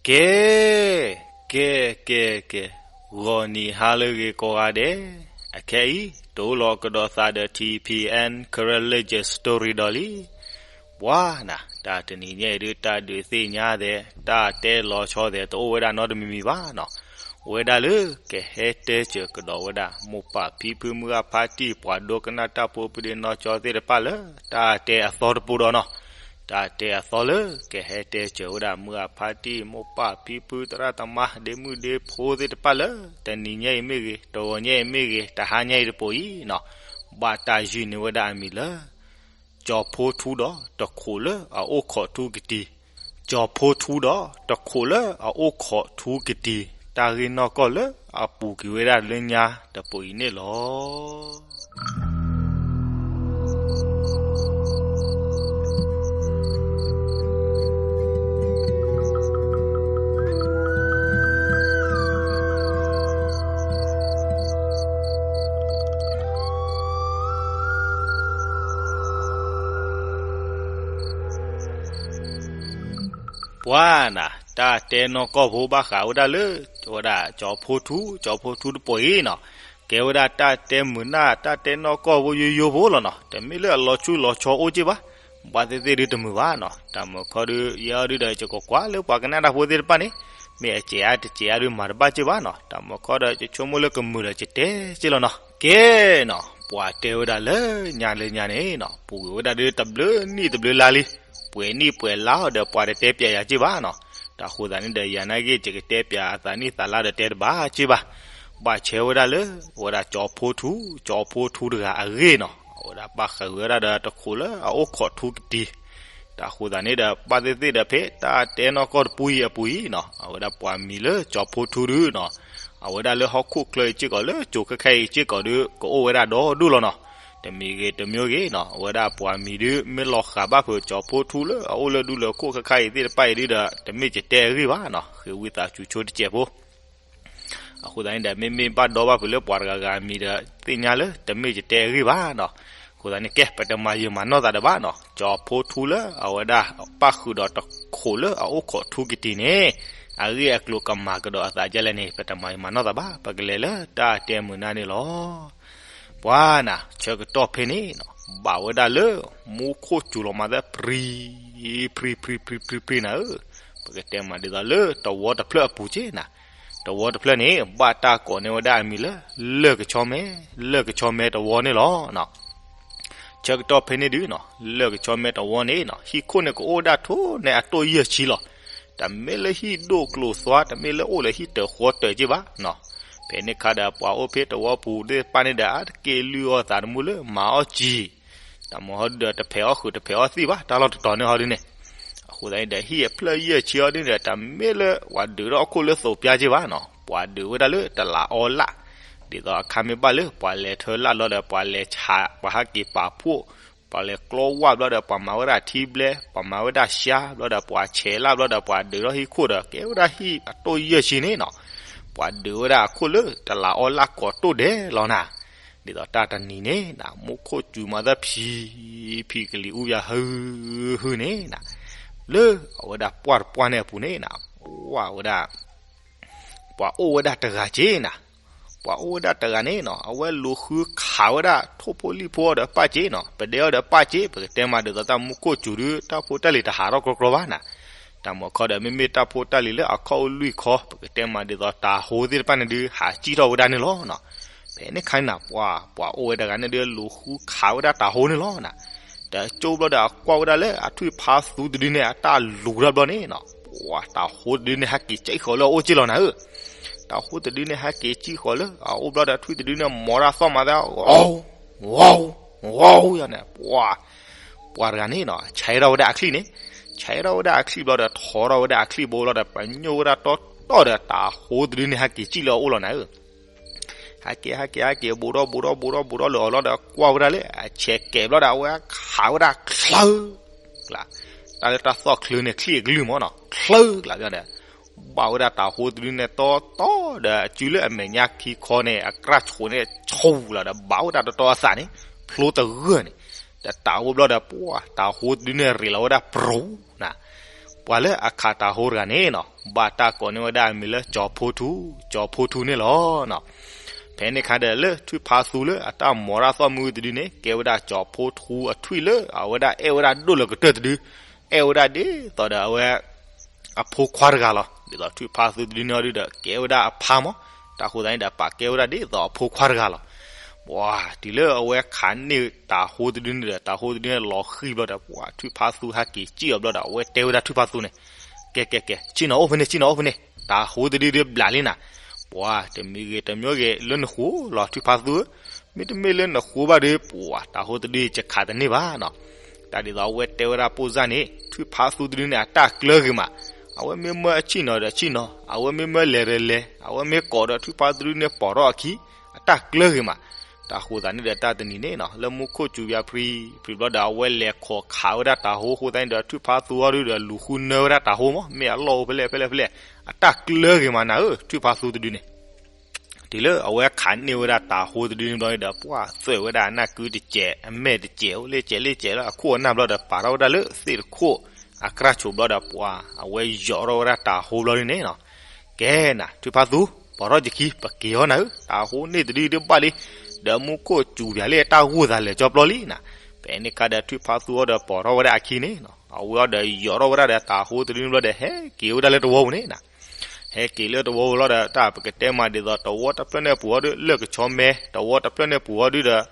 ကဲ, ကဲ, ကဲ, ကဲ, ဂီၤနံၤဟါလၢအဂ့ၤကိးဂၤဒဲး, အခဲအံၤ တအိၣ်လီၤကဒီးသးဒီး ထံၣ်ဖံၣ်အဲၣ် Karen Legend Story ဒီးလံ. ပှၤနၤ, တၢ်တနံၤညါအံၤဒုး တၢ်ဒုးသ့ၣ်ညါသဲး, တၢ်တဲလီၤဆီသဲး တအိၣ်ဝဲဒၣ်နီတမံၤမံၤဘၣ်နီၤ. အိၣ်ဝဲဒၣ်လၢ ကဟဲတဲစၢၤကဒီးဝဲဒၣ် မိၢ်ပၢ်ဖံဖု မုၢ်ဂၢ်ဖါတံၢ် ပှၤဒိကနၣ်တၢ်ဖိ ပဒ့နီၢ်ကၠီသ့ၣ်တဖၣ်လၢ တၢ်တဲအသီတပူၤဒီးနီၤ. တၢ်တဲအသီလၢ ကဟဲတဲစၢၤဝဲဒၣ် မုၢ်ဂၢ်ဖါတံၢ် မိၢ်ပၢ်ဖံဖု သရၣ်သမါ ဒ့မုၣ်ဒ့ဖိသ့ၣ်တဖၣ်လၢ တနံၤညါအံၤမ့ၢ်ဂ့ၤ, တဂီၤညါအံၤမ့ၢ်ဂ့ၤ, တဟါညါအံၤတပူၤအံၤနီၤ, ဘၣ်တၢ်ယုၢ်န့ၢ်ဝဲဒၣ်အမံၤလၢ ကၠီၤဖိထူဒီးတခိးလၢအအိၣ်ခိးထူကတံၤ, ကၠီၤဖိထူဒီးတခိးလၢအအိၣ်ခိးထူကတံၤ, တၢ်ဂ့ၢ်နီၢ်ကီၢ်လၢအပူၤကွံာ်ဝဲဒၣ်လၢညါတပူၤအံၤန့ၣ်လီၤ. ပှၤနၤ, တၢ်တဲနီၢ်ကီၢ်ဖိဘၣ်ဃးဝဲဒၣ်လၢ ဝဲဒၣ်ကၠီၤဖိထူ, ကၠီၤဖိထူတပူၤအံၤနီၤ, ကဲဝဲဒၣ်တၢ်တဲမုာ်နၢ် တၢ်တဲနီၢ်ကီၢ်ဖိယိယိဖိလီၤနီၤ. တမ့ၢ်လၢအလီၤဆူၣ်လီၤဆီအိၣ်က့ၢ်ဘၣ်, ဘၣ်သ့ၣ်သ့ၣ်ဒုးတမုာ်ဘၣ်နီၤ. တၢ်မုာ်ခီဒုး ယဲအီၤဒုးဒီး ယကကွၢ်လၢပှၤကနၣ်တၢ်ဖိသ့ၣ်တဖၣ်န့ၣ် မ့ၢ်အစဲးအါတစဲးအါဒုးမၤတဘၣ်က့ၢ်ဘၣ်နီၤ. တၢ်မုာ်ခီဒီး ယဆိကမိၣ်လၢကမုာ်ဒီးယတဲက့ၢ်လီၤနီၤ. ကဲနီၤ, ပှၤတဲဝဲဒၣ်လၢညါလၢညါန့ၣ်နီၤ, ပူၤကွံာ်ဝဲဒၣ်ဒုးတဘျုးနံၣ်တဘျုးလါလံ. ပှဲၤနံၣ်ပှဲၤလါအီၤဒီး ပှၤတတဲပၠးယၤက့ၢ်ဘၣ်နီၤ. တၢ်ဃိသးန့ၣ်ဒီး ယၤနာ်က့ ယကတဲပၠးအသးနံၣ်သးလါဒီးတဲတဘၣ်က့ၢ်ဘၣ်. ဘၣ်ဆဲဝဲဒၣ်လၢ ဝဲဒၣ်ကၠီၤဖိထူ, ကၠီၤဖိထူတဂၤအဂ့ၢ်နီၤ, အဝဲဒၣ်ဘၣ်ဃးဝဲဒၣ်ဒီးတခိးလၢအအိၣ်ခိးထူကတံၤ. တၢ်ဃိသးန့ၣ်ဒီး ဘၣ်သ့ၣ်သ့ၣ်ဒီး ဖဲတၢ်တဲနီၢ်ကီၢ်တပူၤအံၤအပူၤအံၤနီၤ, အဝဲဒၣ်ပှၤမံၤလၢကၠီၤဖိထူဒုးနီၤ, အဝဲဒၣ်လၢဟီၣ်ခိၣ်ချၢအံၤစ့ၢ်ကီး လၢကၠိခဲခါအံၤစ့ၢ်ကီးဒုး ကအိၣ်ဝဲဒၣ်ဒီဒူၣ်လီၤနီၤ. တမံၤဂ့ၤတမံၤဂ့ၤနီၤ, အဝဲဒၣ်ပှၤမံၤဒုး မ့ၢ်လီၤဃာ်ဘၣ်ဖုးကၠီၤဖိထူလၢအအိၣ်လၢဒူလၢခိၣ်ခဲခါအံၤသ့ၣ်တဖၣ်အံၤဒုးဒီး တမ့ၢ်ယတဲအဂ့ၢ်ဘၣ်နီၤ, ဃ့ဝံသးစူၤဆိတစဲးဖိ. အဃိသတးန့ၣ်ဒီး မ့မ့ၢ်ဘၣ်ဒီဘၣ်ဖုးလၢပှၤတဂၤဂၤအမံၤဒီး သ့ၣ်ညါလၢတမ့ၢ်ယတဲအဂ့ၢ်ဘၣ်နီၤ. အဃိသတးန့ၣ် ကဲ ပတမၤယံာ်မၤနီၢ်သးဒီးဘၣ်နီၤ, ကၠီၤဖိထူလၢအဝဲဒၣ်ပၣ်ဃုာ်ဒီးတခိးလၢအအိၣ်ခိးထူကတံၤန့ၣ် အဂ့ၢ်အကျိၤကမၤကဒီးအသးဒ်လဲၣ်န့ၣ် ပတမၤယံာ်မၤနီၢ်သးဘၣ်, ပကလဲၤလၢတၢ်တဲမုာ်နၢ်န့ၣ်လီၤ. ပှၤနၤ, ဆၢကတီၢ်ဖဲန့ၣ်နီၤ, ဘၣ်ဝဲဒၣ်လၢ မူခိၣ်စူၤလီၤမၤသၢ ပြံ, ပြံ, ပြံ, ပြံ, ပြံ, ပြံနၤဧၢ, ပကတဲမးဒ်သိးလၢတဝီတဖျၢၣ်အပူၤက့ၢ်နၤ. တဝီတဖျၢၣ်န့ၣ် ဘၣ်တၢ်ကိးန့ၢ်ဝဲဒၣ်အမံၤလၢ လၢၢ်ကဆီမဲ, လၢၢ်ကဆီမဲတဝီန့ၣ်လီၤ. ဆၢကတီၢ်ဖဲန့ၣ်ဒုးနီၤ, လၢၢ်ကဆီမဲတဝီန့ၣ်နီၤ, ဟံၣ်ခိၣ်န့ၣ်ကအိၣ်ဝဲဒၣ်ထိၣ်နဲအတိၢ်ယဲၢ်ဆံလီၤ. တမ့ၢ်လၢဟံၣ်ဒိၣ်ကျိၤသွါ, တမ့ၢ်လၢအိၣ်လၢဟံၣ်တၢၤဃီတၢၤက့ၢ်ဘၣ်နီၤ. ဖဲန့ၣ်ခါဒီး ပှၤအိၣ်ဖဲတဝီပူၤသ့ၣ်တဖၣ်န့ၣ်ဒီး အါတက့ၢ်လုၢ်အီၣ်သးတမူလၢမၤအီၣ်စံာ်, တၢ်မၤဟီဒုးဒီးတဖဲးအီၣ်ဃုာ်တဖဲးအီၣ်သံၣ်ဘၣ်, တၢ်လီၢ်တတီၤန့ၣ်ဟီဒုးန့ၣ်. အဃိသတးန့ၣ်ဒီး ဟံၣ်အဖျၢၣ်ယဲၢ်ဆံဟီဒုးန့ၣ်ဒီး တမ့ၢ်လၢပှၤဒုးထီၣ်အခိၣ်လၢသိးပျါက့ၢ်ဘၣ်နီၤ, ပှၤဒုးဝဲဒၣ်လၢတလးအီလၣ်, ဒ်သိးအခါမ့ၢ်ဘၣ်လၢ ပှၤလဲၤထၢလၣ်ဘျီဒီး ပှၤလဲၤဆး, ပှၤဟးက့ၤပာ်ဖှိၣ်, ပှၤလဲၤကျီဝၣ်ဘျီဒီး ပှၤမၤဝဲဒၣ်ထံဘျဲ, ပှၤမၤဝဲဒၣ်ရှါဘျီဒီး ပှၤဆဲးလၣ်ဘျီဒီး ပှၤဒုးထီၣ်ဟံၣ်ခိၣ်ဒီး ကဲဝဲဒၣ်ဟံၣ်အတိၢ်ယဲၢ်ဆံန့ၣ်နီၤ, ပှၤဒုးဝဲဒၣ်အခိၣ်လၢတလးအီလၣ်ကိးတိၢ်ဒဲးလီၤနၤ. ဒ်သိးတၢ်တနံၤန့ၣ်နၤ, မူခိၣ်စူၤမၤသၢဖံး, ဖံးကလံၤအူယၤဟုဟုန့ၣ်နၤ, လၢအဝဲဒၣ်ပှၢ်တပှၢ်န့ၣ်အပူၤန့ၣ်နၤ, ဝဲဒၣ် ပှၤအိၣ်ဝဲဒၣ်တဂၤက့ၢ်နၤ, ပှၤအိၣ်ဝဲဒၣ်တဂၤန့ၣ်နီၤ, အဝဲလူၤဃုခးဝဲဒၣ်ထိၣ်ဖိလံၣ်ဖိအီၤဒီးပာ်က့ၢ်နီၤ, ပဒဲအီၤဒီးပာ်က့ၢ်, ပကတဲမးဒ်သိးတၢ်မူခိၣ်စူၤဒုး တၢ်ဖိတၢ်လံၤတဟးထီၣ်ကြီကြီဘၣ်နၤ. တၢ်မၤခီဒီး မ့မ့ၢ်တၢ်ဖိတၢ်လံၤလၢအခီၣ်အိၣ်လွံၢ်ခီ, ပကတဲမးဒ်သိးတၤဟိသ့ၣ်တဖၣ်န့ၣ်ဒုး ဟးစံၣ်ထီၣ်ဝဲဒၣ်န့ၣ်လီၤနီၤ. ဖဲန့ၣ်ခါန့ၣ်နၤ, ပှၤ, ပှၤအိၣ်ဝဲတဂၤန့ၣ်ဒုး လူၤဃုခးဝဲဒၣ်တၤဟိန့ၣ်လီၤနၤ. တကၠိဘျီဒီး အကွၢ်ဝဲဒၣ်လၢအထွံၣ်ဖးသူတဒုန့ၣ် အတၢ်လူၤထီၣ်ဘျီန့ၣ်နီၤ, ပှၤတၤဟိတဒုန့ၣ် ဟဲက့ၤစံၣ်ဃီၤလၢအအိၣ်က့ၢ်လီၤနၤဧၢ. တၤဟိတဒုန့ၣ် ဟဲက့ၤစံၣ်ဃီၤလၢအအိၣ်ဘျီဒီး ထွံၣ်တဒုန့ၣ် မိၤတၢ်သီၣ်မၤသး ဂီၤ, ဂီၤ, ဂီၤယၤန့ၣ်, ပှၤ, ပှၤတဂၤန့ၣ်နီၤ, ဆဲးထီၣ်ဝဲဒၣ်အချံၣ်န့ၣ်, ဆဲးထီၣ်ဝဲဒၣ်အချံၣ်ဘျီဒီး ထီထီၣ်ဝဲဒၣ်အချံၣ်ဘိဘျီဒီး ပညိၣ်ဝဲဒၣ်တီတီဒီး တၤဟိတဒုန့ၣ် ဟဲက့ၤစံၣ်လၢအအိၣ်လီၤနၤဧၢ. ဟဲက့ၤ ဟဲက့ၤ ဟဲက့ၤ ဘူးဒီး ဘူးဒီး ဘူးဒီး ဘူးဒီး လၢာ်အီၤလီၤဒီး ကွၢ်ဝဲဒၣ်လၢအဆဲးကဲးဘျီဒီး အဝဲခးဝဲဒၣ်ချၢ, ကျါ, တၢ်လၢတၢ်သီၣ်ချၢန့ၣ် ချံၣ်အကလုၢ်မးနီၤ, ချၢကျါဘျီဒီး ဘၣ်ဝဲဒၣ်တၤဟိတဒုန့ၣ်တီတီဒီး အစုလၢအမဲာ်ညါခံခီန့ၣ် အကြၢၢ်ဆိးန့ၣ် ဆူၣ်လီၤဒီး ဘၣ်ဝဲဒၣ်တီတီအသးန့ၣ် ဖျိတဂၢၢ်န့ၣ်, တတၤအိၣ်ဘျီဒီး ပှၤတၤဟိတဒုန့ၣ် ရ့းလီၤဝဲဒၣ်ပြူၤနၤ. ပှၤလၢအခးတၤဟိတဂၤန့ၣ်နီၤ ဘၣ်တၢ်ကိးန့ၢ်ဝဲဒၣ်အမံၤလၢ ကၠီၤဖိထူ, ကၠီၤဖိထူန့ၣ်လီၤနီၤ. ဖဲန့ၣ်အခါဒီးလၢထွံၣ်ဖးသူလၢအတၢ်မိၤတၢ်သီၣ်မုၢ်တဒုန့ၣ် ကဲဝဲဒၣ်ကၠီၤဖိထူအထွံၣ်လၢအဝဲဒၣ်အဲၣ်ဝဲဒၣ်ဒိၣ်လၢကတၢၢ်တဒု, အဲၣ်ဝဲဒၣ်ဒ်သိးဒီးအဝဲ အဖိခွါတဂၤလီၤ. ဒ်သိးထွံၣ်ဖးသူတဒုန့ၣ်အီၤဒုဒီး ကဲဝဲဒၣ်အဖါမး, တၢ်ဃိသတးန့ၣ်ဒီး ပာ်ကဲဝဲဒၣ်ဒ်သိးအဖိခွါတဂၤလီၤ. ပှၤတုၤလၢအဝဲခးန့ၢ်တၤဟိတဒုန့ၣ်ဒီး တၤဟိတဒုန့ၣ်လီၤဃံၤဘျီဒီး ပှၤထွံၣ်ဖးသူဟဲက့ၤစံၣ်အီၤဘျီဒီး အဝဲတဲဝဲဒၣ်ထွံၣ်ဖးသူန့ၣ်, ကဲကဲကဲ ဆ့ၣ်နီၤအိၣ်ဖဲန့ၣ် ဆ့ၣ်နီၤအိၣ်ဖဲန့ၣ်, တၤဟိတဒုဒုဘျးလံနၤ, ပှၤတမံၤဂ့ၤတမံၤဂ့ၤလၢနဃိလီၤထွံၣ်ဖးသူဧၢ, မ့တမ့ၢ်လၢနဃိဘၣ်ဒီး ပှၤတၤဟိတဒုယခးတန့ၢ်ဘၣ်နီၤ. တၢ်ဒ်သိးအဝဲတဲဝဲဒၣ်ပိၢ်စၢ်န့ၣ် ထွံၣ်ဖးသူတဒုန့ၣ် အတၢ်ကျၢၤဂ့ၤမး, အဝဲမ့ၢ်မၢအဆ့ၣ်နီၤဒီးဆ့ၣ်နီၤ, အဝဲမ့ၢ်မၢလဲၤဒီးလဲၤ, အဝဲမ့ၢ်ကိးဒီးထွံၣ်ဖးသူတဒုန့ၣ်ပိာ်ထီၣ်အခံ, အတၢ်ကျၢၤဂ့ၤမး. တၢ်ဃိသတးန့ၣ်ဒီးတၢ်တနံၤန့ၣ်နီၤ လၢမူခိၣ်စူၤဘၣ်ဖံးဖံးဘျီဒီး အဝဲလဲၤခိးခးဝဲဒၣ်တၤဟိအဃိသတးန့ၣ်ဒီး ထွံၣ်ဖးသူအီၤဒုဒီးလူၤဃုနၢဝဲဒၣ်တၤဟိမး, မ့ၢ်အလီၢ်အိၣ်ဖဲလဲၣ်ဖဲလဲၣ်ဖဲလဲၣ်, အတၢ်ကျၢၤဂ့ၤမးနၤဧၢ ထွံၣ်ဖးသူတဒုန့ၣ် တုၤလၢအဝဲခးန့ၢ်ဝဲဒၣ်တၤဟိတဒုန့ၣ်ဘျီန့ၣ်ဒီး ပှၤသွဲၣ်ဝဲဒၣ်အနၢ်ကုတစဲးအမဲာ်တစဲးအိၣ်လၢစဲးလၢစဲးလၢအခိၣ်အနၢ်ဘျီဒီး ပာ်ထီၣ်ဝဲဒၣ်လၢသ့ၣ်တခိၣ်အကြၢးဆိးဘျီဒီး ပှၤအဝဲယီၤထီၣ်ဝဲဒၣ်တၤဟိဘျီန့ၣ်နီၤ. ကဲနၤ ထွံၣ်ဖးသူ ပိာ်ထီၣ်ယခံ ပက့ၤအီၤနၤဧၢ, တၤဟိန့ၣ်တဒုဒုဘၣ်လံ, ဒီးမူခိၣ်စူၤပၠးလံအတၢ်ဂိၢ်သးလဲၤကၠီပျီလံနၤ. ဖဲန့ၣ်အခါဒီးထွံၣ်ဖးသူအီၤဒီးပိာ်ထီၣ်ဝဲဒၣ်အခံန့ၣ်နီၤ အဝဲအီၤဒီးယီၤထီၣ်ဝဲဒၣ်ဒီးတၤဟိတဒုန့ၣ်ဘျီဒီး ဟဲက့ၤဝဲဒၣ်လၢတဝီပူၤန့ၣ်နၤ. ဟဲက့ၤလၢတဝီပူၤလီၤဒီး တၢ်ပကတဲမးဒ်သိး တဝီတဖျၢၣ်န့ၣ်ပူၤအီၤဒု လၢၢ်ကဆီမဲ တဝီတဖျၢၣ်န့ၣ်ပူၤအီၤဒုဒီး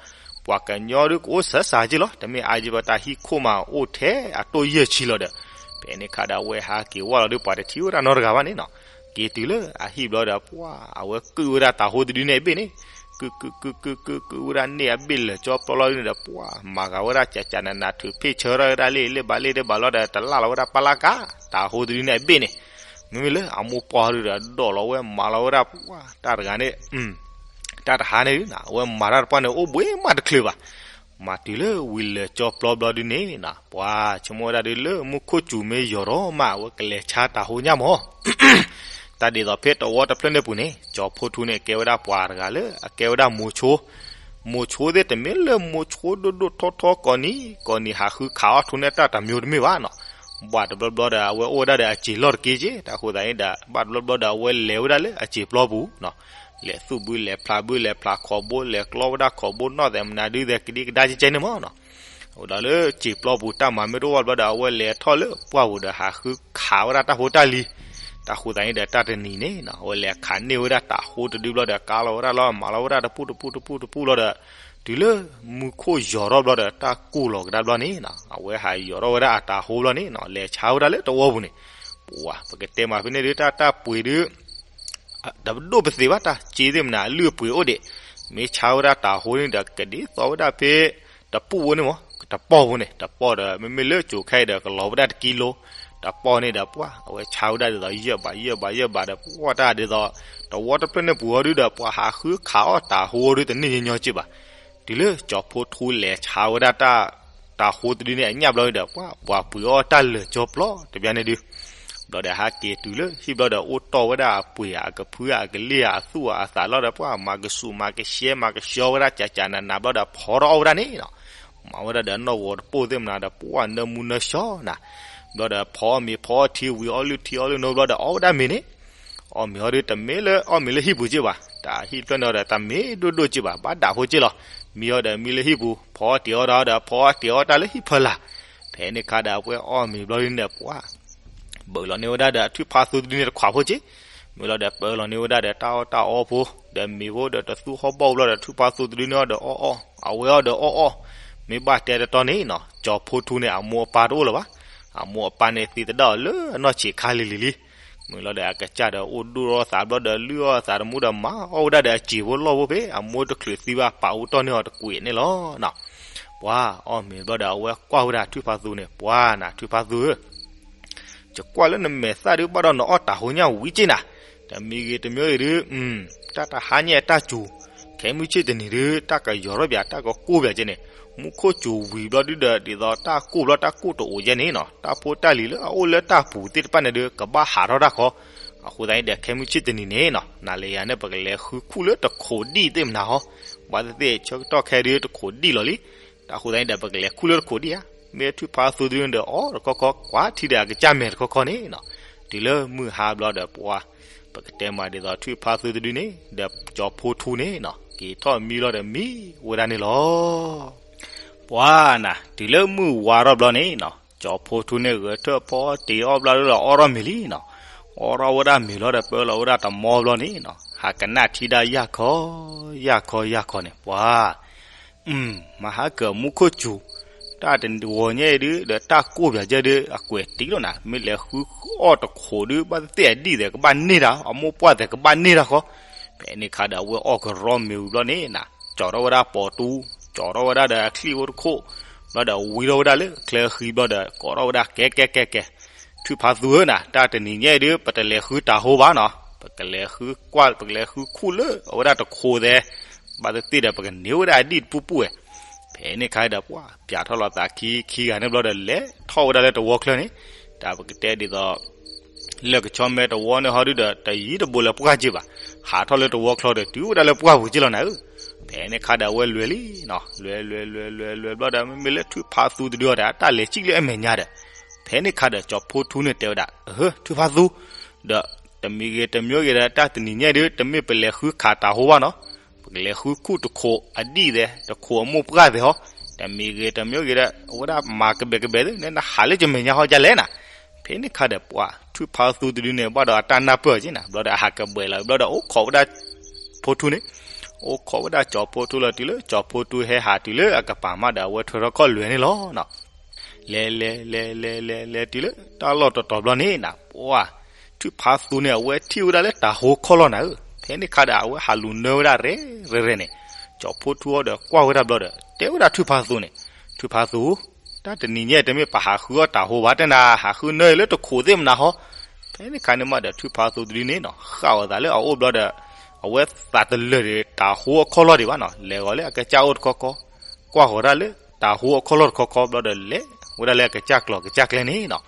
ပှၤကညီဒုကအိၣ်စၢ်စၢ်က့လီၤ. တမ့ၢ်အါယံၤဘၣ် တၢ်ဟံၣ်ခိၣ်မးအိၣ်ထဲအတိၢ်ယဲၢ်ဆံလီၤဒီး ဖဲန့ၣ်အခါဒီးအဝဲဟးက့ၤဝဲလီၤဒု ပှၤတထံၣ်ဝဲဒၣ်နီတဂၤဘၣ်န့ၣ်နီၤ. က့ၤတုၤလၢအဟံၣ်ဘျီဒီး ပှၤအဝဲကုၣ်ဝဲဒၣ်တၤဟိတဒုန့ၣ်အဘ့ၣ်န့ၣ်, ကုၣ်ကုၣ်ကုၣ်ကုၣ်ကုၣ်ကုၣ်ဝဲဒၣ်န့ၣ်အဘ့ၣ်လဲၤကၠီပျီလီၤဒုန့ၣ်ဒီး ပှၤမၤဂာ်ဝဲဒၣ်ကၠးကၠးနးနး ထုးဖ့ၣ်ဆၢထီၣ်ဝဲဒၣ်လ့ၣ်လ့ၣ်ဘၣ်လ့ၣ်ဒ့ဘၣ်လီၤဒီး တလၢ်လီၤဝဲဒၣ်ပလၢ်ကါ တၤဟိတဒုန့ၣ်အဘ့ၣ်န့ၣ်, မ့မ့ၢ်လၢအမိၢ်ပှၢ်ဒုဒီး ဒိးလီၤဝဲမၤလီၤဝဲဒၣ်ပှၤတၢ်တဂၤန့ၣ် တၢ်တဟါန့ၣ်ဒု အဝဲမၤတၢ်တပှၢ်န့ၣ် အိၣ်ဘှံးမးတချုးဘၣ်. မၤတုၤလၢဝံၤလဲၤကၠီပျီဘျီဒုန့ၣ်နီၤ ပှၤဆိကမိၣ်ဝဲဒၣ်ဒုလၢမူခိၣ်စူၤမ့ၢ်ယီၤထီၣ်မး အဝဲကလဲၤဆါတၤဟိညါမး. တၢ်ဒ်သိးဖဲတဝီတဖျၢၣ်န့ၣ်ပူၤန့ၣ် ကၠီၤဖိထူန့ၣ် ကဲဝဲဒၣ်ပှၤတဂၤလၢအကဲဝဲဒၣ်မိၤဆိ, မိၤဆိသ့ၣ်တမ့ၢ်လၢမိၤဆိဒိၣ်ဒိၣ်ထီထီကိးနံၤကိးနံၤ ဟးဃုခးအီၣ်ထူန့ၢ်တၢ်တမျိုးတမ့ၢ်ဘၣ်နီၤ. ဘၣ်တဘျီဘျီဒီး အဝဲအိၣ်ဝဲဒၣ်ဒီးအစ့ၤလီၢ်တက့ၢ်က့ၢ် တၢ်ဃိသတးန့ၣ်ဒီး ဘၣ်တဘျီဘျီဒီး အဝဲလဲၤဝဲဒၣ်လၢအစ့ၤပျီပူၤနီၤ လဲၤသူၣ်ဘုလဲၤဖျးဘု လဲၤဖျးခိးဘိ လဲၤကျီဝဲဒၣ်ခိးဘိနီၣ်သဲးမနုၤဒုသဲး ကဒံကဒါကဲကဲန့ၣ်မးနီၤ. အဝဲဒီးလၢစ့ၤပျီပူၤ တၢ်မၤမ့ၢ်တအိၣ်ဘၣ်ဘျီဒီး အဝဲလဲၤထီၣ်လၢပှၢ်ပူၤဒီး ဟးဃုခးဝဲဒၣ်တၢ်ဖိတၢ်လံၤ. တၢ်ဃိသတးန့ၣ်ဒီး တၢ်တနံၤန့ၣ်နီၤ အဝဲလဲၤခးန့ၢ်ဝဲဒၣ်တၤဟိတဒုဘျီဒီး ကါလီၤဝဲဒၣ်လီၤ မၤလီၤဝဲဒၣ်တပူၤတပူၤတပူၤတပူၤလီၤဒီး တုၤလၢမူခိၣ်ယီၤထီၣ်ဘျီဒီး တၢ်ကိၢ်လီၤကဒါဘျီန့ၣ်နီၤ အဝဲဟးယီၤထီၣ်ဝဲဒၣ်အတၤဟိဘျီန့ၣ်နီၤ လဲၤဆါဝဲဒၣ်လၢတဝီပူၤန့ၣ်, ပှၤ ပကတဲမးဖဲန့ၣ်ဒု တၢ် တၢ်ပှ့ၤဒု တပဒိၣ်ပသ့ဘၣ် တၢ်စ့သ့ၣ်မနုၤ အလုၢ်အပှ့ၤအိၣ်ဒံး, မ့ၢ်ဆါဝဲဒၣ်တၤဟိန့ၣ်ဒီး ကဒ်သိးဝဲဒၣ်ဖဲ တပူၤဝဲန့ၣ်မး တပီၢ်ဖိန့ၣ် တပီၢ်ဒီး မ့မ့ၢ်လၢကၠိခဲအံၤဒီး ကလီၤဝဲဒၣ်တကံလိ, တပီၢ်န့ၣ်ဒီးပှၤ အဝဲဆါဝဲဒၣ်ဒ်သိး ယဲၢ်ဘး ယဲၢ်ဘး ယဲၢ်ဘးဒီး ပှၤတၢ်ဒ်သိး တဝီတဖျၢၣ်န့ၣ်ပူၤအီၤဒုဒီး ပှၤဟးဃုခးအီၣ်တၤဟိအီၤဒု တန့ၢ်ညီညီက့ၢ်ဘၣ်. တုၤလၢကၠီၤဖိထူလဲၤဆါဝဲဒၣ်တၢ် တၤဟိတဒုန့ၣ် အညၣ်ဘျီန့ၣ်ဒီး ပှၤ ပှၤပှ့ၤအီၣ်တၢ်လၢာ်ကၠီပျီတဘျီန့ၣ်ဒု ဘျီဒီးဟဲက့ၤတုၤလၢဟံၣ်ဘျီဒီး အိၣ်တီၢ်ဝဲဒၣ်အပှ့ၤဧါ အကဖုဧါ အကလ့ၣ်ဧါ အသူၣ်ဧါ အသးလီၤဒီး ပှၤမၤကဆူးမၤကရှဲ မၤကဆှီဝဲဒၣ် ကၠးကၠးနးနးဘျီဒီး ဖီထီၣ်အီၣ်ဝဲဒၣ်န့ၣ်နီၤ. မၤဝဲဒၣ်ဒီးနီၣ်ဂီၤတပိၢ်သ့ၣ်မနုၤဒီး ပှၤနၢမူနၢဆှီနၤ. ဘျီဒီး ဖီအီၣ်မ့ၤ ဖီအီၣ်ထံဝံၤ အီလုၢ်ထံအီလုၢ်နိဘျီဒီး အီၣ်ဝဲဒၣ်မ့ၤန့ၣ် အီၣ်မ့ၤအီၤဒုတမ့ၢ်လၢအီၣ်မ့ၤလၢဟံၣ်ပူၤက့ၢ်ဘၣ်, တၢ်ဟံၣ်ဖျၢၣ်န့ၣ်ဒီး တမ့ၢ်ဒိၣ်ဒိၣ်က့ၢ်ဘၣ်, ဘၣ်ဒၣ်ဖိက့ၢ်လီၤ. မံအီၤဒီးမံလၢဟံၣ်ပူၤ, ဖီအီၣ်တ့ၤအီၣ်ဒီး ဖီအီၣ်တ့ၤအီၣ်တၢ်လၢဟံၣ်ဖီလာ်. ဖဲန့ၣ်အခါဒီး အဝဲအီၣ်မ့ၤဘျီဒုန့ၣ်ဒီး ပှၤ ဘၢၣ်လီၤန့ၢ်ဝဲဒၣ်ဒီး ထွံၣ်ဖးသူတဒုန့ၣ်တခွးဖိက့ၢ်. မ့ၢ်လီၤဒီး ပၢလီၤန့ၢ်ဝဲဒၣ်ဒီး တၢ်အီၣ်တၢ်အီဖိ ဒီးမ့ၤဖိဒီး တသူဟီၣ်ဘီၣ်ဘျီဒီး ထွံၣ်ဖးသူတဒုန့ၣ်အီၤဒီးအီၣ်အီၣ်, အဝဲအီၤဒီးအီၣ်အီၣ်, မ့ၢ်ဘၣ်တဲတတီန့ၣ်နီၤ ကၠီၤဖိထူန့ၣ် အမိၢ်အပၢ်တအိၣ်လၢၤဘၣ်. အမိၢ်အပၢ်န့ၣ်သံသဒၣ်အီၤလၢအနီၢ်ဆံးခါလံၤလံၤလံ. မ့ၢ်လီၤဒီး အကစၢ်ဒီးအိၣ်ဒိၣ်ထီၣ်သးဘျီဒီး လုၢ်အီၣ်သးတမူဒီး မၤအီၣ်ဝဲဒၣ်ဒီးအစ့ၤဖိလီၢ်ဖိဖဲ အမိၢ်တချုးသံဘၣ် ပာ်အူတီၢ်န့ၢ်အီၤတကွံာ်န့ၣ်လီၤနီၤ. ပှၤအီၣ်မ့ၤဘျီဒီး အဝဲကွၢ်ဝဲဒၣ်ထွံၣ်ဖးသူန့ၣ်, ပှၤနၤ ထွံၣ်ဖးသူဧၢ, ယကွၢ်လၢနမဲာ်သၣ်ဒုး ဘၣ်ဒီးနအီၣ်တၤဟိညၣ်ဝံၤက့ၢ်နၤ, တမံၤဂ့ၤတမံၤဂ့ၤဒုး တၢ်တဟါညါအတၢ်စူၤ, ခဲမုၢ်ဆ့ၣ်တနံၤဒုး တၢ်ကယီၤထီၣ်ပၠး တၢ်ကကိၢ်ပၠးက့ၢ်န့ၣ်, မူခိၣ်စူၤဝံၤဘျီဒုဒီး ဒ်သိးတၢ်ကိၢ်ဘျီ တၢ်ကိၢ်တအိၣ်ကဲန့ၣ်နီၤ, တၢ်ဖိတၢ်လံၤလၢအအိၣ်လၢတၢ်ပူၤသ့ၣ်တဖၣ်န့ၣ်ဒုး ကဘၣ်ဟးထီၣ်တၢ်ဃီ. အဃိသတးန့ၣ်ဒီး ခဲမုၢ်ဆ့ၣ်တနံၤန့ၣ်နီၤ နၤလၢယၤန့ၣ် ပကလဲၤဃုခူၣ်လၢတခိးဒံၣ်သ့ၣ်မနၤဟီ, ဘၣ်သ့ၣ်သ့ၣ် ဆၢကတီၢ်ခဲဒုး တခိးဒံၣ်လီၤလံ. တၢ်အဃိသတးန့ၣ်ဒီး ပကလဲၤခူၣ်လၢတခိးဒံၣ်ဧါ. မ့ၢ်ထွံၣ်ဖါသူတဒုန့ၣ်ဒီး အီၣ်တခီခီ ကွၢ်ထံဒီးအကစၢ်မဲာ်တခီခီန့ၣ်နီၤ, တုၤလၢမုၢ်ဟါဘျီဒီးပှၤ ပကတဲမးဒ်သိးထွံၣ်ဖါသူတဒုန့ၣ် ဒီးကၠီၤဖိထူန့ၣ်နီၤ က့ၤထီၣ်မံလီၤဒီးမံဝဲဒၣ်န့ၣ်လီၤ. ပှၤနၤ တုၤလၢမုၢ်ဝါထီၣ်ဘျီန့ၣ်နီၤ ကၠီၤဖိထူန့ၣ်ဂဲၤထၢၣ်ဖီတ့ၢ်အီၣ်ဘျီဒီးအီၣ်ထီၣ်မ့ၤလံနီၤ, အီၣ်ထီၣ်ဝဲဒၣ်မ့ၤလီၤဒီးပၢလီၤဝဲဒၣ်တမီဘျီန့ၣ်နီၤ ဟးကနၣ်ထံဒၣ်ယၢ်ခီ ယၢ်ခီ ယၢ်ခီန့ၣ် ပှၤ အၢ မၤဟါကၢၤမူခိၣ်စူၤ, တၢ်တဝီၤညါအံၤဒုး ဒီးတၢ်ကိၢ်ပၠးကဲဒုး အကွဲးတံၢ်လီၤနၤ, မ့ၢ်လဲၤဃုအီၣ်တခိးဒုး ဘၣ်သ့ၣ်သ့ၣ်အဒံၣ်သဲးကဘၣ်န့ၢ်တၢ်, အမိၢ်ပှၢ်သဲးကဘၣ်န့ၢ်တၢ်ဃီ, ဖဲန့ၣ်ခါဒီးအဝဲအီၣ်ကရီမ့ၤဝံၤဘျီန့ၣ်နၤ, ကၠီၤထီၣ်ဝဲဒၣ်ပိာ်တူ, ကၠီၤထီၣ်ဝဲဒၣ်ဒီးအချံၣ်ဖိတခိၣ်, ဘျီဒီးဝံထီၣ်ဝဲဒၣ်လၢချၢဃံဘျီဒီး ကိးထီၣ်ဝဲဒၣ်ကဲကဲကဲကဲ ထွံၣ်ဖါသူဧၢနၤ, တၢ်တနံၤညါအံၤဒုး ပတလဲၤဃုတၤဟိဘၣ်နီၤ, ပကလဲၤဃုကွၢ် ပကလဲၤဃုခူၣ်လၢအဝဲဒၣ်တခိးသဲး, ဘၣ်သ့ၣ်သ့ၣ်ဒီး ပကန့ၢ်ဝဲဒၣ်အဒံၣ်တပူၤပူၤဝဲ. ဖဲန့ၣ်ခါဒီး ပှၤပၠးထီၣ်လီၤသးခံခံဂၤန့ၣ်ဘျီဒီး လဲၤထီၣ်ဝဲဒၣ်လၢတဝီချၢန့ၣ်, တၢ်ပကတဲဒ်သိး လၢကဆီမဲတဝီန့ၣ်ဟီဒုးဒီး တယံၤတဘူးလၢပှၢ်က့ဘၣ်, ဟးထီၣ်လၢတဝီချၢဒီး တုၤဝဲဒၣ်လၢပှၢ်ပူၤက့လီၤနၤဧၢ. ဖဲန့ၣ်ခါဒီးအဝဲလဲၤလံနီၤ, လဲၤလဲၤလဲၤလဲၤလဲၤဘျီဒီး မ့မ့ၢ်လၢထွံၣ်ဖါသူတဒုအီၤဒီး အတၢ်လဲၤစံၣ်လၢအမဲာ်ညါဒီး, ဖဲန့ၣ်ခါဒီးကၠီၤဖိထူန့ၣ်တဲဝဲဒၣ်, အၢ ထွံၣ်ဖါသူ, ဒီးတမံၤဂ့ၤတမံၤဂ့ၤဒီး တၢ်တနံၤညါဒုး တမ့ၢ်ပလဲၤဃုခးတၤဟိဘၣ်နီၤ, ပကလဲၤဃုခူၣ်တခိးအဒံၣ်သဲး တခိးအမိၢ်ပှၢ်သဲးဟီ, တမံၤဂ့ၤတမံၤဂ့ၤဒီး အဝဲဒၣ်မၤကဘဲးကဘဲးသ့ နဟးလၢယမဲာ်ညါဟီဒ်လဲၣ်နၤ. ဖဲန့ၣ်ခါဒီးပှၤ ထွံၣ်ဖါသူတဒုန့ၣ် ဘၣ်ဒီးအတၢ်နၢ်ပၢၢ်က့နၤ, ဘျီဒီးအဟးကဘဲးလီၤဘျီဒီး အိၣ်ခိးဝဲဒၣ်ဖိထူန့ၣ်, အိၣ်ခိးဝဲဒၣ်ကၠီၤဖိထူလီၤတုၤလၢ ကၠီၤဖိထူဟဲဟးတုၤလၢအကပၤမးဒီး အဝဲထွဲထီၣ်ခီၣ်လွဲၤန့ၣ်လီၤနီၤ. လဲၤလဲၤလဲၤလဲၤလဲၤလဲၤတုၤလၢတၢ်လီၢ်တတီၤဘျီန့ၣ်နၤ, ပှၤ ထွံၣ်ဖါသူန့ၣ် အဝဲထံၣ်ဝဲဒၣ်လၢတၤဟိခီၣ်လီၢ်နၤဧၢ. ဖဲန့ၣ်ခါဒီး အဝဲဟးလူၤနၢဝဲဒၣ်ရဲၣ်ရဲၣ်ရဲၣ်န့ၣ်, ကၠီၤဖိထူအီၤဒီးကွၢ်ဝဲဒၣ်ဘျီဒီး တဲဝဲဒၣ်ထွံၣ်ဖါသူန့ၣ်, ထွံၣ်ဖါသူ, တၢ်တနံၤညါတမ့ၢ်ပဟးဃုအီၣ်တၤဟိဘၣ်တဲနၤ, ဟးဃုနၢအံၤလၢတခိးသ့ၣ်မနၤဟီ. ဖဲန့ၣ်ခါန့ၣ်မးဒီး ထွံၣ်ဖါသူတဒုန့ၣ်နီၤ ဃၣ်အီၤသးလၢအအိၣ်ဘျီဒီး အဝဲသးတလၢာ်ဒီးတၤဟိအခီၣ်လီၢ်ဒံးဘၣ်နီၤ, လဲၤဂီၤလၢအကစၢ်အိၣ်တခီခီ, ကွၢ်ဃီၤဒၣ်လၢတၤဟိအခီၣ်လီၢ်တခီခီဘျီဒီး လဲၤဝဲဒၣ်လၢအကစၢ်ကျီၢ်ကစၢ်ကျဲန့ၣ်နီၤ.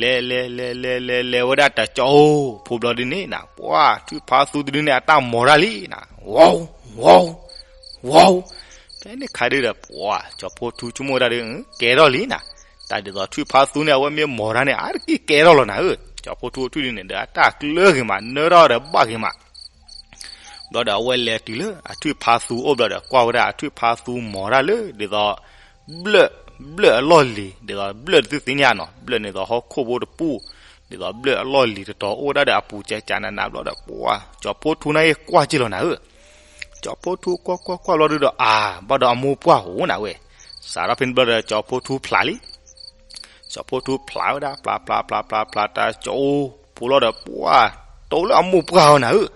လဲၤလဲၤလဲၤလဲၤလဲၤလဲၤဝဲဒၣ် တၢ်ကၠီၤဖိဘျီဒုန့ၣ်နၤ, ပှၤ ထွံၣ်ဖါသူတဒုန့ၣ် အတၢ်မိာ်တၢ်လံနၤ, ဝီ, ဝီ, ဝီ, ဖဲန့ၣ်ခါဒုဒီး ပှၤ ကၠီၤဖိထူဆိကမိၣ်ဝဲဒၣ်ဒီး ကဲထီၣ်လံနၤ, တၢ်ဒ်သိးထွံၣ်ဖါသူန့ၣ် အဝဲမ့ၢ်မိာ်တၢ်န့ၣ် အါတက့ၢ်ကဲထီၣ်လီၤနၤဧၢ. ကၠီၤဖိထူထွံၣ်ဒုန့ၣ်ဒီး အတၢ်ကျၢဂ့ၤမး နၢထီၣ်ဒီးဘၣ်ဂ့ၤမး ဘျီဒီးအဝဲလဲၤတုၤလၢအထွံၣ်ဖါသူအိၣ်ဘျီဒီး ကွၢ်ဝဲဒၣ်အထွံၣ်ဖါသူမိာ်တၢ်လၢ ဒ်သိး ဘျၢၣ်, ဘျၢၣ်အလီၢ်လံၤ, ဒ်သိးဘျၢၣ်တသုသ့ၣ်ညါနီၤ, ဘျၢၣ်န့ၣ်သိးဟီၣ်ခိၣ်ဖိတပူၤ, ဒ်သိးဘျၢၣ်အလီၢ်လံၤတတီၤအိၣ်ဝဲဒၣ်ဒီးအပူၤကကနးနးဘျီဒီး ပှၤ ကၠီၤဖိထူန့ၣ်ကွၢ်က့လီၤနၤဧၢ. ကၠီၤဖိထူကွၢ်ကွၢ်ကွၢ်ဘျီဒုဒီး အါ ဘၣ်ဒီးအမိၢ်ပှၢ်အိၣ်နၤဝဲ, စးထီၣ်ဖဲန့ၣ်ဘျီဒီးကၠီၤဖိထူဖျးလံ ကၠီၤဖိထူဖျးဝဲဒၣ် ဖျးဖျးဖျးဖျးဖျး တၢ်ကၠီၤဖိလီၤဒီး ပှၤ တိလၢအမိၢ်ပှၢ်အီၤနၤဧၢ.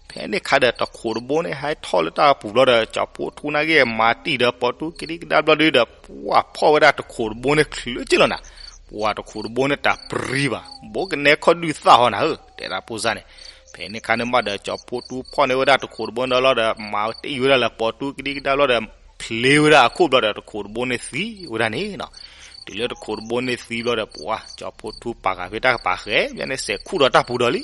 ဖဲန့ၣ်ခါဒီးတခိးတဘိန့ၣ် ဟဲထီၣ်လၢတၢ်ပူၤဘျီဒီး ကၠီၤဖိထူန့ၣ်က့ၤမၤတံၢ်ဒီးပိာ်တူကဒံကဒါဘျီဒုဒီး ပှၤဖီၣ်ဝဲဒၣ်တခိးတဘိန့ၣ်ချုးက့လီၤနၤ. ပှၤတခိးတဘိန့ၣ်တၢ်ပြံဘၣ် ဘိကနဲခီၣ်ဒုၣ်သၣ်ဟီနၤဧၢ တဲဒၣ်ဖိစၢ်န့ၣ်. ဖဲန့ၣ်ခါန့ၣ်မးဒီး ကၠီၤဖိထူဖီၣ်န့ၢ်ဝဲဒၣ်တခိးတဘိန့ၣ်လီၤဒီး မၤတံၢ်ဝဲဒၣ်လၢပိာ်တူကဒံကဒါဘျီဒီး ဖျ့ဝဲဒၣ်အခိၣ်ဘျီဒီး တခိးတဘိန့ၣ်သံဝဲဒၣ်န့ၣ်နီၤ. တုၤလၢတခိးတဘိန့ၣ်သံဘျီဒီး ပှၤ ကၠီၤဖိထူပာ်ဃာ်ဖဲတၢ်ကပၤဃဲ ဘျီန့ၣ်စဲးခူၣ်ဒီးတၢ်ပူၤဒီးလံ.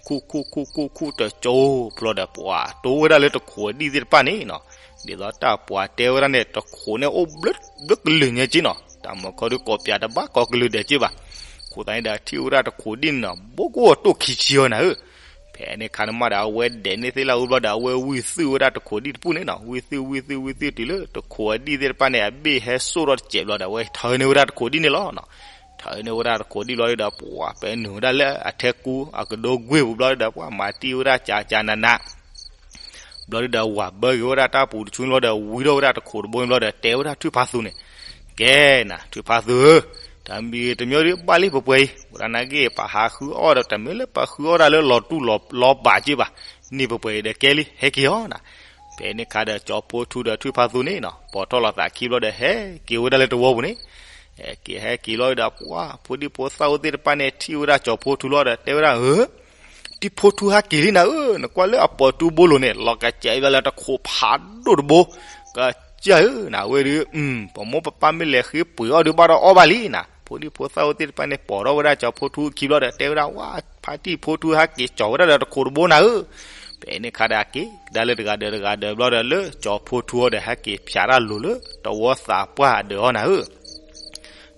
ခူၣ်ခူၣ်ခူၣ်ခူၣ်ခူၣ်တကၠိဘျီဒီး ပှၤ တိဝဲဒၣ်လၢတခိးအဒံၣ်သ့ၣ်တဖၣ်န့ၣ်နီၤ. ဒ်သိးတၢ်ပှၤတဲဝဲဒၣ်န့ၣ် တခိးန့ၣ်အိၣ်ဘျၢဘျၢကလုာ်ညါက့နီၤ. တၢ်မၤခီဒုးကိးပၠးတဘၣ်ကိးကလုာ်ဒဲးက့ဘၣ်. အဃိသတးန့ၣ်ဒီး ထံၣ်ဝဲဒၣ်တခိးဒံၣ်န့ၣ်နီၤ ဘိကအိၣ်တိၢ်ခံဆံအီၤနၤဧၢ. ဖဲန့ၣ်ခါန့ၣ်မးဒီး အဝဲဒဲးန့ၢ်သ့ၣ်လၢအူဘျီဒီး အဝဲဝံၢ်သုၣ်ဝဲဒၣ်တခိးဒံၣ်တပူၤန့ၣ်နီၤ. ဝံၢ်သုၣ်ဝံၢ်သုၣ်ဝံၢ်သုၣ်တုၤလၢတခိးအဒံၣ်သ့ၣ်တဖၣ်န့ၣ် အဘ့ၣ်ဟဲစိၣ်ထီၣ်တစဲးဘျီဒီး အဝဲထၢန့ၢ်ဝဲဒၣ်တခိးဒံၣ်န့ၣ်လီၤနီၤ. ထၢန့ၢ်ဝဲဒၣ်တခိးဒံၣ်ဘျီဒီး ပှၤ ပဲနုာ်ဝဲဒၣ်လၢအထဲကူအကဒိကွ့ၢ်ပူၤဘျီဒီး ပှၤမၤတံၢ်ဝဲဒၣ်ကကနးနး ဘျီဒုဒီး ဝၤဘၢက့ၤဝဲဒၣ်တၢ်ပူၤတဆူန့ၣ်ဘျီဒီး ဝံထီၣ်ဝဲဒၣ်တခိးတဘိန့ၣ်ဘျီဒီး တဲဝဲဒၣ်ထွံၣ်ဖါသူန့ၣ်, ကဲနၤ ထွံၣ်ဖါသူဧၢ, တမံၤဂ့ၤတမံၤဒုး ဘၣ်လံပှဲၤပှဲၤအံၤ, ဝဲဒၣ်နာ်က့ ပဟးဃုအီၣ်ဒီး တမ့ၢ်လၢပဃုအီၣ်ဒၣ်လၢလီၤတူၢ်လီၤပာ်က့ဘၣ်, န့ၢ်ပှဲၤပှဲၤအံၤဒီးကဲလံ ဟဲက့ၤအီၤနၤ. ဖဲန့ၣ်ခါဒီး ကၠီၤဖိထူဒီးထွံၣ်ဖါသူန့ၣ်နီၤ ပိာ်ထီၣ်လီၤသးခံဘျီဒီး ဟဲက့ၤဝဲဒၣ်လၢတဝီပူၤန့ၣ် ဟဲက့ၤဟဲက့ၤလီၤဒီး ပှၤဖိဒံဖိသၣ်အိၣ်သ့ၣ်တဖၣ်န့ၣ် ထံၣ်ဝဲဒၣ်ကၠီၤဖိထူလီၤဒီး တဲဝဲဒၣ် ဧၢ, တံၢ်ဖိထူဟဲက့ၤလံနၤဧၢ, နကွၢ်လၢအပိာ်တူဘိလိၤန့ၣ် လီၤကစဲးအံၤလၢတခိးဖးဒိၣ်တဘိ, ကစၢ်ဧၢ, နဝဲဒုး ပမိၢ်ပပၢ်မ့ၢ်လဲၤဃ့ပှ့ၤအီၣ်ဒုးဘၣ်ဒီးအီၣ်ဘၣ်လံနၤ. ဖိဒံဖိသၣ်အိၣ်သ့ၣ်တဖၣ်န့ၣ် ပိာ်ထီၣ်ဝဲဒၣ်ကၠီၤဖိထူခံဘျီဒီး တဲဝဲဒၣ် ဝါ, ဖါတံၢ်ဖိထူဟဲက့ၤကၠီၤဝဲဒၣ်ဒီးတခိးတဘိနၤဧၢ. ဖဲန့ၣ်ခါဒီးက့ၤကဒါလၢတဂၤဒီးတဂၤဒီးဘျီဒီး လၢကၠီၤဖိထူအီၤဒီး ဟဲက့ၤဖျးတၢ်လိၤလၢတဝီသးပှၢ်အဒၢးအီၤနၤဧၢ.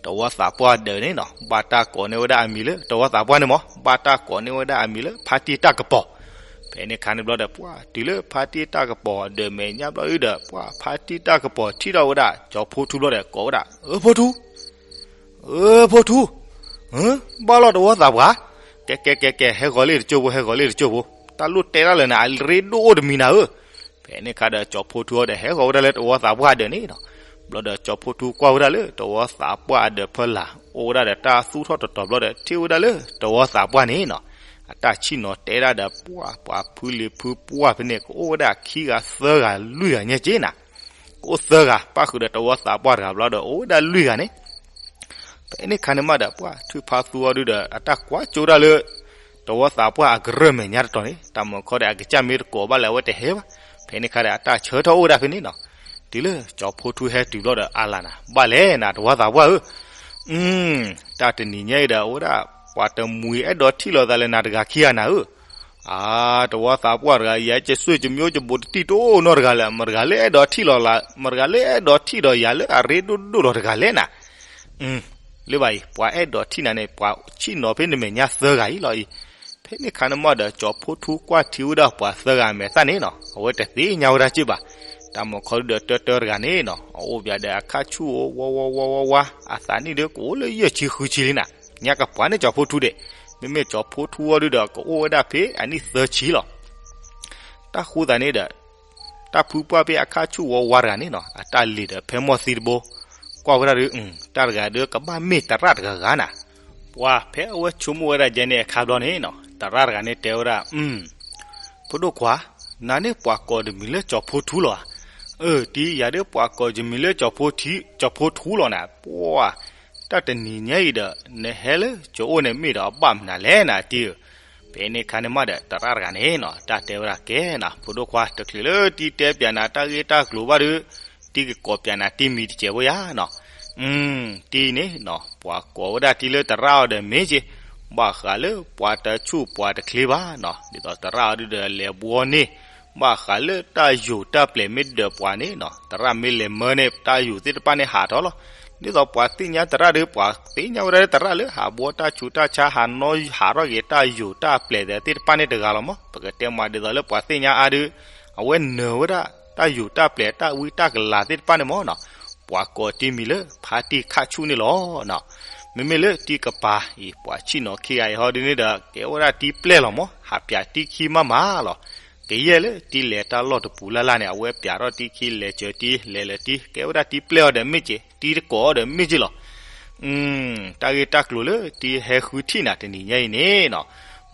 တဝီသးပှၢ်ဒၢးန့ၣ်နီၤ ဘၣ်တၢ်ကိးန့ၢ်ဝဲဒၣ်အမံၤလၢ တဝီသးပှၢ်န့ၣ်မး ဘၣ်တၢ်ကိးန့ၢ်ဝဲဒၣ်အမံၤလၢ ဖါတံၢ်တၢ်ကပီၤ. ဖဲန့ၣ်ခါန့ၣ်ဘျီဒီး ပှၤတုၤလၢဖါတံၢ်တၢ်ကပီၤအဒၢးမဲာ်ညါဘျီဒီး ပှၤဖါတံၢ်တၢ်ကပီၤထံၣ်ထီၣ်ဝဲဒၣ် ကၠီၤဖိထူဘျီဒီး ကိးဝဲဒၣ် အၢ ဖိထူ အၢ ဖိထူ, ဘၣ်လီၤတဝီသးပှၢ်, ကဲကဲကဲကဲ ဟဲဂီၤလၢတကၠိၢ်ဖိ ဟဲဂီၤလၢတကၠိၢ်ဖိ, တၢ်လိၣ်တဲဒၣ်လၢနၤ အရ့ဒိၣ်အိၣ်တမံၤနၤဧၢ. ဖဲန့ၣ်ခါဒီး ကၠီၤဖိထူအီၤဒီး ဟဲဂီၤဝဲဒၣ်လၢတဝီသးပှၢ်ဒၢးန့ၣ်နီၤ. ဘျီဒီး ကၠီၤဖိထူကွၢ်ဝဲဒၣ်လၢ တဝီသးပှၢ်အဒၢးဖီလာ် အိၣ်ဝဲဒၣ်ဒီးတၢ်သူၣ်ထီၣ်တတီၤဘျီဒီး ထံၣ်ဝဲဒၣ်လၢတဝီသးပှၢ်န့ၣ်နီၤ အတၢ်ဆံၣ်နီၤတဲဒၣ်ဒီး ပှၤပှၤဖုလံၤဖုပှၢ်ဖဲန့ၣ် ကအိၣ်ဝဲဒၣ်ခံဂၤသၢဂၤလွံၢ်ဂၤညါက့နၤ. ကအိၣ်သၢဂၤ ပၣ်ဃုာ်ဒီးတဝီသးပှၢ်တဂၤဘျီဒီး အိၣ်ဝဲဒၣ်လွံၢ်ဂၤန့ၣ်. ဖဲန့ၣ်ခါန့ၣ်မးဒီး ပှၤထုးဖါသူအီၤဒုဒီး အတၢ်ကွၢ်ကၠိဒၣ်လၢ တဝီသးပှၢ်အကရၢၢ်မဲာ်ညါတတီၤန့ၣ် တၢ်မုၢ်ခီဒီး အကစၢ်မ့ၢ်တကိးဘၣ်လၢအဝဲတဟဲဘၣ်. ဖဲန့ၣ်ခါဒီး အတၢ်ဆၢထီၣ်အိၣ်ဝဲဒၣ်ဖဲန့ၣ်နီၤ. တုၤလၢကၠီၤဖိထူဟဲတုၤဘျီဒီး အါလၢ်နၤ ဘၣ်လဲၣ်နၤ တဝီသးပှၢ်ဧၢ, တၢ်တနံၤညါအံၤဒီး အဝဲဒၣ် ပှၤတမှံၤအဲၣ်ဒိးထံၣ်လိာ်သးလၢနၤတဂၤခံဂၤနၤဧၢ. အါ တဝီသးပှၢ်တဂၤ ယကစၢၢ်ကမိၣ်ကဘိးတတံၢ်တအိၣ်နီတဂၤလၢၤ မတၤတဂၤလၢအဲၣ်ဒိးထံၣ်လိာ်လၢ မတၤတဂၤလၢအဲၣ်ဒိးထံၣ်ဒီးယၤလၢအရ့ဒိၣ်ဒိၣ်လီၤတဂၤလဲၣ်နၤ. လၢဘၣ်အံၤ ပှၤအဲၣ်ဒိးထံၣ်နၤန့ၣ် ပှၤဆံၣ်နီၤဖဲနမဲာ်ညါသၢဂၤအံၤလီၤအံၤ. ဖဲန့ၣ်ခါန့ၣ်မးဒီး ကၠီၤဖိထူကွၢ်ထံဝဲဒၣ်ပှၤသၢဂၤအမဲာ်သၣ်န့ၣ်နီၤ အဝဲတသ့ၣ်ညါဝဲဒၣ်စ့ၢ်ဘၣ်. တၢ်မုၢ်ခီဒုဒီး တၢတၢတဂၤန့ၣ်နီၤ အအိၣ်ပၠးဒီးအခါဆူၣ်အိၣ်ဝါဝါဝါဝါဝါ အသးနံၣ်ဒုကအိၣ်လၢယဲၢ်ဆံဃုဆံလံနၤ. ညါကပှၤန့ၣ်ကၠီၤဖိထူဒဲး, မ့မ့ၢ်ကၠီၤဖိထူအီၤဒုဒီး ကအိၣ်ဝဲဒၣ်ဖဲအနံၣ်သၢဆံလီၤ. တၢ်ဃိသးန့ၣ်ဒီး တၢ်ဖုပှၢ်ဖဲအခါဆူၣ်ဝါဝါတဂၤန့ၣ်နီၤ အတၢ်လံၤဒီးဖဲမီၢ်သံတဘိ, ကွၢ်ဝဲဒၣ်ဒု တၢ်တဂၤဒုကဘၣ်မ့ၢ်သရၣ်တဂၤဂၤနၤ. ပှၤဖဲအဝဲဆိကမိၣ်ဝဲဒၣ်ယဲန့ၣ်အခါဘျီန့ၣ်နီၤ သရၣ်တဂၤန့ၣ်တဲဝဲဒၣ် ဖိဒိၣ်ခွါ, နၤန့ၣ်ပှၤကိးတမံၤလၢကၠီၤဖိထူလီၤဧါ. အၢ တံၤ ယၤဒုပှၤကိးယမံၤလၢ ကၠီၤဖိထူလီၤနၤ. ပှၤ တၢ်တနံၤညါအံၤဒီး နဟဲလၢကၠိအိၣ်န့ၣ် မ့ၢ်ဒီးအဘၣ်မနုၤလဲၣ်နၤတံၤဧၢ. ဖဲန့ၣ်ခါန့ၣ်မးဒီး သရၣ်တဂၤန့ၣ်နီၤ တၢ်တဲဝဲဒၣ်ကဲနၤ ဖိဒိၣ်ခွါ တချုးလၢတံၤတဲပၠးနၤတၢ်ဂ့ၢ်တၢ်ကျိၤဘၣ်ဒီး တံၤကကိးပၠးနၤတံၤမံၤတစဲးဖိယါနီၤ. တံၤန့ၣ်နီၤ ပှၤကိးဝဲဒၣ်တံၤလၢသရၣ်အီၤဒီးမ့ၢ်က့ၤ, ဘၣ်ဃးလၢပှၤတဆူၣ်ပှၤတချ့ဘၣ်နီၤ. ဒ်သိးသရၣ်အီၤဒုဒီးလဲၤဘှီန့ၢ် ဘၣ်ဃးလၢတၢ်ယိာ်တၢ်ပျဲၤမ့ၢ်ဒၢးပှၤန့ၣ်နီၤ သရၣ်မ့ၢ်လဲၤမၢန့ၣ် တၢ်ယိာ်သ့ၣ်တဖၣ်န့ၣ်ဟးထီၣ်လီၤ. ဒ်သိးပှၤသ့ၣ်ညါသရၣ်ဒီး ပှၤသ့ၣ်ညါဝဲဒၣ်လၢသရၣ်လၢဟးဘှီတၢ်ဆူးတၢ်ဆါ ဟးနီၣ်ဟးထီၣ်က့ၤတၢ်ယိာ်တၢ်ပျဲၤသ့ၣ်တဖၣ်န့ၣ်တဂၤလီၤမး. ပကတဲမးဒ်သိးလၢပှၤသ့ၣ်ညါအါဒု အဝဲနၢၤဝဲဒၣ် တၢ်ယိာ်တၢ်ပျဲၤတၢ်ဝံတၢ်ကလၤသ့ၣ်တဖၣ်န့ၣ်မးနီၤ ပှၤကိးတံၤမံၤလၢ ဖါတံၢ်ခၣ်ဆူၣ်န့ၣ်လီၤနီၤ. မ့မ့ၢ်လၢတံၤကပၤအံၤ ပှၤဆံၣ်နီၤခံဂၤအံၤဟီဒ်န့ၣ်ဒီး ကဲဝဲဒၣ်တံၤပျဲၢ်လီၤမး ဟးပၠးတံၤခံမးမးလီၤ. ကယဲၢ်လၢတံၤလဲၤတၢ်လီၢ်တပူၤလၢ်လၢ်န့ၣ် အဝဲပၠးထီၣ်တံၤခံ လဲၤစၢၤတံၤ လဲၤလၢာ်တံၤ ကဲဝဲဒၣ်တံၤပျဲၢ်အီၤဒီးမ့ၢ်က့ၤ တံၤတကိးအီၤဒီးမ့ၢ်က့ၤလီၤ. တၢ်ဂ့ၢ်တၢ်ကျိၤလၢတံၤဟဲဃုထံၣ်နၤတနံၤညါအံၤန့ၣ်နီၤ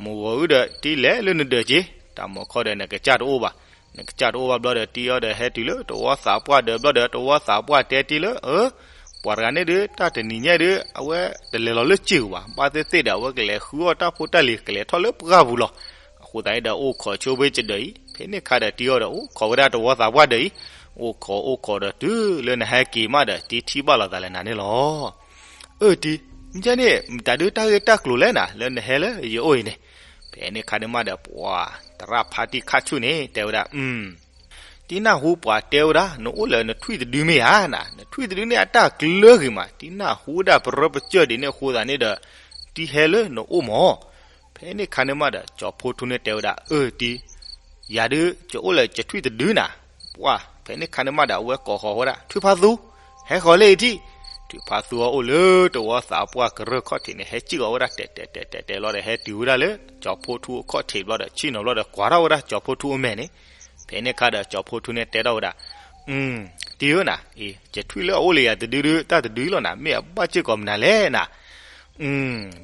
မုၢ်ဂီၤအုဒီးတံၤလဲၤလၢနဒၢးက့ၤ တၢ်မုၢ်ခီဒီးနကစၢ်တအိၣ်ဘၣ်. နကစၢ်တအိၣ်ဘၣ်ဘျီဒီး တံၤအီၤဒီးဟဲတုၤလၢတဝီသးပှၢ်ဒၢးဘျီဒီး တဝီသးပှၢ်တဲတံၤလၢ အၢ ပှၤတဂၤန့ၣ်ဒု တၢ်တနံၤညါဒု အဝဲတလဲၤလီၤလၢစ့ၢ်ကီးဘၣ်. ဘၣ်သ့ၣ်သ့ၣ်ဒီး အဝဲကလဲၤဃုအီၣ်တၢ်ဖိတၢ်လံၤ ကလဲၤထီၣ်လၢပှၢ်ပူၤလီၤ. အဃိသတးဒီး အိၣ်ခိးဆိဖဲယဒၢးအံၤ ဖဲန့ၣ်ခါဒီးတံၤအီၤဒီး အိၣ်ခိးဝဲဒၣ်တဝီသးပှၢ်ဒၢးအံၤ အိၣ်ခိးအိၣ်ခိးဒီးတုၤလၢနဟဲက့ၤမးဒီး တံၤထံၣ်ဘၣ်လိာ်သးလၢနၤန့ၣ်လီၤ. အၢ တံၤ, မ့ၢ်န့ၣ် မတၤဒုတၢ်ဂ့ၢ်တၢ်ကျိၤလဲၣ်နၤ လၢနဟဲလၢယအိၣ်အံၤန့ၣ်. ဖဲန့ၣ်ခါန့ၣ်မးဒီး ပှၤသရၣ်ဖါတံၢ်ခၣ်ဆူၣ်န့ၣ် တဲဝဲဒၣ် တံၤနၢ်ဟူပှၤတဲဝဲဒၣ် နအိၣ်လၢနထွံၣ်တဒုမ့ၢ်ဧါနၤ, နထွံၣ်တဒုန့ၣ်အတၢ်ကျၢၤဂ့ၤမး, တံၤနၢ်ဟူဝဲဒၣ်ပရၢပစၢၢ်ဒ်န့ၣ်အဃိသတးန့ၣ်ဒီး တံၤဟဲလၢနအိၣ်မး. ဖဲန့ၣ်ခါန့ၣ်မးဒီး ကၠီၤဖိထူန့ၣ်တဲဝဲဒၣ် အၢ တံၤ, ယၤဒု ယအိၣ်လၢယထွံၣ်တဒုနၤ. ပှၤ ဖဲန့ၣ်ခါန့ၣ်မးဒီး အဝဲကိးဃီၤဝဲဒၣ် ထွံၣ်ဖါသူ, ဟဲဃီၤလၢအံၤထံၣ်. ထွံၣ်ဖါသူအအိၣ်လၢတဝီသးပှၢ်ကရၢၢ်ခီၣ်ထံးန့ၣ် ဟဲစံၣ်ဃီၤဝဲဒၣ်တဲာ်တဲာ်တဲာ်တဲာ်တဲာ်လီၤဒီး ဟဲတုၤဝဲဒၣ်လၢ ကၠီၤဖိထူအခီၣ်ထံးဘျီဒီး ဆ့ၣ်နီၤဘျီဒီး ကွၢ်ထီၣ်ဝဲဒၣ်ကၠီၤဖိထူအမဲာ်န့ၣ်. ဖဲန့ၣ်ခါဒီး ကၠီၤဖိထူန့ၣ်တဲထီၣ်ဝဲဒၣ် တံၤဧၢနၤ, ယထွံၣ်လၢအအိၣ်လၢယၤတဒုဒု တၢ်တဒုလီၤနၤ, မ့ၢ်အဘၣ်စ့ၢ်ကီးမနုၤလဲၣ်နၤ.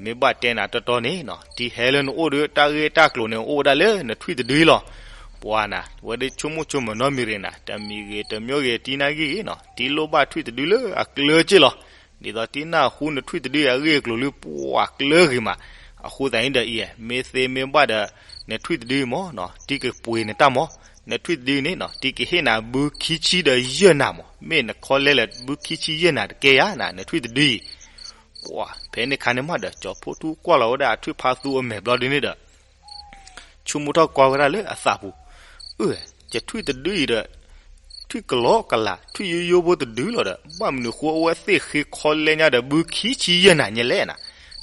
မ့ၢ်ဘၣ်တဲနၤတီတီန့ၣ်နီၤ, တံၤဟဲလၢနအိၣ်ဒီး တၢ်ဂ့ၢ်တၢ်ကျိၤန့ၣ် အိၣ်ဝဲဒၣ်လၢနထွံၣ်တဒုအံၤလီၤ. ပှၤနၤ, ဝဲဒၣ်ဆိကမိၣ်ဆိကမၢၤနီတမံၤရ့ၣ်နၤ, တမံၤဂ့ၤတမံၤဂ့ၤ တံၤနာ်ဂ့ၢ်ဂ့ၤနီၤ, တံၤလိၣ်ဘၣ်ထွံၣ်တဒုလၢအကျၢၤက့ၢ်လီၤ. ဒ်သိးတံၤနၢ်ဟူနထွံၣ်တဒုအဂ့ၢ်အကျိၤလၢ ပှၤကျၢၤဂ့ၤမး. အဃိသတးန့ၣ်ဒီးအံၤ, မ့ၢ်သ့မ့ၢ်ဘၣ်ဒီး နထွံၣ်တဒုအံၤမ့ၢ်နီၤ, တံၤကပှ့ၤနတၢ်မး. နထွံၣ်တဒုန့ၣ်နီၤ, တံၤကဟ့ၣ်နၤဘုခံဆံဒီးယဲၢ်နၤမး, မ့ၢ်နခီလဲလၢဘုခံဆံယဲၢ်နၤတကဲယါနၤ, နထွံၣ်တဒုအံၤ. ပှၤ ဖဲန့ၣ်ခါန့ၣ်မးဒီး ကၠီၤဖိထူကွၢ်လီၤဝဲဒၣ်အထွံၣ်ဖါသူအမဲာ်ဘျီဒ်န့ၣ်ဒီး ဆိကမိၣ်ထီၣ်ကွၢ်ဝဲဒၣ်လၢအသးပူၤ, အၢ ယထွံၣ်တဒုအံၤဒီး ထွံၣ်ကလီကလး ထွံၣ်ယိယိဖိတဒုလီၤဒီး ဘၣ်မနုၤဃိအဝဲသ့ၣ်ဃ့ခီလဲညါဒီးဘုခံဆံယဲၢ်နၤညါလဲၣ်နၤ.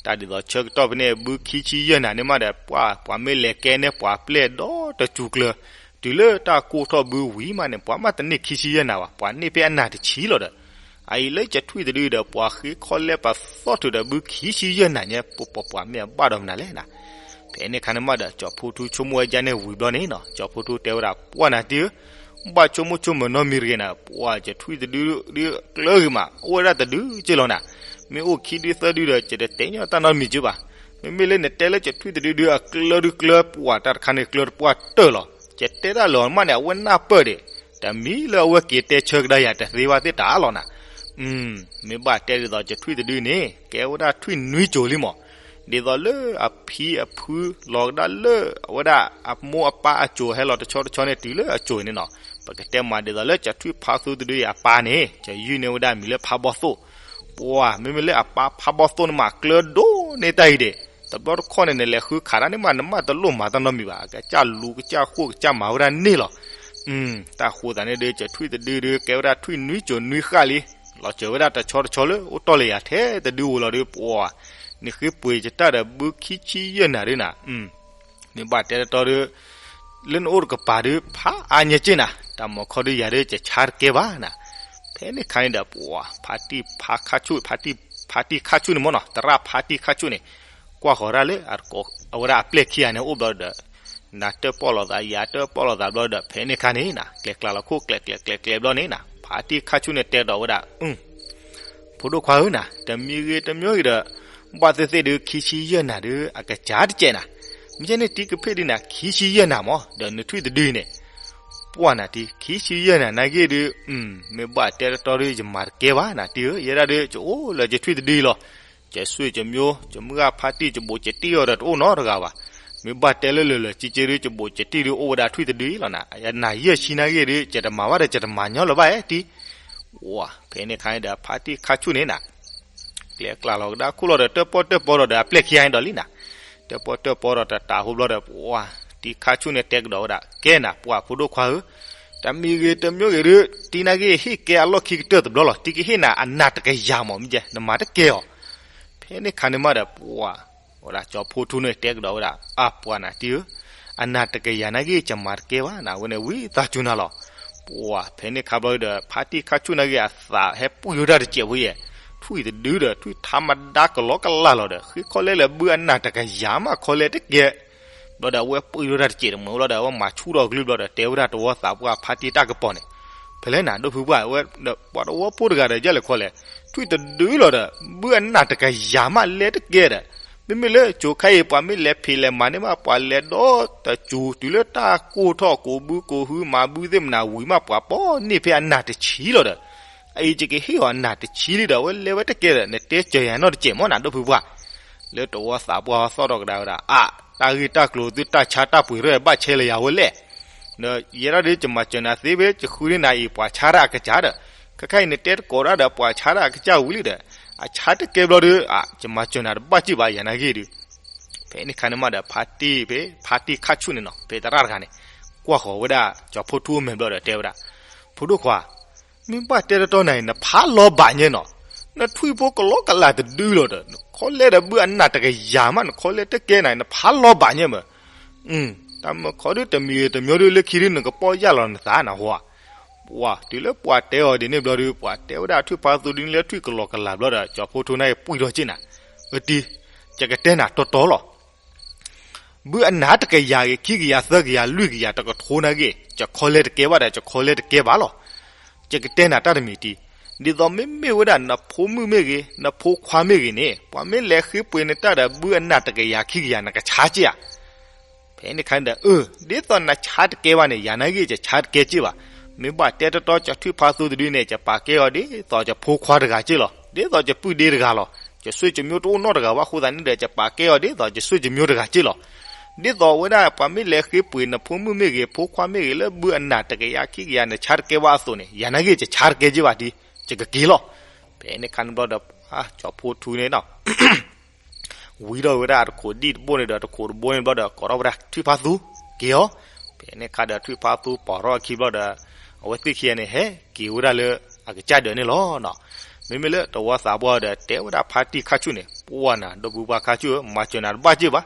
တၢ်ဒ်သိးဆၢကတီၢ်ဖဲန့ၣ် ဘုခံဆံယဲၢ်နၤန့ၣ်မးဒီး ပှၤ ပှၤမ့ၢ်လဲၤကဲန့ၢ်ပှၤပျဲၢ်ဒီတစူၤကျၢၤ တုၤလၢတၢ်ကိၢ်ထီၣ်ဘုဝံၤမးန့ၣ် ပှၤမးတန့ၢ်ခံဆံယဲၢ်နၤဘၣ်, ပှၤန့ၢ်ဖဲအနၤတဆံလီၤဒီး အအံၤလၢကထွံၣ်တဒုဒီး ပှၤဃ့ခီလဲပာ်သီၣ်ထုးဒီးဘုခံဆံယဲၢ်နၤညါ ပပှၤမ့ၢ်အဘၣ်ဒီးမနုၤလဲၣ်နၤ. ဖဲန့ၣ်ခါန့ၣ်မးဒီး ကၠီဖီထူဆိကမိၣ်ဝဲဒ်န့ၣ်ဝံၤဘျီန့ၣ်နီၤ ကၠီဖီထူတဲဝဲဒၣ် ပှၢ်နၤတံၢ်ဧၢ, ဘၣ်ဆိကမိၣ်ဆိကမးနီတမံၤတဂ့ၤနၤ, ပှၢ်ကထွံၣ်တဒုဒုအကျၢၤဂ့ၤမး အိၣ်ဝဲဒၣ်တဒုက့လီၤနၤ, မ့ၢ်အိၣ်ခံဒုသၢဒုဒီး ယတတဲညီတၢ်နီတမံၤက့ဘၣ်. မ့မ့ၢ်လၢနတဲလၢကထွံၣ်တဒုဒုအကျၢၤဒုကျၢၤ ပှၢ်တၢ်တခါန့ၣ်ကျၢၤတပှၢ်တၢၢ်လီၤ. ယတဲတၢ်လၢာ်မးန့ၣ် အဝဲနၢ်ပၢၢ်ဒံး, တမံၤလၢအဝဲက့ၤတဲဆၢကဒါယၤတသ့ဘၣ်သ့ၣ်တၢ်လီၤနၤ. မ့ၢ်ဘၣ်တဲဒ်သိးကထွံၣ်တဒုန့ၣ် ကဲဝဲဒၣ်ထွံၣ်နွံစိၤလံမး, ဒ်သိးလၢအဖံအဖုလီၤကဒါလၢ အဝဲဒၣ်အမိၢ်အပၢ်အစိၤဟဲလီၤတဆီတဆီန့ၣ် တုၤလၢအစိၤန့ၣ်နီၤ, ပကတဲမးဒ်သိးလၢကထွံၣ်ဖါသူတဒုအံၤအပၢ်န့ၣ် ကယုၢ်န့ၢ်ဝဲဒၣ်မံၤလၢဖါဘီၣ်သိၣ်, ပှၢ် မ့မ့ၢ်လၢအပၢ်ဖါဘီၣ်သိၣ်န့ၣ်မး ကျၢၤဒိၣ်န့ၢ်တၢ်အံၤဒံး, တဘျီတခီၣ်န့ၣ် နလဲၤဃုခးတၢ်န့ၣ်မး နမးတလိၣ်မၤတၢ်နီတမံၤဘၣ်, ကစၢ်လူၤကစၢ်ဃိၣ်ကစၢ်မၤဝဲဒၣ်န့ၣ်လီၤ. တၢ်ဃိသးန့ၣ်ဒီး ကထွံၣ်တဒုဒီး ကဲဝဲဒၣ်ထွံၣ်နွံစိၤနွံဃၣ်လံ, လီၤစၢၤဝဲဒၣ်တဆီတဆီလၢအိၣ်တီၢ်လၢယၤထဲတဒုဧိၤလီၤဒီး ပှၢ် နဃ့ပှ့ၤယတၢ်ဒီးဘုခံဆံယဲၢ်နၤဒုနၤ မ့ၢ်ဘၣ်တဲတတီဒီး လၢနအိၣ်တကပၤဒီး ဖးအါညါက့နၤ, တၢ်မၤခီဒုယၤဒီး ကဆါတကဲဘၣ်နၤ. ဖဲန့ၣ်ခါန့ၣ်ဒီး ပှၢ် ဖါတံၢ်ဖါခါဆူၣ်, ဖါတံၢ်ခါဆူၣ်န့ၣ်မ့ၢ်နီၤ, သရၣ်ဖါတံၢ်ခါဆူၣ်န့ၣ် ကွၢ်ဃီၤဒၣ်လၢ အဝဲဒၣ်အပျဲၢ်ခံဂၤန့ၣ်အိၣ်ဘျီဒီး နၤတၢၣ်ပီၣ်လိာ်သး ယၤတၢၣ်ပီၣ်လိာ်သးဘျီဒီး ဖဲန့ၣ်ခါန့ၣ်နၤ ကျဲၤကျါလီၤခိၣ်ကျဲၤကျဲၤကျဲၤကျဲၤဘျီန့ၣ်နၤ ဖါတံၢ်ခါဆူၣ်န့ၣ်တဲဒီးဝဲဒၣ် ဖိဒိၣ်ခွါဧၢနၤ, တမံၤဂ့ၤတမံၤဂ့ၤဒီး ဘၣ်သ့ၣ်သ့ၣ်ဒုး ခံဆံယဲၢ်နၤဒုး အကစၢ်တကဲးနၤ, မ့ၢ်ကဲန့ၣ်တံၤကဖ့ၣ်ဒုးနၤ ခံဆံယဲၢ်နၤမး ဒီးနထွံၣ်တဒုန့ၣ်, ပှၢ်နၤတံၤ ခံဆံယဲၢ်နၤနာ်က့ဒုး မ့ၢ်ဘၣ်တဲတတီဒီး ယမၤတကဲဘၣ်နၤတံၤဧၢ, ယဲဒၣ်ဒုး ယအိၣ်လၢယထွံၣ်တဒုလီၤ. ယဆွေယမျိုး ယမုၢ်ဂၢ်ဖါတံၢ် ယဘိးယတံၢ်အီၤဒီးတအိၣ်နီတဂၤဘၣ်. မ့ၢ်ဘၣ်တဲလၢလၢာ်လၢာ်က့က့ဒုး ယဘိးယတံၢ်ဒုး အိၣ်ဝဲဒၣ်ထွံၣ်တဒုလီၤနၤ, အနၤယဲၢ်ဆံနာ်က့ဒုး ယတမၤဘၣ်ဒီး ယတမၤညီလၢၤဘၣ်ဧါတံၤ ဝါ ဖဲန့ၣ်ခါန့ၣ်ဒီး ဖါတံၢ်ခါဆူၣ်န့ၣ်နၤ ကျဲၤကျါလီၤကဒါခိၣ်လီၤဒီး တၢၣ်ပီၣ်တၢၣ်ပီဒီး အပျဲၢ်ခံဂၤန့ၣ်ဒီးလံနၤ, တၢၣ်ပီၣ်တၢၣ်ပီဒီးတတးဟူဘျီဒီး ပှၢ် တံၤခါဆူၣ်န့ၣ်တဲကဒီးဝဲဒၣ် ကဲနၤ ပှၢ်ဖိဒိၣ်ခွါဧၢ, တမံၤဂ့ၤတမံၤဂ့ၤဒုး တံၤနာ်က့ဟ့ၣ်ကဲအလီၢ်ခံကတၢၢ်တဘျီလီၤ, တံၤကဟ့ၣ်နၤအနၤတကယၤမး မ့ၢ်ကဲ နမၤတကဲအီၤ ဖဲန့ၣ်ခါန့ၣ်မးဒီး ပှၢ် ဝဲဒၣ်ကၠီဖီထူန့ၣ်တဲကဒီးဝဲဒၣ် အါ ပှၢ်နၤတံၤဧၢ, အနၤတကယၤနာ်က့ ယမၤတကဲဘၣ်နၤ အဝဲန့ၣ်ဝံသးစူၤနၤလီၤ. ပှၢ် ဖဲန့ၣ်ခါဘျီဒီး ဖါတံၢ်ခါဆူၣ်နာ်က့ အသးဟဲပှံၢ်ဝဲဒၣ်တစဲးဖိယဲၢ်, ထွံၣ်တဒုဒီး ထွံၣ်ထါမဒါကလီကလးလီၤဒီး ဃ့ခီလဲလၢဘုအနၤတကယၤမး ခီလဲတကဲ ဘျီဒီး အဝဲပှံၢ်ဝဲဒၣ်တစဲးတမုာ်ဘျီဒီး အဝဲမၤဆူၣ်ထီၣ်ကလုၢ်ဘျီဒီး တဲဝဲဒၣ်တဝီသးပှၢ်ဖါတံၢ်တၢ်ကပီၤန့ၣ်, ဖဲလဲၣ်နၤ ဒိၣ်ဖုပှၢ် အဝဲ ပှၤတဝီဖိတဂၤဒီး ယလဲၤခီလဲၣ်, ထွံၣ်တဒုလီၤဒီး ဘုအနၤတကယၤမးလဲတကဲဒီး, မ့မ့ၢ်လၢကၠိခါအံၤ ပှၤမ့ၢ်လဲၤဖံးလဲၤမၤန့ၢ်ဘၣ် ပှၤလဲၤဒီတစူၤ တုၤလၢတၢ်ကိၢ်ထီၣ်ကိးဘုကိးဟု မၤဘုသ့ၣ်မနၤဝံၤမး ပှၤပိာ်န့ၢ်ဖဲအနၤတဆံလီၤဒီး အအံၤယကဟ့ၣ်အီၤအနၤတဆံလံဒီး အဝဲလဲၤဝဲတကဲဒီး နတဲစၢၤယၤနီတစဲးမ့ၢ်နၤ ဒိၣ်ဖုပှၢ် လၢတဝီသးပှၢ်သီၣ်ထီၣ်ကဒါဝဲဒၣ် အါ တၢ်ဂ့ၢ်တၢ်ကျိၤသုတၢ်ဆါတၢ်ပှ့ၤရဲၣ်ဘၣ်ဆဲလၢယၤဝဲလဲၣ်, ဒီးယဲဒၣ်ဒုး ယမၤစၢၤနၤသ့ဖဲ ယဃုန့ၢ်နၤအံၤ ပှၤဆါတၢ်အကစၢ်ဒီး, ခဲခါအံၤနတဲတကိးဒၣ်ဒီး ပှၤဆါတၢ်အကစၢ်ဝံၤလံဒီး, အဆါတကဲဘျီဒီး ယမၤစၢၤနၤတဘၣ်စ့ၢ်ဘၣ် ယၤနာ်ဂ့ၢ်ဒုး ဖဲန့ၣ်ခါန့ၣ်မးဒီး ဖါတံၢ်ဖဲ ဖါတံၢ်ခါဆူၣ်န့ၣ်နီၤ ဖဲသရၣ်တဂၤန့ၣ် ကွၢ်ဃီၤဝဲဒၣ်ကၠီဖီထူအမဲာ်ဘျီဒီးတဲဝဲဒၣ်, ဖိဒိၣ်ခွါ မ့ၢ်ဘၣ်တဲတတီနၤအံၤ နဖးလီၤဘၣ်ညါနီၤ, နထွံၣ်ဖိကလီကလးတဒုလီၤဒီး နခီလဲဒီးဘုအနၢ်တကယၤမး နခီလဲတကဲနၤ နဖးလီၤဘၣ်ညါမး, တၢ်မၢခီဒုးတမံၤဂ့ၤတမံၤဒုးလၢခံဒုး နကပီၢ်ယၢ်လီၤနသးနဟီဧါ, ပှၤတုၤလၢပှၤတဲအီၤဒ်န့ၣ်ဘျီဒုး ပှၤတဲဝဲဒၣ်ထွံၣ်ဖးသူဒ်န့ၣ်လၢထွံၣ်ကလီကလးဘျီဒီး ကၠီဖီထူန့ၣ်ပှံၢ်ထီၣ်က့နၤ, အတံၤ ယကတဲနၤတီတီလီၤ ဘုအနၢ်တကယၤဂ့ၤ ခံကယၤ သၢကယၤ လွံၢ်ကယၤ တကထိနာ်ဂ့ၤ ယခီလဲတကဲဘၣ်ဒီး ယခီလဲတကဲဘၣ်လီၤ. ယကတဲနၤတၢ်တမံၤတံၤ, ဒ်သိးမ့မ့ၢ်ဝဲဒၣ်နဖိမုၣ်မ့ၢ်ဂ့ၤ နဖိခွါမ့ၢ်ဂ့ၤန့ၣ် ပှၤမ့ၢ်လဲၤဃ့ပှ့ၤနတၢ်ဒီး ဘုအနၢ်တကယၤခံကယၤ နကဆါက့ဧါ ဖဲန့ၣ်ခါန့ၣ်ဒီး အၢ ဒ်သိးနဆါတကဲဘၣ်န့ၣ် ယၤနာ်ဂ့ၤ ယဆါတကဲက့ဘၣ်. မ့ၢ်ဘၣ်တဲတီတီ ယထွံၣ်ဖးသူတဒုန့ၣ် ယပာ်ကဲအီၤဒ်သိးယဖိခွါတဂၤက့လီၤ. ဒ်သိးယပုၢ်ဒ့တဂၤလီၤ. ယဆွေယမျိုးတအိၣ်နီတဂၤဘၣ်အဃိသတးန့ၣ်ဒီး ယပာ်ကဲအီၤဒ်သိးယဆွေယမျိုးတဂၤက့လီၤ. ဒ်သိးဝဲဒၣ်ပှၤမ့ၢ်လဲၤဃ့ပှ့ၤနဖိမုၣ်မ့ၢ်ဂ့ၤ ဖိခွါမ့ၢ်ဂ့ၤ လၢဘုအနၢ်တကယၤခံကယၤ နဆါတကဲဘၣ်အသိးန့ၣ် ယၤနာ်ဂ့ၤ ယဆါတကဲက့ဘၣ်ဒ် ယကက့ၤလီၤ. ဖဲန့ၣ်ခါန့ၣ်ဘျီဒီး ကၠီဖီထူန့ၣ်နီၤ ဝံထီၣ်ဝဲဒၣ်တခိးဒံၣ်တဘိန့ၣ်ဒီး တခိးတဘိန့ၣ်ဘျီဒီး ကိးထီၣ်ဝဲဒၣ်ထွံၣ်ဖးသူ က့ၤအီၤ. ဖဲန့ၣ်ခါဒီးထွံၣ်ဖးသူပိာ်ထီၣ်အခံဘျီဒီး အဝဲသ့ၣ်ခံဂၤန့ၣ် ဟဲက့ၤဝဲဒၣ်လၢအကစၢ်ဒၢးန့ၣ်လီၤနီၤ. မ့မ့ၢ်လၢတဝီသးပှၢ်ဒီး တဲဝဲဒၣ်ဖါတံၢ်ခါဆူၣ်န့ၣ်, ပှၢ်နၤ ဒီပုၢ်ဝဲၢ်ခါဆူၣ်ဧၢ, မၤစၢၤနၤတဘၣ်က့ၢ်ဘၣ်.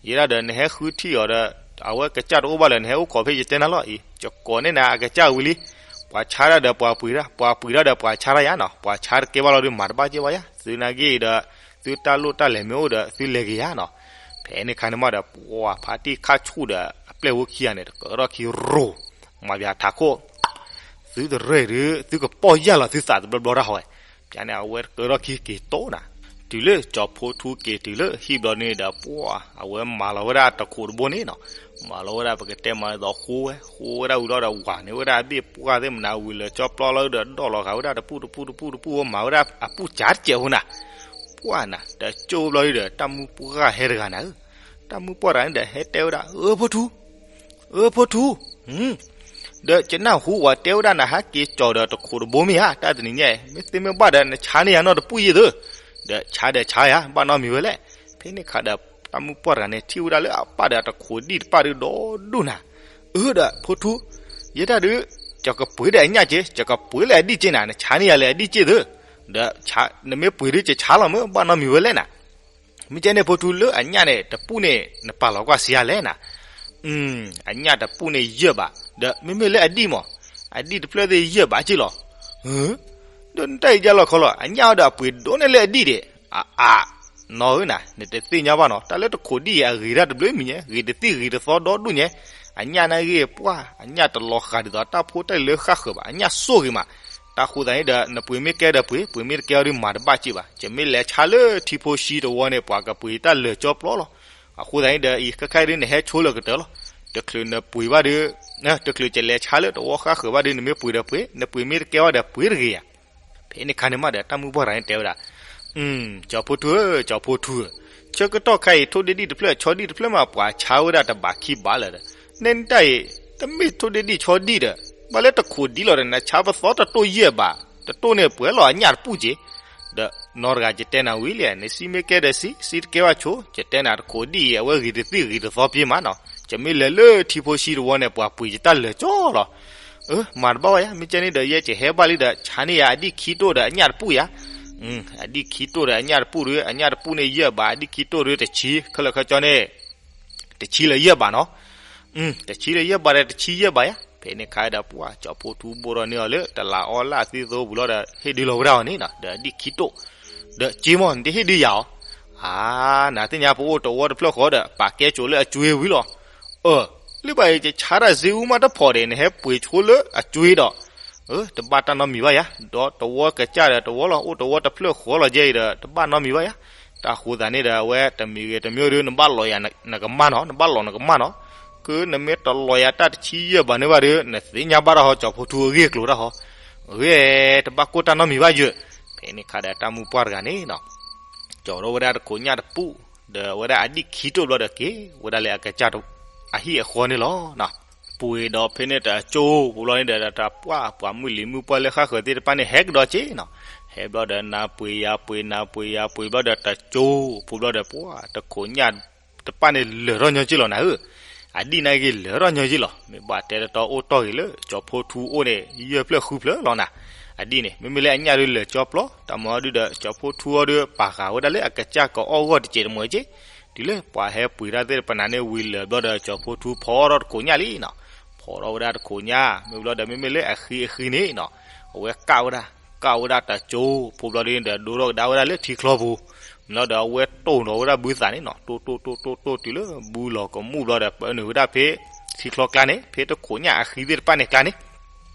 ယဲဒၣ်ဒီးနဟဲဃုထံၣ်အီၤဒီး အဝဲကစၢ်တအိၣ်ဘၣ်လၢၤ နဟဲအိၣ်ခိးဖဲယတဲနၤလီၤအံၤ, ယကိးန့ၢ်နၤအကစၢ်ဝံၤလံ. ပှၤဆါတၢ်ဒီးပှၤပှ့ၤတၢ်, ပှၤပှ့ၤတၢ်ဒီးပှၤဆါတၢ်ယါနီၤ, ပှၤဆါတကဲဘၣ်လီၤဒီး မၤတဘၣ်က့ၢ်ဘၣ်ယါ. သုနာ်က့ဒီး သုတၢ်လိၣ်တၢ်လဲၤမ့ၢ်အိၣ်ဒီး သုလဲၤက့ၤယါနီၤ. ဖဲန့ၣ်ခါန့ၣ်မးဒီး ပှၢ်ဖါတံၢ်ခါဆူၣ်ဒီး အပျဲၢ်ဖိခံဂၤန့ၣ် တကၢထီၣ်ခံရိၤ, မၤပၠးထးခိၣ်, သုတရဲၣ်ဒုး သုကပီၢ်ယၢ်လီၤသုသးတဘျီဘျီတၢ်ဟီဝဲ. ပျးန့ၣ် အဝဲတကၢထီၣ်ခံက့ၤတိၢ်နၤ, တုၤလၢကၠီၤဖိထူက့ၤတုၤလၢဟံၣ်ဘျီန့ၣ်ဒီး ပှၢ် အဝဲမၤလီၤဝဲဒၣ်တခိးတဘိန့ၣ်နီၤ. မၤလီၤဝဲဒၣ် ပကတဲမၤဒ်သိးဃိဝဲ, ဃိဝဲဒၣ်ဝံၤလီၤဒီး ဝၤန့ၢ်ဝဲဒၣ်အဘ့ၣ်ပှၢ်သ့ၣ်မနၤဝံၤ လၢာ်ကၠီပျီလီၤဒီး ဒီၣ်လီၤဃာ်ဝဲဒၣ်တပူၣ်တပူၣ်တပူၣ်တပူၣ်ဝဲ မၤဝဲဒၣ်အပူၣ်စးတစဲးဖိနၤ. ပှၢ်နၤ တကၠိဘျီဒီး တၢ်မုၢ်ပှၢ်ဟဲတဂၤနၤဧၢ, တၢ်မုၢ်ပှၢ်တဂၤန့ၣ်ဒီး ဟဲတဲဝဲဒၣ်, အၢ ဖိထူ, အၢ ဖိထူ, ဒီးယနၢ်ဟူဝဲတဲဝဲဒၣ် နဟဲက့ၤကၠီၤဒီးတခိးတဘိမ့ၢ်ဧါ, တၢ်တနံၤညါအံၤ မ့ၢ်သ့မ့ၢ်ဘၣ်ဒီး နဆါန့ၢ်ယၤနီတပူၣ်ယ့ၢ်သု, ဒီးဆါဒီးဆါယၤ ဘၣ်နီတမံၤဝဲလဲၣ်. ဖဲန့ၣ်ခါဒီး တၢ်မုၢ်ပှၢ်တဂၤန့ၣ် ထံၣ်ဝဲဒၣ်လၢအပၢ်ဒီးတခိးဒံၣ်တပၢ်ဒုးဒီဒူၣ်နၤ, အၢ ဒီးဖိထူ, ယဲဒၣ်ဒုး ယကပှ့ၤဒီးအညၣ်က့, ယကပှ့ၤလၢအဒံၣ်က့နၤ, နဆါန့ၢ်ယၤလၢအဒံၣ်က့သု, ဒီး နမ့ၢ်ပှ့ၤဒုး ယဆါလီၤမ့ၢ် ဘၣ်နီတမံၤဝဲလဲၣ်နၤ. မ့ၢ်ကဲန့ၣ် ဖိထူ လၢအညၣ်န့ၣ် တပူၣ်န့ၣ် နပာ်လီၤကွၢ်ဆံးအါလဲၣ်နၤ. အညၣ်တပူၣ်န့ၣ်ယဲၢ်ဘး, ဒီးမ့မ့ၢ်လၢအဒံၣ်မး, အဒံၣ်တဖျၢၣ်သ့ၣ်ယဲၢ်ဘးက့လီၤ. ဒီးနတၢ်အံၤယါလီၤခီလီၤ, အညၣ်အီၤဒီးအပှ့ၤဒိၣ်န့ၢ်လၢအဒံၣ်ဒံး, အအါ, နီၢ်ဧၢနၤ, နတသ့ၣ်ညါဘၣ်နီၤ, တၢ်လၢတခိးဒံၣ်အံၤအဂ့ၤတၢ်တဘျုးမံၤညါ, ဂ့ၤတသံၣ်ဂ့ၤတသီဒီဒူၣ်ညါ, အညၣ်နာ်ဂ့ၤပှၢ်, အညၣ်တလီၤဃာ်ဒ်သိးတၢ်ဖိတၢ်လံၤလၢဃၣ်ဃၢၤဘၣ်, အညၣ်စိၣ်ဂ့ၤမး, တၢ်ဃိသးန့ၣ်ဒီး နပှ့ၤမ့ၢ်ကဲဒီးပှ့ၤ, ပှ့ၤမ့ၢ်တကဲအီၤဒီး မၤတဘၣ်က့ဘၣ်, ယမ့ၢ်လဲၤဆါလၢထံဖိဆံးတဝီန့ၣ် ပှၤကပှ့ၤတၢ်လၢာ်ကၠီပျီလီၤ. အဃိသတးန့ၣ်ဒီး အံၤခဲခါဒုး နဟဲဆိလၢကတၢၢ်လီၤ. တချုးနပှ့ၤဘၣ်ဒီး, တချုးကလဲၤဆါလၢတဝီဃၣ်ဃၢၤဘၣ်ဒီး နမ့ၢ်ပှ့ၤဒီးပှ့ၤ, နပှ့ၤမ့ၢ်တကဲဘၣ်ဒီးပှ့ၤတဂ့ၤဧါ. ဖဲန့ၣ်ခါန့ၣ်မးဒီး တၢ်မုၢ်ပှၢ်တဂၤန့ၣ်တဲဝဲဒၣ်, ကၠီၤဖိထူဧၢ, ကၠီၤဖိထူဧၢ, ဆၢကတီၢ်ခါအံၤ ထိၣ်ဒ့ဒံၣ်တဖျၢၣ် ဆီဒံၣ်တဖျၢၣ်မး ပှၤဆါဝဲဒၣ်တဘးခံဘးလၢာ်ဒီး, နဲနတၢ်အံၤ တမ့ၢ်ထိၣ်ဒ့ဒံၣ်ဆီဒံၣ်ဒီး, ဘၣ်လၢတခိးဒံၣ်လီၤဒီး နဆါပသီတတိၢ်ယဲၢ်ဘး, တတိၢ်န့ၣ်ပှဲၤလီၤအညၣ်တပူၣ်က့ ဒီးနီၢ်တဂၤ ယတဲနၤဝံၤလံ, နစံးမ့ၢ်ကဲဒီးစံး, စံးတကဲဘၣ်ဆိ, ယတဲနၤတခိးဒံၣ်အံၤ အဝဲဂ့ၤတသံၣ်ဂ့ၤတသီပ့ၤမးနီၤ, ယမ့ၢ်လဲၤလၢထံဖိဆံးတဝီန့ၣ် ပှၤပှ့ၤယတၢ်လၢာ်ကၠီလီၤ. အၢ မၤတဘၣ်ဘၣ်ယါ, မ့ၢ်ကဲန့ၣ်ဒီး ယဲယဟဲဘၣ်လံဒီး ဆါန့ၢ်ယၤအဒံၣ်ခံတိၢ်ဒီးအညၣ်တပူၣ်ယါ, အဒံၣ်ခံတိၢ်ဒီးအညၣ်တပူၣ်ဒီး, အညၣ်တပူၣ်န့ၣ်ယဲၢ်ဘး, အဒံၣ်ခံတိၢ်ဒီးတဆံ, ခဲလၢာ်ခဲဆ့န့ၣ် တဆံလၢယဲၢ်ဘးနီၤ, တဆံလၢယဲၢ်ဘးဒီးတဆံယဲၢ်ဘးယါ. ဖဲန့ၣ်ခါဒီး ပှၢ်ကၠီၤဖိထူဘိၣ်ထီၣ်န့ၢ်အီၤလၢ တလးအီလၢ်သံသိပူၤလီၤဒီး ဟ့ၣ်ဒုးလီၤဝဲဒၣ်အီၤန့ၣ်နီၤ, ဒီးအဒံၣ်ခံတိၢ်, ဒီးက့မီၢ် နတဟ့ၣ်ဒုးယၤအီၤ, အါ, နသ့ၣ်ညါပအိၣ်တဝီတဖျၢၣ်ဃီဒီး ပာ်ကဲစိၤလၢအကွ့ဝံၤလီၤ. အၢ, လၢဘၣ်အံၤ ယဆါတၢ်စ့အူမးတဖီၣ်ဒီး နဟဲပှ့ၤဆိလၢအကွ့ဒီး အၢ တဘၣ်တၢ်နီတမံၤဘၣ်ယါ, ဒီးတဝီကစၢ်ဒီးတဝီလီၤ, အိၣ်တဝီတဖျၢၣ်ဃီလီၤကဲအံၤဒီး တဘၣ်နီတမံၤဘၣ်ယါ. တၢ်ဃိသးန့ၣ်ဒီး အဝဲတမံၤဂ့ၤတမံၤဒီး နဘၣ်လီၤယၤ နကမၢ်နီၤ, နဘၣ်လီၤနကမၢ်နီၤ, ကနမ့ၢ်တလီၤယၤတၢ်တဆံယဲၢ်ဘးန့ၣ်ဘၣ်ဒီး နသ့ၣ်ညါဘၣ်တၢ်ဟီ ကၠီၤဖိထူအဂ့ၢ်အကျိၤတၢ်ဟီ, အဂ့ၢ် တဘၣ်ကိၢ်တၢ်နီတမံၤဘၣ်ယါ. ဖဲန့ၣ်ခါဒီး တၢ်မုၢ်ပှၢ်တဂၤန့ၣ်နီၤ ကၠီၤထီၣ်ဝဲဒၣ်တခိးညၣ်တပူၣ်, ဒီးဝဲဒၣ်အဒံၣ်ခံတိၢ်ဘျီဒီးက့ၤဝဲဒၣ်လၢအကစၢ်အဟံၣ်အဃီန့ၣ်လီၤ. ပှ့ၤဒီးဖဲန့ၣ်တကၠိဖိဘျီန့ၣ်ဒီး တၢ်ပှၢ်ပှၤမုၢ်လံၤမုၢ်ပှၢ်လၢဃၣ်ဃၢၤသ့ၣ်တဖၣ်န့ၣ် ဟဲကဒီးက့နီၤ, ဟဲဘျီဒီးနၤပှ့ၤယၤပှ့ၤ နၤပှ့ၤယၤပှ့ၤဘျီဒီး တကၠိဖိဘျီဒီး ပှၢ်တခိးညၣ်တပၢ်န့ၣ် လၢာ်ထီၣ်ညီက့လီၤနၤဧၢ, အဒံၣ်နာ်က့လၢာ်ထီၣ်ညီက့လီၤ. မ့ၢ်ဘၣ်တဲတတီအိၣ်တီၢ်ဂ့ၤလၢ ကၠီၤဖိထူအိၣ်န့ၣ် ယဲၢ်ဖျၢၣ်ဃုဖျၢၣ်လီၤနၤ, အဒံၣ်န့ၣ် မ့မ့ၢ်လၢအညၣ်ဒုးလၢာ်ကၠီပျီ, တၢ်မၤအီၤဒုးဒီး ကၠီၤဖိထူအီၤဒုး ပာ်ဃာ်ဝဲဒၣ်လၢအကစၢ်ကအီၣ်ဂီၢ်တစဲးတမှဲးက့, တုၤလၢပှၤဟဲပှ့ၤတၢ်သ့ၣ်တဖၣ်န့ၣ်ဝံၤလၢာ်ဘျီဒီး ကၠီၤဖိထူဖီထီၣ်တခိးညၣ်လံနီၤ, ဖီထီၣ်ဝဲဒၣ်တခိးညၣ် မ့ၢ်ဘျီဒီး မ့မ့ၢ်လၢအဃံအဃံန့ၣ်နီၤ, အဝဲကၣ်ဝဲဒၣ်, ကၣ်ဝဲဒၣ်တကၠိဖိဘျီဒီး ဒိၣ်ထီၣ်ကဒါဝဲဒၣ်လၢထံချီပူၤ, မ့ၢ်ဘျီဒီး အဝဲတိၢ်နီၤဝဲဒၣ်ဘုသးန့ၣ်နီၤ, တိၢ်တိၢ်တိၢ်တိၢ်တိၢ် တုၤလၢဘုလီၤကမူၣ်ဘျီဒီး ပၢနုာ်ဝဲဒၣ်ဖဲထံချီကျါန့ၣ်, ဖဲတခိးညၣ်အဃံသ့ၣ်တဖၣ်န့ၣ်ကျါန့ၣ်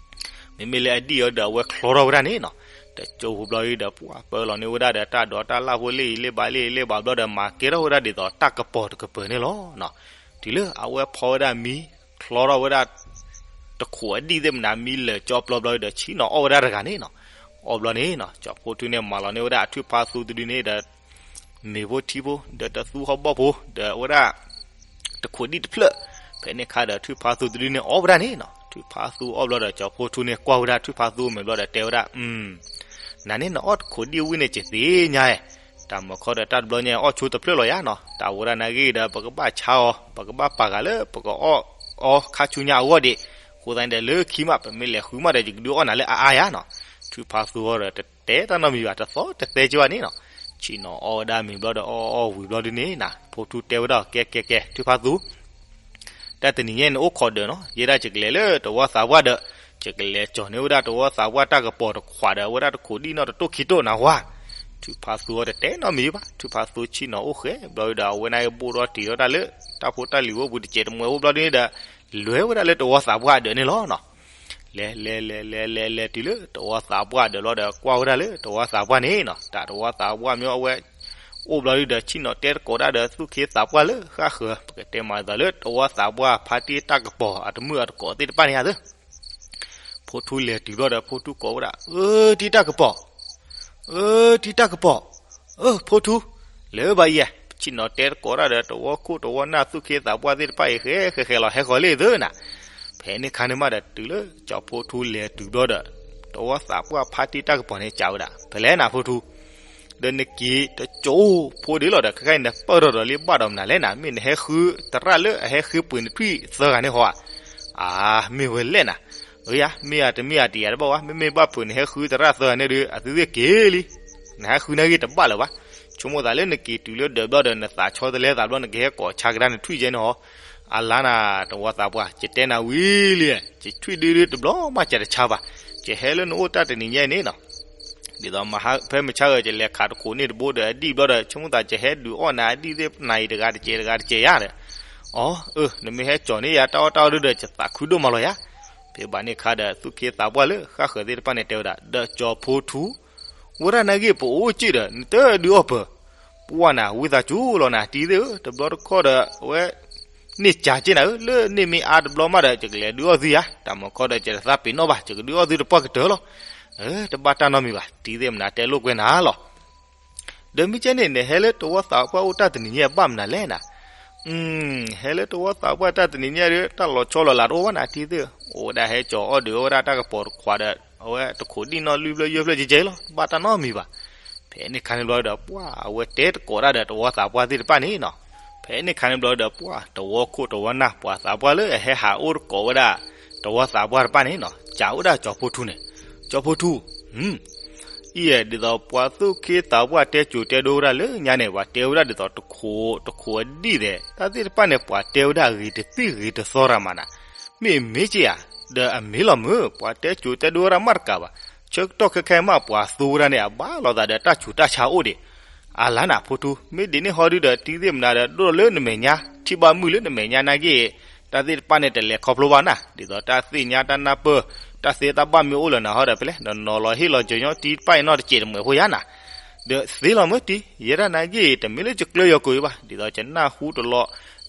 မ့မ့ၢ်လၢအဒံၣ်အီၤဒီး အဝဲချီထီၣ်ဝဲဒၣ်န့ၣ်နီၤ, တကၠိဖိဘျီဒီး ပှၢ်ပၢလီၤန့ၢ်ဝဲဒၣ်ဒီး တၢ်ဒိးတၢ်လၢ်ဖိလၢအံၤလၢဘၣ်လၢအံၤလၢဘၣ်ဘျီဒီး မၤကဲထီၣ်ဝဲဒၣ်ဒ်သိးတၢ်ကပီၤတကပၤန့ၣ်လီၤ. တုၤလၢအဝဲဖီဝဲဒၣ်မံ, ချီထီၣ်ဝဲဒၣ် တခိးအဒံၣ်သ့ၣ်မနုၤ မံလၢာ်ကၠီပျီဘျီဒီး ဆံးနီၤအီၣ်ဝဲဒၣ်တဂၤန့ၣ်နီၤ, အီၣ်ဘျီန့ၣ်နီၤ, ကၠီဖိထူန့ၣ် မၤလီၤန့ၢ်ဝဲဒၣ်အထုဖးသူတဒုန့ၣ်ဒီး မ့ၤဖိထံဖိ ဒီးတသူဟီၣ်ဘီၣ်ဖိ ဒီးဝဲဒၣ် တခိးဒံၣ်တဖျၢၣ်, ဖဲန့ၣ်ခါဒီး ထုဖးသူတဒုန့ၣ်အီၣ်ဝဲဒၣ်န့ၣ်နီၤ, ထုဖးသူအီၣ်ဘျီဒီး ကၠီဖိထူန့ၣ် ကွၢ်ဝဲဒၣ်ထုဖးသူမဲာ်ဘျီဒီး တဲဝဲဒၣ်, နၤန့ၣ် နအီၣ်တခိးဒံၣ်ဝံၤန့ၣ် ယသ့ၣ်ညါ, တၢ်မၤခီဒီးတၢ်တဘျီညါ အီၣ်ဆိတဖျၢၣ်လီၤယါနီၤ, တၢ်ဝဲဒၣ်နာ်ဂ့ၢ်ဒီး ပကဘၣ်ဆါအီၤ, ပကဘၣ်ပာ်ဂၤလၢ ပကအီၣ်အီၤခါဆူညါအဂီၢ်ဒံး, အဃိသတးန့ၣ်ဒီး လၢခံမး ပမ့ၢ်လဲၤဃုမးဒီး ယကဒုးအီၣ်နၤလၢအအါယါနီၤ. ထုးဖးသိဟီဒီး တတဲတၢ်နီတမံၤဘၣ်, တသီတသဲက့ဘၣ်န့ၣ်နီၤ. ဆ့ၣ်နီၤအီၣ်ဝဲဒၣ်မ့ၤဘျီဒီး အီၣ်အီၣ်ဝံၤဘျီဒ်န့ၣ်နီၤ, ဖိထူတဲဝဲဒၣ်, ကဲကဲကဲ ထုးဖးသိ, တၢ်တနံၤညါန့ၣ် အိၣ်ခိးဒၢးနီၤ, ယဲဒၣ်ယကလဲၤလၢတဝီသးပှၢ်ဒီး, ယကလဲၤကၠီၤန့ၢ်ဝဲဒၣ်တဝီသးပှၢ်တၢ်ကပီၤတခွးဒီး အဝဲဒၣ်တခိးဒံၣ်နီၣ်တတိၢ်ခံတိၢ်နၤဝါ. ထုးဖးသိဟီတတဲနီတမံၤဘၣ်, ထုးဖးသိဆ့ၣ်နီၤအိၣ်ဃဲဘျီဒီး အဝဲန့ၣ်ဘိၣ်ထီၣ်တ့ၢ်ထီၣ်တၢ်လၢ တၢ်ဖိတၢ်လံၤဝဲပူၤတစဲးတမှဲးဝဲဘျီဒ်န့ၣ်ဒီး လဲၤဝဲဒၣ်လၢတဝီသးပှၢ်အဒၢးန့ၣ်လီၤနီၤ. လဲၤလဲၤလဲၤလဲၤလဲၤလဲၤတုၤလၢတဝီသးပှၢ်အဒၢးလီၤဒီး ကွၢ်ဝဲဒၣ်လၢတဝီသးပှၢ်န့ၣ်နီၤ, တၢ်တဝီသးပှၢ်မ့ၢ်အဝဲ အိၣ်ဘျီဒ်ဒီး ဆ့ၣ်နီၤတဲတကိးတၢ်ဒီး သူၣ်က့သးပှၢ်လၢဃၣ်ဃၢၤ, ပကတဲမးဒ်သိးလၢတဝီသးပှၢ်ဖါတံၢ်တၢ်ကပီၤအတမုၢ်အတကိးသ့ၣ်တဖၣ်န့ၣ်ဧါသၢ ဖိထူလဲၤတုၤဘျီဒီး ဖိထူကိးဝဲဒၣ်, အၢ တံၢ်တၢ်ကပီၤ, အၢ တံၢ်တၢ်ကပီၤ, အၢ ဖိထူ, လၢဘၣ်ယဲ, ဆ့ၣ်နီၤတဲတကိးတၢ်ဒီး တဝီခိၣ်တဝီနၢ်သူၣ်က့သးပှၢ်သ့ၣ်တဖၣ်အံၤ ဃဲဃဲဃဲလီၤ ဟဲဃီၤလံသၢနၤ. ဖဲန့ၣ်ခါန့ၣ်မးဒီး တုၤလၢကၠီၤဖိထူလဲၤတုၤဘျီဒီး တဝီသးပှၢ်ဖါတံၢ်တၢ်ကပီၤန့ၣ် ကးဝဲဒၣ်, ဖဲလဲၣ်နၤဖိထူ, ဒီးနက့ၤတကၠိဖိဒ်လီၤဒီး ခဲခါအံၤနပၢၢ်ထီၣ်ဒီးလံဘၣ်ဒီးမနုၤလဲၣ်နၤ, မ့ၢ်နဟဲဃုသရၣ်လၢအဟဲဃ့ပှ့ၤနထွံၣ်သၢဂၤန့ၣ်ဟီဧါ. အၢ မ့ၢ်ဝဲလဲၣ်နၤ, အၢယါ မ့ၢ်ဧါတမ့ၢ်ဧါတယၤတဘၣ်ဝဲ, မ့မ့ၢ်ဘၣ်ဖုးနဟဲဃုသရၣ်သၢဂၤန့ၣ်ဒီး အသုသ့ၣ်က့ၤလံ, နဟဲဃုန့ၢ်ဂ့ၢ်တဘၣ်လၢၤဘၣ်. ဆိကမိၣ်သးလၢနက့ၤတုၤလၢဒၢးဘျီဒီး နသးဆီတလဲသးဘျီ နကဟဲကိးဆါကဒါနထွံၣ်ကဲန့ၣ်ဟီ, အလါနၤ တဝီသးပှၢ် ယတဲနၤဝံၤလံ, ယထွံၣ်ဒုဒုတဘျီမး ယတဆါဘၣ်, ယဟဲလၢနအိၣ်တၢ်တနံၤညါအံၤန့ၣ်နီၤ. ဒ်သိးမဟါဖဲမုၢ်ဆါဂၤ ယလဲၤခးတခိးန့ၢ်တဘိဒီး အဒံၣ်ဘျီဒီး ဆိကမိၣ်သး ယဟဲဒုးအီၣ်နၤအဒံၣ်သ့ၣ် နၤအံၤတဂၤတကဲးတဂၤတကဲးယါဒီး, အီ အၢ နမ့ၢ်ဟဲကၠီၤန့ၢ်ယၤတၢ်အီၣ်တၢ်အီဒုဒီး ယသးခုဒိၣ်မးလီၤယါ. ဖဲဘၣ်န့ၣ်ခါဒီး သူၣ်က့သးပှၢ်လၢဃၣ်ဃၢၤသ့ၣ်တဖၣ်န့ၣ်တဲဝဲဒၣ်, ဒီးကၠီၤဖိထူ ဝဲဒၣ်နဂ့ၢ်ပအိၣ်က့ၣ်ဒီး နတဒုးအီၣ်ပၢၤ, ပှၢ်နၤ ဝံသးစူၤလီၤနၤ တံၤသ့ၣ်ဧၢ, တဘျီတခီၣ်ဒီး အဝဲ န့ၢ်ကၠၤက့ၣ်နၤဧၢ, လၢန့ၢ်မ့ၢ်အါတဘျီမးဒီး ယကလဲၤဒုးအီၣ်သုယါ, တၢ်မၤခီဒီး ယတသးပ့ၤနီၣ်ဘၣ်, ယကဒုးအီၣ်သုတပှၢ်ကတၢၢ်လီၤ. အၢ တဘၣ်တၢ်နီတမံၤဘၣ်, တံၤသ့ၣ်မနၤတဲလိာ်ကွဲနၤလီၤ. ဒီးမ့ၢ်ကဲန့ၣ် နဟဲလၢတဝီသးပှၢ်အိၣ်တၢ်တနံၤညါဘၣ်မနုၤလဲၣ်နၤ. ဟဲလၢတဝီသးပှၢ်တၢ်တနံၤညါဒီး တၢ်လီၤဆီလီၤလးတအိၣ်ဘၣ်နၤ တံၤသ့ၣ်, အိၣ်ဝဲဒၣ်ဟဲကၠီၤအီၣ်ဒုးအီၣ်ဝဲဒၣ်တၢ်ကပီၤတခွးဒီး အဝဲတခိးဒံၣ်နီၣ်လွံၢ်ဖျၢၣ်ယဲၢ်ဖျၢၣ်ကဲကဲလီၤ, တဘၣ်တၢ်နီတမံၤဘၣ်. ဖဲန့ၣ်ခါန့ၣ်ဘျီဒီး ပှၢ်အဝဲတဲတကိးတၢ်ဒီးတဝီသးပှၢ်သ့ၣ်တဖၣ်န့ၣ်နီၤ. ဖဲန့ၣ်ခါန့ၣ်ဘျီဒီး ပှၢ်တဝီခိၣ်တဝီနၢ် ပှၤသးပှၢ်လၢအဟဲဟးအိၣ်တကိးဝဲဒၣ် တဝီသးပှၢ်တဖၣ်န့ၣ်နီၤ ကးဝဲဒၣ်ကၠီၤဖိထူန့ၣ်, ကၠီၤဖိထူ အံၤ ဒ်သိးပှၤသူၣ်က့သးပှၢ်တဲစိၤတဲဒိဝဲဒၣ်လၢညါန့ၣ် ပှၤတဲဝဲဒၣ်ဒ်သိးတခိး တခိးအဒံၣ်ဒီး တၢ်သ့ၣ်တဖၣ်န့ၣ် ပှၤတဲဝဲဒၣ်ဂ့ၤတသံၣ်ဂ့ၤတသီရၤမးနၤ, မ့ၢ်မ့ၢ်က့ဧါ, ဒီးအမ့ၢ်လီၤမုၢ် ပှၤတဲစိၤတဲဒိဝဲဒၣ်မးတကးဘၣ်, ဆၢကတီၢ်ခဲခဲအံၤမး ပှၤသူဝဲဒၣ်န့ၣ် အဘၣ်လိာ်သးဒီးတၢ်ဆူးတၢ်ဆါအိၣ်ဒံး, အလါနၤဖိထူ မ့ၢ်ဒ်န့ၣ်ဟီဒုဒီး တံၤသ့ၣ်မနၤဒီး ဒိၣ်လၢနမဲာ်ညါ ထံၣ်ဘၣ်မုၢ်လၢနမဲာ်ညါနာ်က့ တၢ်သ့ၣ်တဖၣ်န့ၣ် တလဲၤခီဖျိဘၣ်နၤ, ဒ်သိးတၢ်သ့ၣ်ညါတၢ်နၢ်ပၢၢ် တၢ်သ့တၢ်ဘၣ်မ့ၢ်အိၣ်လၢနၤဟီဒီး ဖဲလဲၣ် နနီၤလီၤဟ့ၣ်လီၤစၢၤညီတံၤတဖၣ်အံၤနီတစဲးတမှဲးဖိယါနၤ, ဒီးသ့လီၤမုၢ်တံၤ ယဲဒၣ်နာ်က့ တမ့ၢ်လၢယကျၢၤယီၤကိးအံၤဘၣ်, ဒ်သိးယနၢ်ဟူတလီၤ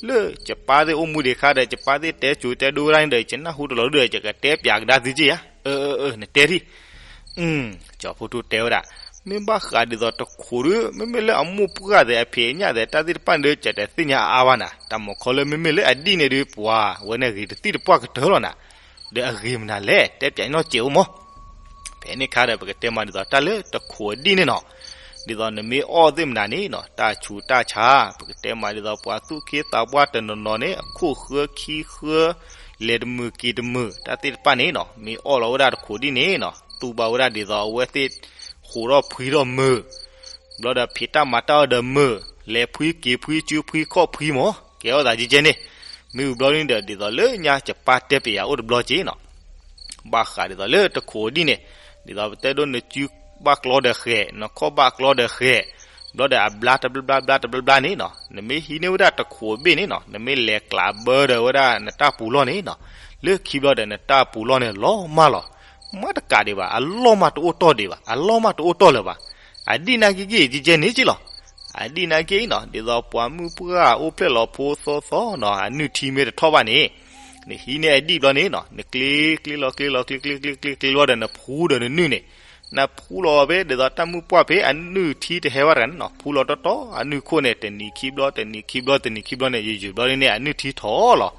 လၢယပၢ်သ့ၣ်အိၣ်မူဒံးခါဒီး ယပၢ်သ့ၣ်တဲစိၤတဲဒိဝဲဒၣ်န့ၣ်ဒီး ယနၢ်ဟူတလီၤဒုဒီး ယကတဲပၠးကဒါသုက့ဧါ, အၢ အၢ အၢ နတဲထံၣ် ကၠီၤဖိထူတဲဝဲဒၣ်, မ့ၢ်ဘၣ်ဃးဒ်သိးတခိးဒီး မ့မ့ၢ်လၢအမိၢ်ပှၢ်သ့ၣ်အဖံးအညၣ်သ့ၣ် တၢ်သ့ၣ်တဖၣ်န့ၣ်ဒီး ယတသ့ၣ်ညါအါဘၣ်နၤ, တၢ်မၤခီလၢမ့မ့ၢ်လၢအဒံၣ်န့ၣ်ဒီး ပှၤဝဲန့ၣ်ဂ့ၤတသံၣ်တပှၢ်ကတၢၢ်လီၤနၤ, ဒီးအဂ့ၤမနုၤလဲၣ် တဲပၠးနီၢ်စဲးအိၣ်မး ဖဲန့ၣ်ခါဒီး ပကတဲမးဒ်သိးတၢ်လၢတခိးအဒံၣ်န့ၣ်နီၤ, ဒ်သိးနမ့ၢ်အီၣ်သ့ၣ်မနၤန့ၣ်နီၤ တၢ်ဆူးတၢ်ဆါ ပကတဲမးဒ်သိးပှၤသူၣ်က့သးပှၢ်တနီၤနီၤန့ၣ် အခိၣ်ဃၢခံဃၢ လဲၤတမုာ်က့ၤတမုာ် တၢ်သ့ၣ်တဖၣ်န့ၣ်နီၤ မ့ၢ်အီၣ်လီၤဝဲဒၣ်တခိးဒံၣ်န့ၣ်နီၤ သူၣ်ဘၣ်ဝဲဒၣ်ဒ်သိးအဝဲသ့ၣ် ဃိးထီၣ်ဖှံထီၣ်မုာ် ဘျီဒီးဖံးတၢ်မၤတၢ်အီၣ်ဒီးမုာ် လဲၤဖှံက့ၤဖှံစုဖှံခီၣ်ဖှံမး ကဲထီၣ်သးကဲကဲန့ၣ်, မ့ၢ်ဝံၤဘျီဒ်န့ၣ်ဒီး ဒ်သိးလၢညါယပၢ်တဲပၠးအိၣ်တဘျီက့ၤနီၤ ဘၣ်ဃးဒ်သိးလၢတခိးဒံၣ်န့ၣ်, ဒ်သိးပတဲဒိနစုဘၣ်ကျီဒီးဃဲၤ နခီၣ်ဘၣ်ကျီဒီးဃဲၤ, ဘျီဒီးအဘျါတဘျါဘျါတဘျါဘျါန့ၣ်နီၤ နမ့ၢ်ဟံးန့ၢ်ဝဲဒၣ်တခိးဘ့ၣ်န့ၣ်နီၤ နမ့ၢ်လဲၤကျးဘၢဒီးဝဲဒၣ်နတၢ်ပူၤလီၢ်န့ၣ်နီၤ, လၢခံဘျီဒီးနတၢ်ပူၤလီၢ်န့ၣ် လီၤမၢ်လီၤ. မ့ၢ်တကးဒံးဘၣ် အလီၢ်မးတအိၣ်တီၢ်ဒံးဘၣ် အလီၢ်မးတအိၣ်တီၢ်လၢၤဘၣ်. အဒံၣ်နာ်က့က့ ကဲကဲန့ၣ်က့လီၤ. အဒံၣ်နာ်က့နီၤ ဒ်သိးပှၤမုၣ်ပှၢ်အိၣ်ဖျဲၣ်လီၤဖိသီသီနီၤ အနုၢ်ထံမ့ၢ်တထီၣ်ဘၣ်န့ၣ်, နဟံးန့ၢ်အဒံၣ်ဘျီန့ၣ်နီၤ နကျ့ကျ့လီၤကျ့လီၤကျ့ကျ့ကျ့ကျ့ကျ့လီၤဒီးနဖှူဒီးနနုၢ်န့ၣ်, နဖှူလီၤဘၣ်ဒ်သိးတၢ်မုၣ်ပှၢ်ဖဲအနုၢ်ထံတဟဲဘၣ်တဂၤန့ၣ်နီၤ ဖှူလီၤတီတီ အနုၢ်ခိၣ်န့ၣ် တနံၤခံဘျီ တနံၤခံဘျီ တနံၤခံဘျီန့ၣ် ယံာ်ယံာ်ဘျီန့ၣ် အနုၢ်ထံထီၣ်လီၤ.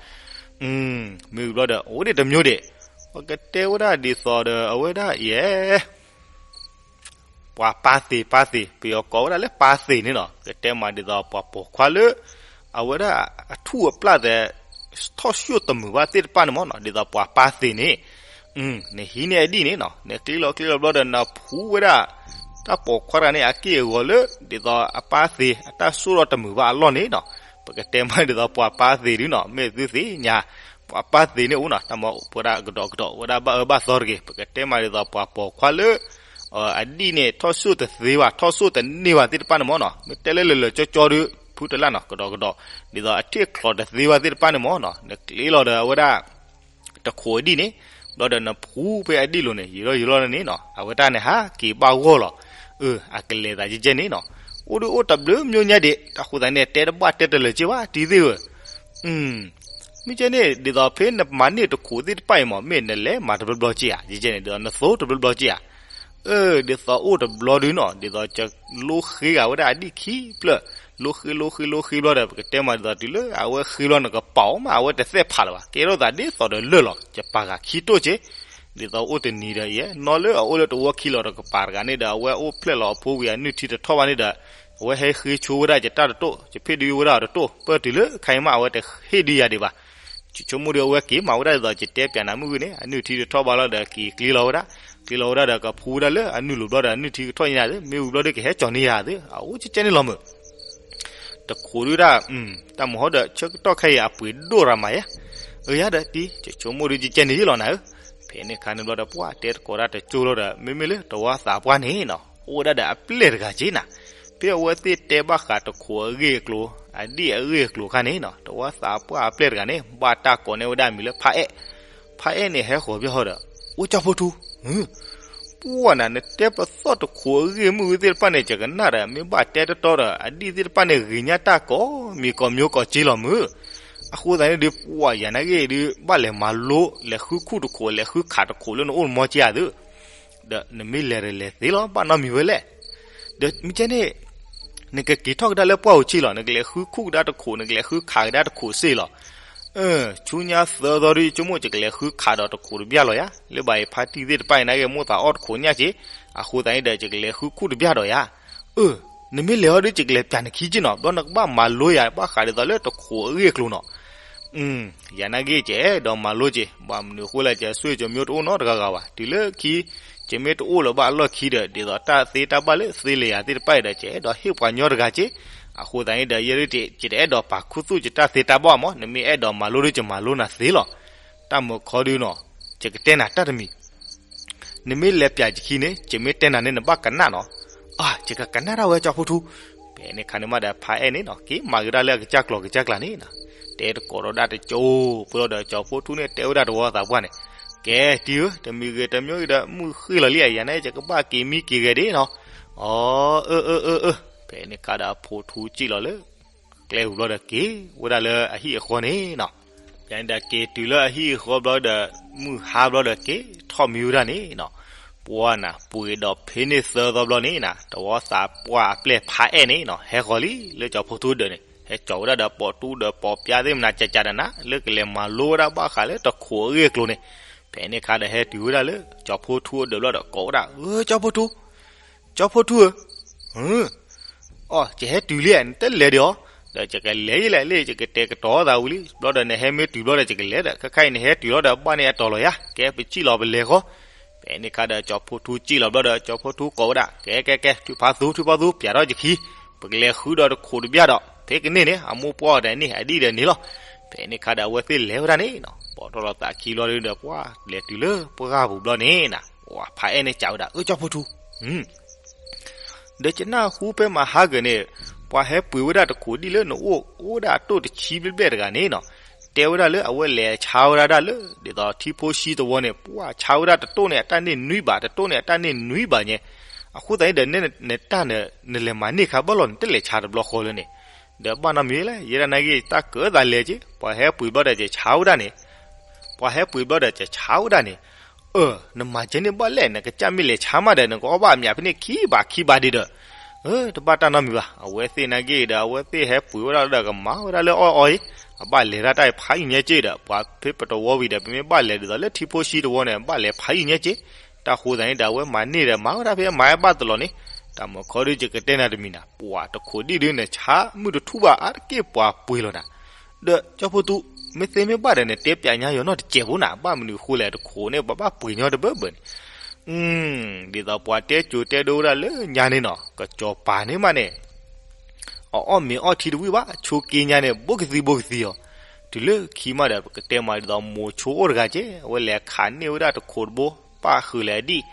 မ့ၢ်ဝံၤဘျီဒီး အိၣ်ဒံးတမျိုးဒံး, ပကတဲဝဲဒၣ်ဒ်သိးဒီး အဝဲဒၣ်ယဲ ပှၤပၢ်သ့ၣ်ပၢ်သ့ၣ် ပယီၤကိးဝဲဒၣ်လၢပၢ်သ့ၣ်န့ၣ်နီၤ ကတဲမးဒ်သိးပှၤပိာ်ခွါလၢ အဝဲဒၣ်အထူၣ်အပျၢ်သ့ၣ် ထီၣ်ဆိၣ်တမုာ်ဘၣ်သ့ၣ်တဖၣ်န့ၣ်မ့ၢ်နီၤ, ဒ်သိးပှၤပၢ်သ့ၣ်န့ၣ်, နဟံးန့ၢ်အဒံၣ်န့ၣ်နီၤ, နကျ့လီၤကျ့လီၤဘျီဒီး နဖှူဝဲဒၣ် တၢ်ပိာ်ခွါတဂၤန့ၣ် အက့ၢ်အဂီၤလၢ ဒ်သိးအပၢ်သ့ၣ် အတၢ်ဆိၣ်ထီၣ်တမုာ်ဘၣ်အလီၢ်န့ၣ်နီၤ, ပကတဲမးဒ်သိးပှၤပၢ်သ့ၣ်ဒုနီၤ, မ့ၢ်သုသ့ၣ်ညါ ပှၤပၢ်သ့ၣ်န့ၣ်အိၣ်နီၤ, တၢ်မၤပဝဲဒၣ်ကဒီးကဒီး ဝဲဒၣ်ဘၣ်အၢဘၣ်သီတဂ့ၤ, ပကတဲမးဒ်သိးပှၤပိာ်ခွါလၢ အဒံၣ်န့ၣ် ထီၣ်ဆိၣ်တသ့ဘၣ် ထီၣ်ဆိၣ်တန့ၢ်ဘၣ်သ့ၣ်တဖၣ်န့ၣ်မ့ၢ်နီၤ, မ့ၢ်တဲလၢလၢာ်လၢာ်ကၠီကၠီဒီး ဖုတလၢ်နီၤ, ကဒီးကဒီး, ဒ်သိးအထံၣ်ချီးတသ့ဘၣ်သ့ၣ်တဖၣ်န့ၣ်မ့ၢ်နီၤ, နကျ့လီၤဒီးအဝဲဒၣ် တခိးအဒံၣ်န့ၣ်, ဘျီဒီးနဖှူဖဲအဒံၣ်လိၤန့ၣ် ယံာ်လီၤယံာ်လီၤန့ၣ်နီၤ, အဝဲတၢ်န့ၣ်ဟးက့ၤဘၣ်ဂီၢ်လီၤ, အၢ အကလဲၤသးကဲကဲန့ၣ်နီၤ, အိၣ်ဒုးအိၣ်တဘျုးမိၢ်ညါဒံး တၢ်ဃိသတးန့ၣ် တဲတဘၣ်တဲတလၢာ်က့ဘၣ် တံၤသ့ၣ်ဧၢ မ့ၢ်ကဲန့ၣ် ဒ်သိးဖဲနမၤန့ၢ်တခိးသ့ၣ်တဖၣ်အံၤမ့ၢ် မ့ၢ်နလဲၤမၤတဘျီဘျီက့ဧါ, ကဲကဲန့ၣ် ဒ်သိးနသိတဘျီဘျီက့ဧါ, အၢ ဒ်သိးအိၣ်တဘျီဒုနီၤ, ဒ်သိးကလိဃ့ဂၤဝဲဒၣ်အဒံၣ်ခံဖျၢၣ်, လိဃ့လိဃ့လိဃ့ဘျီဒီး ပကတဲမးဒ်သိးတုၤလၢအဝဲဃ့ဘျီ နကပာ်အီၤမး အဝဲတသဲးဖးလၢၤဘၣ်, ကဲထီၣ်သးဒ်သိးဒီးလၢာ်လီၤ, ယပာ်ဃာ်ခံတိၢ်က့, ဒ်သိးအိၣ်တနံၤဒီးယဲ နီၢ်လၢအအိၣ်လၢတဝီခံလီၤတကပၤတဂၤန့ၣ်ဒီး အဝဲအိၣ်ဖျဲၣ်လီၤအဖိဝံၤ အနုၢ်ထံတထီၣ်ဘၣ်န့ၣ်ဒီး အဝဲဟဲဃ့ဆိဝဲဒၣ်ယတၢ်တတိၢ်, ယဖ့ၣ်ဒုးဝဲဒၣ်အီၤတတိၢ်, ပၢၢ်တုၤလၢခါအံၤမး အဝဲတဟ့ၣ်ဒုးယၤဒံးဘၣ်, ယဆိကမိၣ်ဒီးအဝဲက့ၤမၤဝဲဒၣ်ဒ်သိး ယတဲပျးနၤမုၢ်ဂ့ၤန့ၣ် အနုၢ်ထံတထီၣ်ဘၣ်လီၤဒီး က့ၤကျ့လီၤဝဲဒၣ်, ကျ့လီၤဝဲဒၣ်ဒီး ကဖှူဝဲဒၣ်လၢအနုၢ်လိၤဘျီဒီး အနုၢ်ထံကထီၣ်ညါသ့, မ့ၢ်ဝံၤဘျီဒီး ကဟဲကၠီၤန့ၢ်ယၤသ့, အအိၣ်ကဲကဲန့ၣ်လီၤမုၢ် တခိးဒုဒၣ်, တၢ်မုၢ်ဟီဒီး ဆၢကတီၢ်ခဲအံၤ အပှ့ၤဒိၣ်ရၤမးယါ, အၢ ယါဒီးတံၤ ယဆိကမိၣ်ဒုးကဲကဲန့ၣ်ယ့ၣ်လီၤနၤဧၢ, ဖဲန့ၣ်ခါန့ၣ်ဘျီဒီး ပှၤတဲသကိးတၢ်တကၠိၢ်လီၤဒီး မ့မ့ၢ်လၢတဝီသးပှၢ်န့ၣ်နီၤ အိၣ်ဝဲဒၣ်ဒီးအပျဲၢ်တဂၤက့နၤ, ဖဲအဝဲသ့ၣ်တဲဘၣ်ဃးတခိးအဂ့ၢ်အကျိၤ အဒံၣ်အဂ့ၢ်အကျိၤအခါန့ၣ်နီၤ တဝီသးပှၢ်အပျဲၢ်တဂၤန့ၣ် ဘၣ်တၢ်ကိးန့ၢ်ဝဲဒၣ်အမံၤလၢဖးအဲၣ်, ဖးအဲၣ်န့ၣ် ဟဲဃီၤဘၣ်ဟီဒီး အိၣ်ကၠီဖိထူ ပှၤနၤ နတဲပသီၣ်တခိးအဂ့ၢ်မုၢ်ဂ့ၤသ့ၣ်တဖၣ်န့ၣ် ယကနၣ်ဒီး မ့ၢ်ဘၣ်တဲတတီဒီး အဒံၣ်သ့ၣ်တဖၣ်န့ၣ် ဂ့ၤညါတၢ်ကိးမံၤကိးမျိုးကိးက့လီၤမုၢ်, အဃိသတးန့ၣ်ဒုး ပှၤယၤနာ်က့ဒုး ဘၣ်လဲၤမၤလိ လဲၤဃုခူၣ်တခိး လဲၤဃုခးတခိးလၢနအိၣ်မီက့ဧါသ့, ဒီးနမ့ၢ်လဲၤဒီးလဲၤသ့လီၤ ဘၣ်နီတမံၤဝဲလဲၣ်, ဒီးမ့ၢ်ကဲန့ၣ် နကက့ၤထီၣ်ကဒါလၢပှၢ်အူၤဆ့လီၤ နကလဲၤဃုခူၣ်ကဒါတခိး နကလဲၤဃုခးကဒါတခိးစ့ၢ်လီၤ, ဆူညါသၢသီဒုး ယဆိကမိၣ် ယကလဲၤဃုခးဒီးတခိးတဘျၣ်လီၤယၤ, လၢဘၣ်အံၤဖါတံၢ်သ့ၣ်တဖၣ်အံၤနာ်က့ မိၢ်သးအီၣ်တခိးညၣ်က့, အဃိသတးန့ၣ်ဒီး ယကလဲၤဃုခူၣ်တဘျၣ်ဒီးယၤ, အၢ နမ့ၢ်လဲၤအီၤဒုး ယကလဲၤပျးနခံက့နီၤ ဘျီနကဘၣ်မၤလိယၤ ဘၣ်ဃးဒ်သိးလၢတခိးအဂ့ၢ်အကျိၤနီၤ ယၤနာ်က့ ယအဲၣ်ဒိးမၤလိက့ၤ ဘၣ်မနုၤအဃိလဲၣ် ယဆွေမျိုးတအိၣ်နီတဂၤဂၤဘၣ် တုၤလၢခံ ယမ့ၢ်တအိၣ်လၢၤဘၣ်အလီၢ်ခံဒီး ဒ်သိးတၢ်သ့တၢ်ဘၣ်လၢသ့လၢယၤသ့ၣ်တဖၣ်အံၤဒီး ယအဲၣ်ဒိးဟ့ၣ်ပှၤညီတဂၤက့, အဃိသတးန့ၣ်ဒီး ယဲဒုး ယတအဲၣ်ဒိးပာ်ခူသူၣ်ယတၢ်သ့တၢ်ဘၣ်မး နမ့ၢ်အဲၣ်ဒိးမၤလိဒုး ယမၤလိနၤသ့လီၤ, တၢ်မုၢ်ခီဒုနီၤ ယကတဲနၤတၢ်တမံၤ နမ့ၢ်လဲၤပျးယခံန့ၣ် ယမ့ၢ်တဲနၤန့ၣ် နဘၣ်ကနၣ်နီၤ, အၢ ယကကနၣ်ဒၣ်ဝဲကၠီဖိထူ, ဖဲန့ၣ်ခါန့ၣ်မးဒီး ဖါအဲၣ်န့ၣ်နီၤ က့ၤမၤကဒါလၢအကစၢ်ကျိာ်ကစၢ်ကျါန့ၣ်နီၤ, တဲသကိးဒီးဒၣ်တကၠိၢ် ပှဲၤလီၤဒီး ကၠီဖိထူန့ၣ် တဲဝဲဒၣ်တဝီသးပှၢ်န့ၣ်, ကဲတံၤဧၢ တမံၤဂ့ၤတမံၤဂ့ၤဒီး မုၢ်ဃ့ၢ်လီၤလံ ယၤန့ၣ် ယကဘၣ်က့ၤမံက့ၤဂဲၤဒၣ်နီၤ, အၢ အၢ အၢ အၢ အၢ, ဖဲန့ၣ်ခါဒီး အဖိထူစံၣ်လီၤလၢ ကျဲပူၤဘျီဒီး က့ၤဝဲဒၣ်လၢအဟံၣ်အဃီန့ၣ်နီၤ, ဖဲန့ၣ်ဒီးက့ၤတုၤလၢအဟံၣ်အဃီဘျီဒီး မုၢ်ဟါဘျီဒီးက့ၤထီၣ်မံဝဲဒၣ်န့ၣ်နီၤ, ပှၤနၤ ပှ့ၤဒီးဖဲန့ၣ်သၢသီဘျီန့ၣ်နၤ တဝီသးပှၢ်အပျဲၢ်ဖါအဲၣ်န့ၣ်နီၤ ဟဲဃီၤလံလၢကၠီဖိထူဒၢးန့ၣ် ဟဲကၠီၤဝဲဒၣ်ဒီးပိာ်တူၢ်ဒီးပိာ်ပျါသ့ၣ်မနၤ ကကနၤ လၢကလဲၤမၤလိဝဲဒၣ်ဘၣ်ဃးလၢတခိးအဂ့ၢ်အကျိၤန့ၣ်, ဖဲန့ၣ်ခါဒီးဟဲတုၤဝဲဒၣ်လၢကၠီဖိထူအဒၢးဘျီဒီး ကိးဝဲဒၣ် အၢ ကၠီဖိထူ ကၠီဖိထူဧၢ, အီ ယဟဲတုၤလံ နတလဲၤဒံးဧါ, ဒီးယကလဲၤယလဲၣ်လၢယကတဲာ်ကတီၤသးဝံၤလံ ဘျီဒီးနဟဲမ့ၢ်တုၤဘျီဒီးယကလဲၤဒီး ခဲခါအံၤနဟဲတုၤလီၤဒီးဘၣ်န့ၢ်အတီၤလီၤယၤ ကဲပစံၣ်လီၤပလဲၤဃီ, ဖဲန့ၣ်ခါဒီးကၠီဖိထူစံၣ်လီၤဘျီဒီး ကၠီဖိထူကိးဝဲဒၣ် ကဲကဲကဲ ထုးဖါသူ ထုးဖါသူ ပျးထီၣ်ယခံ, ပကလဲၤဃုဒီးတခိးတဘျၣ်ဒီး ဖဲကန့ၢ်န့ၣ် အမိၢ်ပှၢ်အီၤဒီးန့ၣ် အဒံၣ်ဒီးန့ၣ်လီၤ, ဖဲန့ၣ်ခါဒီးအဝဲသ့ၣ်လဲၤဝဲဒၣ်န့ၣ်နီၤ ပိာ်ထီၣ်လီၤသးခံဘျီဒီး ပှၤလဲၤတုၤလၢပှၢ်ပူၤဘျီန့ၣ်နၤ ပှၤဖါအဲၣ်န့ၣ်စံးဝဲဒၣ် အၢ ကၠီဖိထူ ဒီးယနၢ်ဟူဖဲမဟါဂၤန့ၣ် ပှၤဟဲပှ့ၤဝဲဒၣ်တခိးဒံၣ်လၢနအိၣ် အိၣ်ဝဲဒၣ်အတိၢ်တဆံဘျဲၣ်ဘျဲၣ်တဂၤန့ၣ်နီၤ, တဲဝဲဒၣ်လၢအဝဲလဲၤဆါဝဲဒၣ်ဒၣ်လၢ ဒ်သိးထံဖိဆံးတဝီန့ၣ် ပှၤဆါဝဲဒၣ်တတိၢ်န့ၣ် အတၢ်န့ၢ်နွံဘး တတိၢ်န့ၣ် အတၢ်န့ၢ်နွံဘးညါ, အဃိသတးန့ၣ်ဒီး နတၢ်န့ၣ် နလဲၤမၤန့ၢ်ခါဘၣ်လီၤ နတလဲၤဆါတဘျီဃီလၢန့ၣ်, ဒီးဘၣ်နီတမံၤလဲၣ် ယဲဒၣ်နာ်က့ တၢ်ကၢသးလဲၤက့ ပှၤဟဲပှ့ၤဘျီဒီးယဆါဝဲဒၣ်န့ၣ် ပှၤဟဲပှ့ၤဘျီဒီးယဆါဝဲဒၣ်န့ၣ်, အၢ နမၤကဲန့ၣ်ဘၣ်လဲၣ် နကစၢ်မ့ၢ်လဲၤဆါမးဒီး နကအီၣ်ဘၣ်အမျးဖဲန့ၣ်ခံဘးခံဘးဒံးဒီး, အၢ တဘၣ်တၢ်နီတမံၤဘၣ်. အဝဲသ့ၣ်နာ်က့ဒီး အဝဲသ့ၣ်ဟဲပှ့ၤဝဲဒၣ်လီၤဒီးကမၤဝဲဒၣ်လၢအီၣ်အီၣ်အံၤ, အဘၣ်လဲၤဒၣ်တၢ်ဖးယံာ်ညါက့ဒီး ပှၤဖဲပတဝီဝံၤဒီး ပမ့ၢ်ဘၣ်လဲၤဒ်သိးလၢထံဖိဆံးတဝီန့ၣ် ဘၣ်လဲၤဖးယံာ်ညါက့, တၢ်ဃိသတးန့ၣ်ဒီး အဝဲမၤန့ၢ်ဒီးမၤဝဲဒၣ်ဖဲမၤဘၣ်တလီၢ်န့ၣ်, တၢ်မုၢ်ခီဒုးယကတဲနၤတမံၤနၤ ပှၤတခိးဒံၣ်ဒုးနဆါမုၢ်တထူၣ်ဘၣ်အါတက့ၢ်ပှၤပှ့ၤလီၤနၤ, ဒီးကၠီဖိသူ မ့ၢ်သ့မ့ၢ်ဘၣ်ဒီး နတဲပျးညါယီၤနီတစဲးဖိနၤ, ဘၣ်မနုၤဃိလဲၣ် တခိးန့ၣ် ပဘၣ်ပှ့ၤညီတဘၢဘၢန့ၣ်. ဒ်သိးပှၤတဲကိၤတဲဒိဝဲဒၣ်လၢညါန့ၣ်နီၤ, ကစီၤပၤန့ၣ်မးန့ၣ် အအီၣ်မ့ၤအီထံတဝံၣ်ဘၣ်, ဆိးက့ညါန့ၣ် ဘိကသံဘိကသံအီၤ. တုၤလၢခံမးဒီး ပကတဲမးဒ်သိးမိၤဆိအိၣ်တဂၤကဲ, အဝဲလဲၤခးန့ၢ်ဝဲဒၣ်တခိးတဘိ, ပၣ်ဃုာ်လဲၤအဒံၣ်,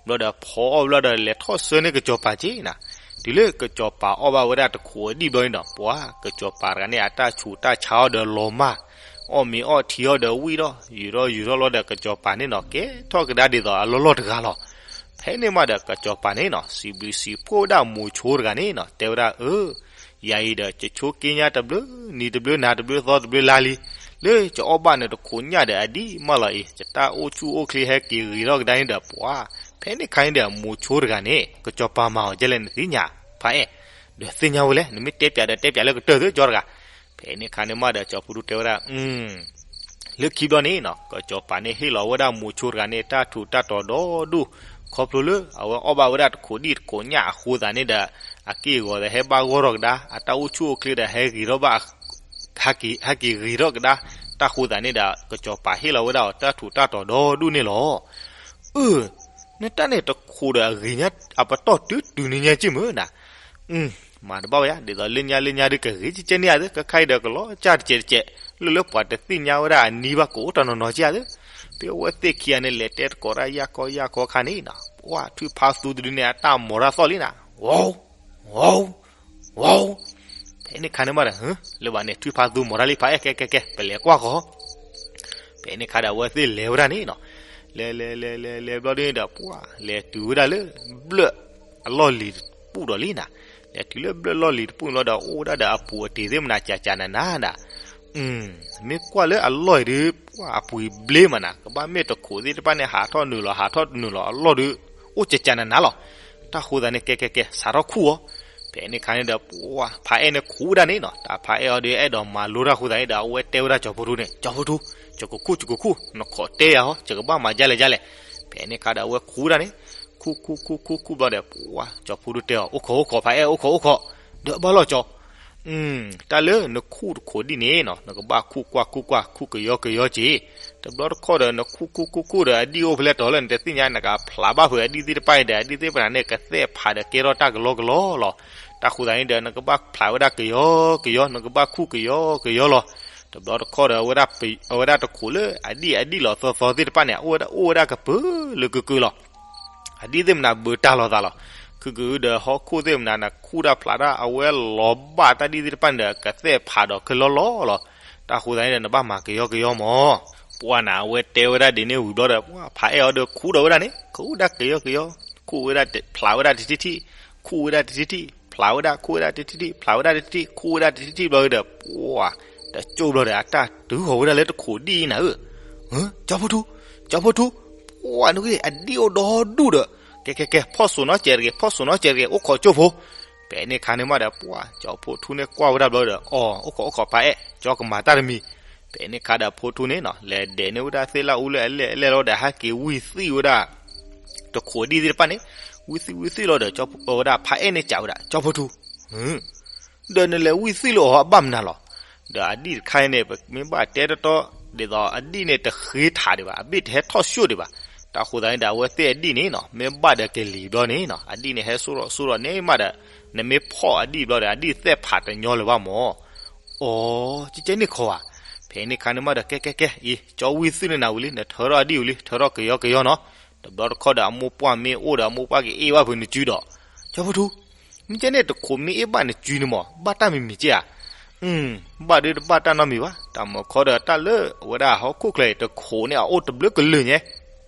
ဘျီဒီးဖီအီၣ်ဘျီဒီး လဲၤထီၣ်ဆှၢန့ၢ်ကစီၤပၤကဲနၤ. တုၤလၢကစီၤပၤအီၣ်ဘၣ်ဝဲဒၣ်တခိးအဒံၣ်ဘျီန့ၣ်ဒီး ပှၤကစီၤပၤတဂၤန့ၣ် အတၢ်ဆူးတၢ်ဆါအီၣ်ဒီးလီၤမၢ်, အီၣ်မ့ၤအီထံအီၣ်ဒီးဝံၣ်ထီၣ်, ယူၤထီၣ်ယူၤထီၣ်လီၤဒီး ကစီၤပၤန့ၣ်နီၤ ကဲထီၣ်ကဒါဒ်သိးအလီၢ်လီၢ်တဂၤလီၤ. ဖဲန့ၣ်မးဒီး ကစီၤပၤန့ၣ်နီၤ စံးဘျုးစံးဖှိၣ်ဝဲဒၣ်မိၤဆိတဂၤန့ၣ်နီၤ တဲဝဲဒၣ်အၢ ယၤအံၤဒီး ယဆိးက့ညါတဘျုးနံၤတဘျုးနၤတဘျုးသီတဘျုးလါလံ, လၢယအီၣ်ဘၣ်နတခိးညၣ်ဒီးအဒံၣ်မးလီၤအံၤ, ယတၢ်အိၣ်ဆူၣ်အိၣ်ချ့ဟဲက့ၤဂ့ၤထီၣ်ကဒါန့ၣ်ဒီး ပှၤ ဖဲန့ၣ်ခါန့ၣ်ဒီး မိၤဆိတဂၤန့ၣ် ကစီၤပၤမၤအီၤဒ်လဲၣ်နသ့ၣ်ညါ, ဖါအဲၣ်, ဒီးသ့ၣ်ညါဝဲလဲၣ်, နမ့ၢ်တဲပျးဒီးတဲပျးလၢကတၢၢ်သုကၠီတဂၤ. ဖဲန့ၣ်ခါန့ၣ်မးဒီး ကၠီဖူထူတဲဝဲဒၣ် လၢခံဘျီန့ၣ်နီၤ ကစီၤပၤန့ၣ်ဟ့ၣ်လီၤဝဲဒၣ်မိၤဆိတဂၤန့ၣ် တၢ်ထူးတၢ်တီၤဒီဒူၣ်, ခီဖျိလၢအဝဲအီၣ်ဘၣ်ဝဲဒၣ်တခိးဒံၣ်တခိးညၣ်အဃိသတးန့ၣ်ဒီး အက့ၢ်အဂီၤဒီးဟဲဘၣ်ဂီၢ်ထီၣ်ကဒါ, အတၢ်အိၣ်ဆူၣ်အိၣ်ချ့ဒီးဟဲဂ့ၤထီၣ်ဘၣ်, ဟဲက့ၤဂ့ၤထီၣ်ကဒါ, တၢ်ဃိသတးန့ၣ်ဒီး ကစီၤပၤဟ့ၣ်လီၤဝဲဒၣ်အီၤတၢ်ထူးတၢ်တီၤဒီဒူၣ်န့ၣ်လီၤ. အၢ နတၢ်န့ၣ်တခိးဒီးအဂ့ၤညါ အပတီၢ်တုၤတုၤန့ၣ်ညါက့ၢ်မုၢ်နၤ, မၤတဘၣ်ဝဲယါ ဒ်သိးလၢညါလၢညါဒုးကဂ့ၤကဲကဲန့ၣ်ဧါသ့ ခဲခါအံၤဒီးကလီၤကၢ်တစဲးတစဲး, လၢလၢပှၤတသ့ၣ်ညါဝဲဒၣ်အနံၤဘၣ်ကအိၣ်တနီၤနီၤက့ၢ်ဧါသ့, ပဝဲသ့ၣ်ခံဂၤန့ၣ် လဲၤတဲတကိးတၢ်ယၢ်ကီယၢ်ကီခါန့ၣ်နီၤ ပှၤထွံၣ်ဖါသူတဒုန့ၣ် အတၢ်မိၤတၢ်သီၣ်လံနၤ, ဝီ ဝီ ဝီ ဖဲန့ၣ်ခါန့ၣ်မးဒီး လၢဘၣ်န့ၣ် ထွံၣ်ဖါသူမိၤတၢ်လံ ဖါအဲၣ် ကဲကဲကဲ ပလဲၤကွၢ်ဃီ ဖဲန့ၣ်ခါဒီးအဝဲသ့ၣ်လဲၤဝဲဒၣ်န့ၣ်နီၤ, လဲၤလဲၤလဲၤလဲၤလဲၤဘျီဒ်န့ၣ်ဒီး ပှၤလဲၤတုၤဝဲဒၣ်လၢ ဘျၢၣ်အလီၢ်လံၤတပူၤဒီးလံနၤ, လဲၤတုၤလၢဘျၢၣ်လီၢ်လံၤတပူၤန့ၣ်လီၤဒီး အိၣ်ဝဲဒၣ်ဒီးအပူၤအတ့ၤသ့ၣ်မနၤ ကၠးကၠးနးနးဒၣ်, မ့ၢ်ကွၢ်လၢအလီၢ်အံၤဒီး ပှၤအပူၤအံၤဘျ့မးနၤ ကဘၣ်မ့ၢ်တခိးသ့ၣ်တဖၣ်န့ၣ် ဟးထီၣ်နုာ်လီၤ ဟးထီၣ်နုာ်လီၤအလီၢ်ဒီး အိၣ်ကၠးကၠးနးနးလီၤ. တၢ်ဃိသးန့ၣ် ကဲကဲကဲ စးထီၣ်ခူၣ်အီၤ. ဖဲန့ၣ်ခါန့ၣ်ဒီး ပှၤဖါအဲၣ်န့ၣ်ခူၣ်ဝဲဒၣ်န့ၣ်နီၤ တၢ်ဖါအဲၣ်အီၤဒီး အဲၣ်ဒိးမၤလိတၢ်ဃိသးန့ၣ်ဒီး အဝဲတဲဝဲဒၣ်ကၠီၤဖိထူန့ၣ် ကၠီၤဖိထူ ယကခူၣ် ယကခူၣ် နခိးတဲယၤဟီ ယကဘၣ်မၤဒ်လဲၣ်ဒ်လဲၣ်. ဖဲန့ၣ်ခါဒီး အဝဲခူၣ်ဝဲဒၣ်န့ၣ် ခူၣ်ခူၣ်ခူၣ်ခူၣ်ခူၣ်ဘျီဒီး ပှၤကၠီၤဖိထူတဲအီၤ အိၣ်ခိးအိၣ်ခိး ဖါအဲၣ် အိၣ်ခိးအိၣ်ခိး ဒီးဘၣ်လီၤကၠီ တၢ်လၢနခူၣ်တခိးဒ်န့ၣ်နီၤ နကဘၣ်ခူၣ်ကွၢ်ခူၣ်ကွၢ် ခူၣ်ကယီကယီက့ၤ. တဘျီတခီၣ်ဒီး နခူၣ်ခူၣ်ခူၣ်ခူၣ်ဒီး အဒံၣ်အိၣ်ဖဲလဲၣ်တီၤလဲၣ် နတသ့ၣ်ညါ နကဖျးဘၣ်ဖုးအဒံၣ်သ့ၣ်တဖၣ်အံၤဒီး အဒံၣ်သ့ၣ်တဖၣ်န့ၣ် ကသဲၣ်ဖးဒီးကဲထီၣ်တၢ်ကလီကလီလီၤ. တၢ်ဃိသးန့ၣ်ဒီး နကဘၣ်ဖျးဝဲဒၣ်ကယီကယီ နကဘၣ်ခူၣ်ကယီကယီလီၤ. တဘျီတခီၣ်ဒီး အဝဲဒၣ်တခိးလၢအဒံၣ်အဒံၣ်လီၤသီသီသ့ၣ်တဖၣ်န့ၣ် အိၣ်ဝဲဒၣ်အိၣ်ဝဲဒၣ်ကပၢၤလၢကုကုလီၤ. အဒံၣ်သ့ၣ်မနၤဘၢတၢ်လီၤသးလီၤ. ခုကုဒီးဟီၣ်ခိၣ်သ့ၣ်မနၤ နခူၣ်တၢ်ဖျးတၢ် အဝဲလီၤဘၣ်တၢ်ဒံၣ်သ့ၣ်တဖၣ်န့ၣ်ဒီး ကသဲၣ်ဖးဒီးခဲလီၤလီၤလီၤ. တၢ်ဃိသးန့ၣ်ဒီး နဘၣ်မၤကယီကယီမး. ပှၤန့ၣ် အဝဲတဲဝဲဒၣ်ဒ်န့ၣ်ဝံၤဘျီဒီး ပှၤဖါအဲၣ်အီၤဒီးခူၣ်ဒီးဝဲဒၣ်န့ၣ် ခူၣ်ဝဲဒၣ်ကယီကယီ ခူၣ်ဝဲဒၣ်ဖျးဝဲဒၣ်တထံၣ်ထံၣ် ခူၣ်ဝဲဒၣ်တထံၣ်ထံၣ် ဖျးဝဲဒၣ် ခူၣ်ဝဲဒၣ်တထံၣ်ထံၣ် ဖျးဝဲဒၣ်တထံၣ်ထံၣ် ခူၣ်ဝဲဒၣ်တထံၣ်ထံၣ်ဘျီဒီး ပှၤ တကၠိၣ်ဘျီဒီး အတၢ်တုၤဃီၤဝဲဒၣ်လၢတခိးဒံၣ်အံၤနၤဧၢ ကၠီဖိထူ ကၠီဖိထူ ပှၤနက့ အဒံၣ်အိၣ်ဒီဒူၣ်ဒီး ကဲကဲကဲ ဖီၣ်စိးနီတစဲးတဂ့ၤ ဖီၣ်စိးနီတစဲးတဂ့ၤ အိၣ်ခိးကၠိဖိ. ဖဲန့ၣ်ခါန့ၣ်မးဒီး ပှၤကၠီဖိထူန့ၣ်ကွၢ်ဝဲဒၣ်ဘျီဒီး အိၣ်ခိးအိၣ်ခိးဖါအဲၣ် ကၠီကမၤတၢ်တမံၤ. ဖဲန့ၣ်ခါဒီးဖိထူန့ၣ်နီၤ လဲၤဒဲးန့ၢ်ဝဲဒၣ်သ့ၣ်လၢအူလၢအလဲၢ်အလဲၢ်လီၤဒီး ဟဲက့ၤဝံၣ်သံၣ်ဝဲဒၣ် တခိးဒံၣ်သ့ၣ်တဖၣ်န့ၣ် ဝံၣ်သံၣ်ဝံၣ်သံၣ်လီၤဒီး ကၠီဝဲဒၣ်ဖါအဲၣ်န့ၣ်စံးဝဲဒၣ် ကၠီဖိထူ ဒီးနလဲၤဝံၣ်သံၣ်လၢအီၤအဘၣ်မနုၤလီၤ. ဒီးအဒံၣ်တခါအံၤန့ၣ် ပမ့ၢ်ဘၣ်တဲတီတီ ဒ်သိးအဒံၣ်န့ၣ်တဃ့ထးဒံးဘၣ် အဘ့ၣ်တဟဲထီၣ်ဆှိၣ်ဒံးဘၣ်. တၢ်ဃိသးန့ၣ်ဒီး အဝဲသ့ၣ်အဒံၣ်န့ၣ်နီၤ မ့ၢ်ဘၣ်ဒီးကလံၤဘျီန့ၣ်နီၤ အဒံၣ်န့ၣ်ဟဲစိၣ်ထီၣ်စိၣ်ထီၣ်န့ၣ်မးဒီး နမ့ၢ်ဖီၣ်အဒံၣ်ဘျီဒီး အဒံၣ်သဲၣ်ဖးတညီလၢၤဘၣ်မၢ်. အိ ကကဲန့ၣ်ခီဧါ. ဖဲန့ၣ်ခါန့ၣ်မးဒီး ကဲကဲကဲ အံၤ ကၠီဝံၣ်သံၣ်န့ၣ်နၤဝံၤလံ နထၢထီၣ်အဒံၣ်ဝံၤလံ ထၢထီၣ်ကယီကယီနီၤ. တဘျီတခီၣ်ဒီး အမိၢ်ပှၢ်မ့ၢ်အိၣ်ဒီး အမိၢ်ပှၢ်ကအ့ၣ်ဘၣ်ဖုးနစုဒီး ကၠီဖိထူ မ့ၢ်ကဲန့ၣ်တခိးမ့ၢ်အ့ၣ်ဘၣ်နစုန့ၣ်မး ဘၣ်တၢ်မံၤမံၤက့ဧါ. ဘၣ်ဒုးတဘၣ်တၢ်နီတမံၤဘၣ်. တၢ်မၤခီဒီးတၢ်လၢအဝဲဒၣ်ဟီၣ်ခိၣ်ချၢအံၤတခိးန့ၣ် အအိၣ်တဘျုးကလုာ်ညါ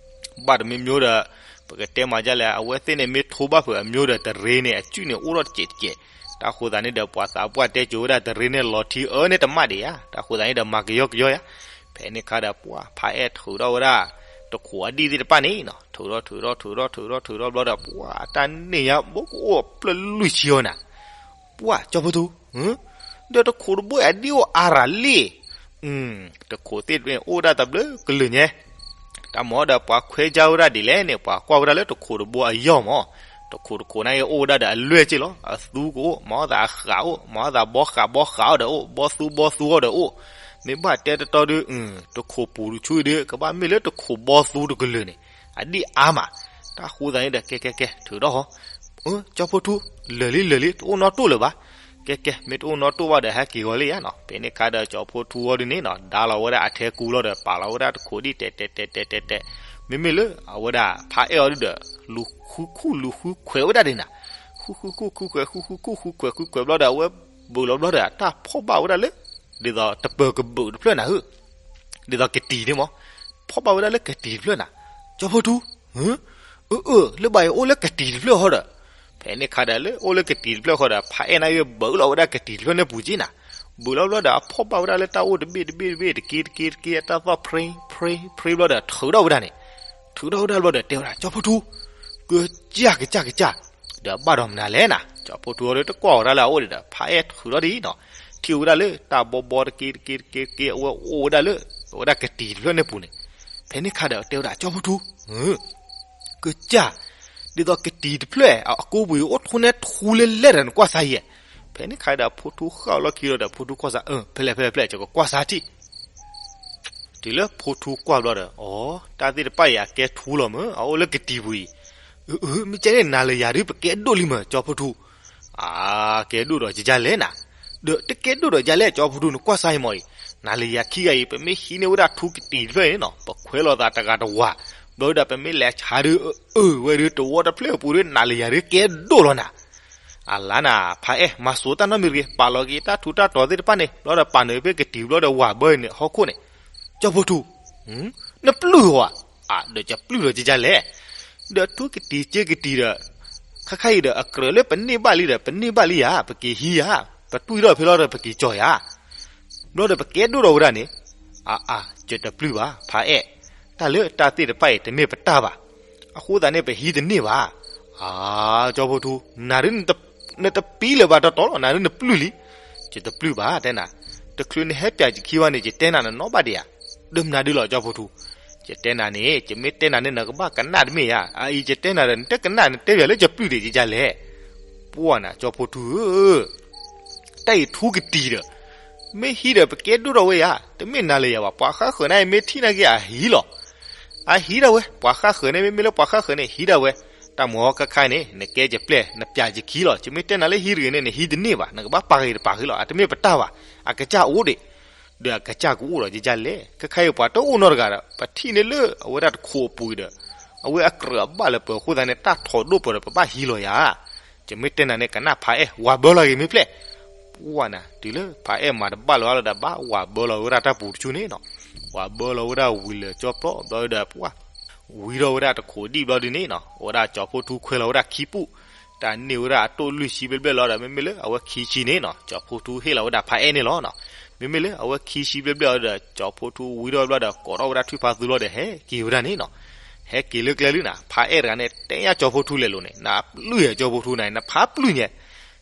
ဘၣ်တမံၤမံၤဒီး ပကတဲမၤဒ်လဲၣ် အဝဲသ့ၣ်န့ၣ်မ့ၢ်ထိဘၣ်ဖုးအမံၤဒီး တရ့န့ၣ် အစုန့ၣ်အိၣ်ထီၣ်တစဲးတစဲး. တၢ်ဃိသးန့ၣ်ဒီး ပှၤသးပှၢ်တဲကိၤဝဲဒၣ် တရ့န့ၣ်လီၤထံအၢန့ၣ်တမၣ်ဒံးဧါ. တၢ်ဃိသးန့ၣ်ဒီး မၤကယီကယီယါ. ဖဲန့ၣ်ခါဒီး ပှၤဖါအဲၣ်ထုးထီၣ်ဝဲဒၣ် တခိးအဒံၣ်သ့ၣ်တဖၣ်န့ၣ်နီၤ ထုးထီၣ်ထုးထီၣ်ထုးထီၣ်ထုးထီၣ်ထုးထီၣ်ဘျီဒီး ပှၤအတၢ်န့ၢ်ညါ ဘိကအိၣ်ပျၢၢ်လွံၢ်ဆံအီၤနၤ ပှၤကၠီဖိထူ ဒီးတခိးတဘိအဒံၣ်အိၣ်အါရၤလံ. တခိးသ့ၣ်တဖၣ်န့ၣ် အိၣ်ဝဲဒၣ်တဘျုးကလုာ်ညါ တၢ်မၤဒီးပှၤခွဲးကၢ်ဝဲဒၣ်ဒ်လဲၣ်န့ၣ် ပှၤကွၢ်ဝဲဒၣ်လၢတခိးတဘိအယီၢ်မး. တခိးတခိးန့ၣ် အိၣ်ဝဲဒၣ်ဒီးအလွဲၢ်က့ၢ်လီၤ. အသူကအိၣ် မၤအီၣ်သးအဃးအိၣ် မၤအီၣ်သးဘီဃးဘီဃးအီၣ်ဒီးအိၣ် ဘီသူဘီသူအီၣ်ဒီးအိၣ် မ့ၢ်ဘၣ်တဲတတီဒီး တခိၣ်ပူၤတဆူဒီး ကဘၣ်မ့ၢ်လၢတခိၣ်ဘီသူတကလုာ်န့ၣ် အဒံၣ်အါမး. တၢ်ဃိသးန့ၣ်ဒီး ကဲကဲကဲ ထုးထီၣ်ဟီ, ကၠီဖိထူ, လၢာ်လံလၢာ်လံ တအိၣ်နီတိၣ်လၢၤဘၣ်. ကဲကဲ မ့ၢ်တအိၣ်နီတိၣ်ဘၣ်ဒီး ဟဲက့ၤဂီၤလံယါနီၤ. ဖဲန့ၣ်ခါဒီး ကၠီဖိထူအီၤဒုန့ၣ်နီၤ ဒါလီၤဝဲဒၣ်အထဲကူလီၤဒီး ပာ်လီၤဝဲဒၣ်တခိၣ်ဒံၣ် တဲတဲတဲတဲတဲတဲ, မ့မ့ၢ်လၢအဝဲဒၣ်ဖးအဲၣ်အီၤဒုဒီး လူၤဃုခူၣ်လူၤဃုခွဲးဝဲဒၣ်ဒံးနၤ. ဃုဃုခူၣ်ဃုခွဲး ဃုဃုခူၣ်ဃုခွဲးဃုခွဲးဘျီဒီး အဝဲဘုးလီၤဘျီဒီး တၢ်ဖီၣ်ဘၣ်ဝဲဒၣ်လၢ ဒ်သိးတပၢၤကဘုးတဖျၢၣ်နၤဧၢ, ဒ်သိးကတံၤန့ၣ်မး, ဖီၣ်ဘၣ်ဝဲဒၣ်လၢကတံၤတဖျၢၣ်နၤ. ကၠီဖိထူ, အၢ အၢ လၢဘၣ်အံၤအိၣ်လၢကတံၤတဖျၢၣ်ဟီဒီး, ဖဲန့ၣ်ခါဒီးလၢအိၣ်လၢကတံၤတဖျၢၣ်ဃီဒီး ဖးအဲၣ်န့ၣ်အံၤဘုးလီၤဝဲဒၣ်ကတံၤတဖျၢၣ်န့ၣ်ပူၤက့နၤ. ဘုးလီၤဘျီဒီး အဖီၣ်ဘၣ်ဝဲဒၣ်လၢတၢ်အိၣ်တဘ့ၣ်တဘ့ၣ်တဘ့ၣ် တက့တက့တက့ အတၢ်သီၣ်ဖြ့ဖြ့ဖြ့ဘျီဒီး ထုးထီၣ်ဝဲဒၣ်န့ၣ်, ထုးထီၣ်ဝဲဒၣ်ဘျီဒီး တဲဝဲဒၣ် ကၠီဖိထူ, ကစၢ်ကစၢ်ကစၢ်, ဒီးဘၣ်ဒီးမနုၤလဲၣ်နၤ. ကၠီဖိထူအီၤဒီး တကွၢ်အီၤဒၣ်လၢအအိၣ်ဒံးဒီး ဖးအဲၣ်ထုးထီၣ်ဒ်အံၤနီၤ, ထံၣ်ဝဲဒၣ်လၢတၢ်ဘီဘီတက့တက့တက့တက့ အဝဲအိၣ်ဝဲဒၣ်လၢ အဝဲဒၣ်ကတံၤတဖျၢၣ်န့ၣ်ပူၤန့ၣ်. ဖဲန့ၣ်ခါဒီးတဲဝဲဒၣ် ကၠီဖိထူ, ကစၢ်, ဒ်သိးကတံၤတဖျၢၣ် အကိပူၤအံၤ အိၣ်ထူန့ၢ်ထူလၢလဲၣ်ဒီး နကွၢ်စါယဲၢ်. ဖဲန့ၣ်ခါဒီး ဖိထူဃၣ်အီၤလီၢ်ခံလီၤဒီး ဖိထူကွၢ်စါ, ဖဲလဲၣ်ဖဲလဲၣ်ဖဲလဲၣ် ယကကွၢ်စါထံၣ် တုၤလၢဖိထူကွၢ်ဘျီဒီး အီ, တၢ်သ့ၣ်တဖၣ်အံၤ အကဲထူလီၤမၢ်, အအိၣ်လၢကတံၤပူၤအံၤ. အၢ မ့ၢ်ကဲန့ၣ် နၤလၢယၤဒုး ပကဲဒိၣ်လံမၢ် ကၠီဖိထူ. အါ, ကဲဒိၣ်ဒီးကယၤလဲၣ်နၤ. ဒီးတကဲဒိၣ်ဒီးယၤလဲၣ် ကၠီဖိထူ နကွၢ်စါအံၤမၢ်အံၤ, နၤလၢယၤခံဂၤအံၤ ပမ့ၢ်ဟံးန့ၢ်ဝဲဒၣ်ထူကတံၤတဖျၢၣ်န့ၣ်နီၤ ပခွဲးလိာ်သးတဂၤတဝၤ, ဘျီဝဲဒီး ပမ့ၢ်လဲၤဆါဒုး အၢ ဝဲဒုး တဝီတဖျၢၣ်အပူၤဒီး နၤလၢယၤဒုး ကဲဒိၣ်လီၤနၤ. အလါနၤ ဖးအဲၣ် မၤစိာ်တၢ်နီတမံၤတဂ့ၤ, ပာ်လီၤက့ၤတၢ်ထူးတၢ်တီၤသ့ၣ်တဖၣ်န့ၣ် ဘျီဒီးပာ်နုာ်ဖဲကတံၤဘျီဒီး ဝၤဘၢအံၤန့ၣ် ဟီၣ်ခိၣ်န့ၣ်. ကၠီဖိထူ, နပျုၢ်ဧါ. အါ, ဒီးယပျုၢ်ဒီးကယၤလဲၣ်. ဒီးထူကတံၤစ့ကတံၤဒီး ခါခါအံၤဒီး အကြၢးလၢပန့ၢ်ဘၣ်လံဒီး ပန့ၢ်ဘၣ်လံယၤ, ပက့ၤဟံးယၤ, ပတွံၢ်ထီၣ်ဖဲလီၤဒီး ပက့ၤကၠီၤယၤ. ဘျီဒီးပကဲဒိၣ်ထီၣ်ဝဲဒၣ်န့ၣ်. အါအါ, ယတပျုၢ်ဘၣ် ဖးအဲၣ်, တၢ်လၢတၢ်သ့ၣ်တဖၣ်အံၤ တမ့ၢ်ပတၢ်ဘၣ်. အဃိသတးန့ၣ် ပဟံးတန့ၢ်ဘၣ်. အါ, ကၠီဖိထူ, နၤဒုး နတပျုၢ်လၢၤဘၣ်တီတီလီၤ, နၤဒုးနပျုၢ်လံ. ယတပျုၢ်ဘၣ် တဲနၤ, တချုးနဟဲပၠးယခံဘၣ်န့ၣ် ယတဲနၤနနီၣ်ဘၣ်ဒံးဧါ. ဒီးမနုၤဒုးလီၤ ကၠီဖိထူ. ယတဲနၤန့ၣ် ယမ့ၢ်တဲနၤန့ၣ် နကဘၣ်ကနၣ်တမ့ၢ်ဧါ. အအံၤ ယတဲနၤဒီး နတကနၣ် နတဲယၤလၢယပျုၢ်ဒံး ယယၤလဲၣ်. ပှၢ်နၤ ကၠီဖိထူဧၢ, တၢ်အံၤထူကတံၤဒီး မ့ၢ်ဟံးဒီး ပကဲဒိၣ်ထီၣ်ဝဲယၤ, တမ့ၢ်နၤလၢယၤဘၣ်. ပှၤဃၣ်ဃၢၤန့ၣ် မ့ၢ်ထံၣ်နာ်က့ အဟံးလီၤ. အဟံးဒၣ်ဝဲ, ပှၤဃၣ်ဃၢၤန့ၣ် မ့မ့ၢ်လၢပှၤဃၣ်ဃၢၤန့ၣ် ဟံးဒၣ်ဝဲ. တၢ်မၤခါခါန့ၣ် နကဲယပျဲၢ် နပၠးယခံလီၤ. ယမ့ၢ်တဲနၤလၢဟံးတဂ့ၤန့ၣ် နဟံးတန့ၢ်ဘၣ်, နကဘၣ်ပာ်ဂ့ၤတပာ်ဂ့ၤလီၤ. အတမ့ၢ်ပတၢ်ဘၣ်, အကစၢ်အိၣ်ဒံး. ဒီးအကစၢ်ကအိၣ်ဒီး ယယၤလဲၣ်. ခဲခါအံၤပှၤတအိၣ်နီတဂၤဒီး ပထံၣ်န့ၢ်လၢအဝဲဒၣ်တခိးအပူၤအံၤဒီး အဝဲအကြၢးအဘၣ်လၢပှဲၤအဃိသတးန့ၣ် တၢ်ထီၣ်ဒိၣ်ပှဲၤဒီး ပဘၣ်ဟံးလီၤယၤ. ယမ့ၢ်တဲနၤန့ၣ် ကနၣ်ဖးအဲၣ် ဝၤဘၢလီၤဂ့ၤမ့ၢ်ဖျဲၣ်. ပှၢ်နၤ တုၤလၢဖးအဲၣ်မၤတဘၣ်လီၤအါလီၤဒီး ဘၣ်ဝၤဘၢလီၤဝဲဒၣ်တၢ်ပူၤတဆူန့ၣ်နီၤ. ဝၤဘၢလီၤဝဲဒၣ်ဝံၤလၢာ်ကၠီပျီဘျီဒီး ပှၢ် ဝံထီၣ်ဝဲဒၣ်တခိးဒံၣ်ဘျီဒုန့ၣ်နီၤ, အဝဲဒၣ်ကၠီဖိထူခွဲးလီၤဝဲဒၣ်ခံပူၣ်, တၢ်န့ၢ်ဝဲဒၣ်အတိၢ်လွံၢ်ဆံဘျဲၣ်ဘျဲၣ်လီၤဒီး မ့မ့ၢ်လၢအဝဲခံဆံန့ၣ်နီၤ, ကၠီဖိထူဟ့ၣ်လီၤဝဲဒၣ်ဖးအဲၣ်န့ၣ်လီၤနီၤ. မ့မ့ၢ်လၢအဝဲခံဆံဘျဲၣ်ဘျဲၣ်လီၤဒီး ကၠီဖိထူဝံထီၣ်ဘျီဒီး ကိးထီၣ်ဝဲဒၣ်ထွံၣ်ဖးသူလီၤဒီး ဟဲက့ၤဝဲဒၣ်န့ၣ်နီၤ. ဟဲက့ၤလၢကျဲလံနၤ, ဖးအဲၣ်တဂၤန့ၣ် တဲညါကၠီဖိထူလဲၤလိာ်န့ၣ်, နပျုၢ်ယဲ ကၠီဖိထူနၤ, နဖးပျုၢ်ညဲ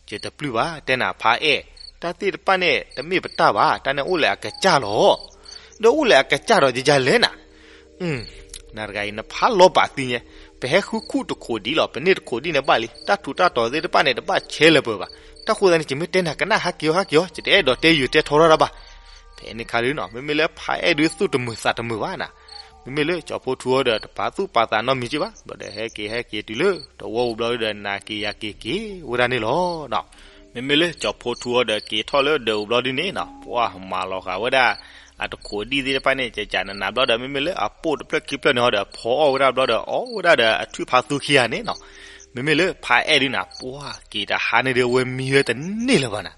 ယတပျုၢ်ဘၣ်, တဲနၤဖးအဲၣ်, တၢ်သ့ၣ်တဖၣ်န့ၣ် တမ့ၢ်ပတၢ်ဘၣ်, တၢ်န့ၣ်အိၣ်လၢအကစၢ်လီၤ. ဒီးအိၣ်လၢအကစၢ်ဒီး ယယၤလဲၣ်နၤ. နၤတဂၤအံၤ နဖးလီၤပာ်သံညဲ, ပဟဲဃုခူၣ်တခိးဒံၣ်လီၤ, ပန့ၢ်တခိးဒံၣ်န့ၣ်ဘၣ်လံ, တၢ်ထူးတၢ်တီၤသ့ၣ်တဖၣ်န့ၣ် တဘၣ်ဆဲးလၢၤပၢၤဘၣ်. တၢ်ဃိသတးန့ၣ် ယမ့ၢ်တဲနၤကနၣ် ဟဲက့ၤအီၤ ဟဲက့ၤအီၤ, ယတအဲၣ်ဒိးတဲယုာ်တဲထီထီၣ်တၢ်ဘၣ်. ဖဲန့ၣ်ခါဒုနီၤ, မ့မ့ၢ်လၢဖးအဲၣ်ဒုးသူၣ်တမုာ်သးတမုာ်ဘၣ်နၤ. မ့မ့ၢ်လၢကၠီဖိထူအီၤဒီး တပာ်သူၣ်ပာ်သးနီတမံၤက့ဘၣ်, ဘျီဒီးဟဲက့ၤဟဲက့ၤတုၤလၢ တဝီပူၤဘျီဒီး နၤက့ၤယၤက့ၤက့ၤဝဲဒၣ်န့ၣ်လီၤ. မ့မ့ၢ်လၢကၠီဖိထူအီၤဒီး က့ၤထီၣ်လၢဒၢးပူၤဘျီဒုန့ၣ်နီၤ, ပှၢ်မၤလီၤဃာ်ဝဲဒၣ် အတခိးဒံၣ်သ့ၣ်တဖၣ်န့ၣ် ကကနနၤဘျီဒီး မ့မ့ၢ်လၢအပိၢ်တဖျၢၣ်ခံဖျၢၣ်န့ၣ်ဟီဒီး ဖီအီၣ်ဝဲဒၣ်ဘျီဒီး အီၣ်ဝဲဒၣ်ဒီးအထွံၣ်ဖးသူခံဂၤန့ၣ်နီၤ. မ့မ့ၢ်လၢဖးအဲၣ်ဒုနၤ, ပှၢ်က့ၤတဟါန့ၣ်ဒီး အဝဲမံဝဲတန့ၢ်လၢၤဘၣ်နၤ.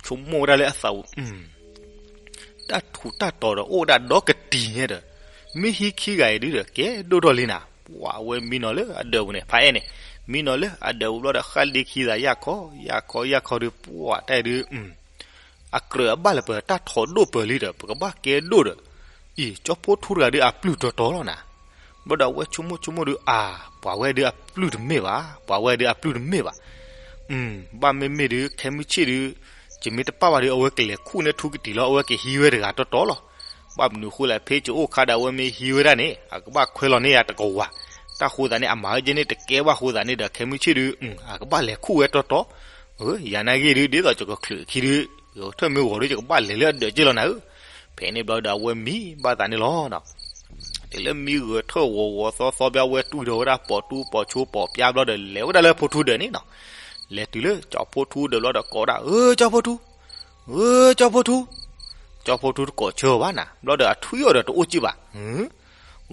ဆိကမိၣ်ဝဲဒၣ်လၢအသးပူၤ တၢ်ထူးတၢ်တီၤဒီး အိၣ်ဝဲဒၣ်ဒီကတံၤညါဒီး မ့ၢ်ဟံးခံဂၤအံၤဒုဒီး ကဲဒိၣ်ထီၣ်လံနၤ. ပှၢ်အဝဲမံနီၤလၢအဒၢးပူၤန့ၣ်, ဖးအဲၣ်န့ၣ် မံနီၤလၢအဒၢးပူၤဘျီဒီး ဃၣ်လ့ခံသး ယၢ်ခီယၢ်ခီယၢ်ခီဒီး ပှၢ်တၢ်အံၤဒု အကြၢးအဘၣ်လၢၤပၢၤ တၢ်ထီၣ်ဒိၣ်ပၢၤလံဒီး ပကဘၣ်ကဲဒိၣ်ဒီး အံၤ ကၠီဖိထူတဂၤဒုအပျုၢ်တီတီလီၤနၤ. ဘျီဒီးအဝဲဆိကမိၣ်ဆိကမိၣ်ဒု အါ, ပှၤဝဲဒုအပျုၢ်တမ့ၢ်ဘၣ်, ပှၤဝဲဒုအပျုၢ်တမ့ၢ်ဘၣ်. ဘၣ်မ့မ့ၢ်ဒု ခဲမုၢ်ဆ့ၣ်ဒု ယမ့ၢ်တပာ်ဘၣ်ဒီး အဝဲကလဲၤခူၣ်န့ၢ်ထူကတံၤလီၤ, အဝဲကဟံးဝဲတဂၤတီတီလီၤ. ဘၣ်မနုၤဃိလဲၣ်, ဖဲယအိၣ်ခါဒီး အဝဲမ့ၢ်ဟံးဝဲဒၣ်န့ၣ် အကဘၣ်ခွဲးလီၤန့ၢ်ယၤတကဝၤ. တၢ်ဃိသးန့ၣ် အမၤဝဲကဲန့ၣ်တကဲဘၣ်ဃိသးန့ၣ်ဒီး ခဲမုၢ်ဆ့ၣ်ဒု အကဘၣ်လဲၤခူၣ်ဝဲတီတီ. ယၤနာ်ဂ့ၢ်ဒု ဒ်သိးယကချုးခံဒု ထၢၣ်မ့ၢ်ဂီၤဒု ယကဘၣ်လဲၤလၢအဒၢးက့လီၤနၤဧၢ. ဖဲန့ၣ်ဘျီဒီးအဝဲမံဘၣ်သးန့ၣ်လီၤ. တုၤလၢမံဂၢၢ်ထၢၣ်ဂီၤဂီၤသီသီဘျီ အဝဲတွံၢ်ဒီးဝဲဒၣ်ပိာ်တူပိာ်ဆိပိာ်ပျါဘျီဒီး လဲၤဝဲဒၣ်လၢဖိထူဒၢးန့ၣ်နီၤ. လဲၤတုၤလၢကၠီဖိထူဒၢးဘျီဒီးကိးဝဲဒၣ် ဧၢ ကၠီဖိထူ, ဧၢ ကၠီဖိထူ. ကၠီဖိထူတကိးဆၢအီၤဘၣ်နၤ ဘျီဒီးအထွံၣ်အီၤဒီးတအိၣ်ကံၣ်ဘၣ်.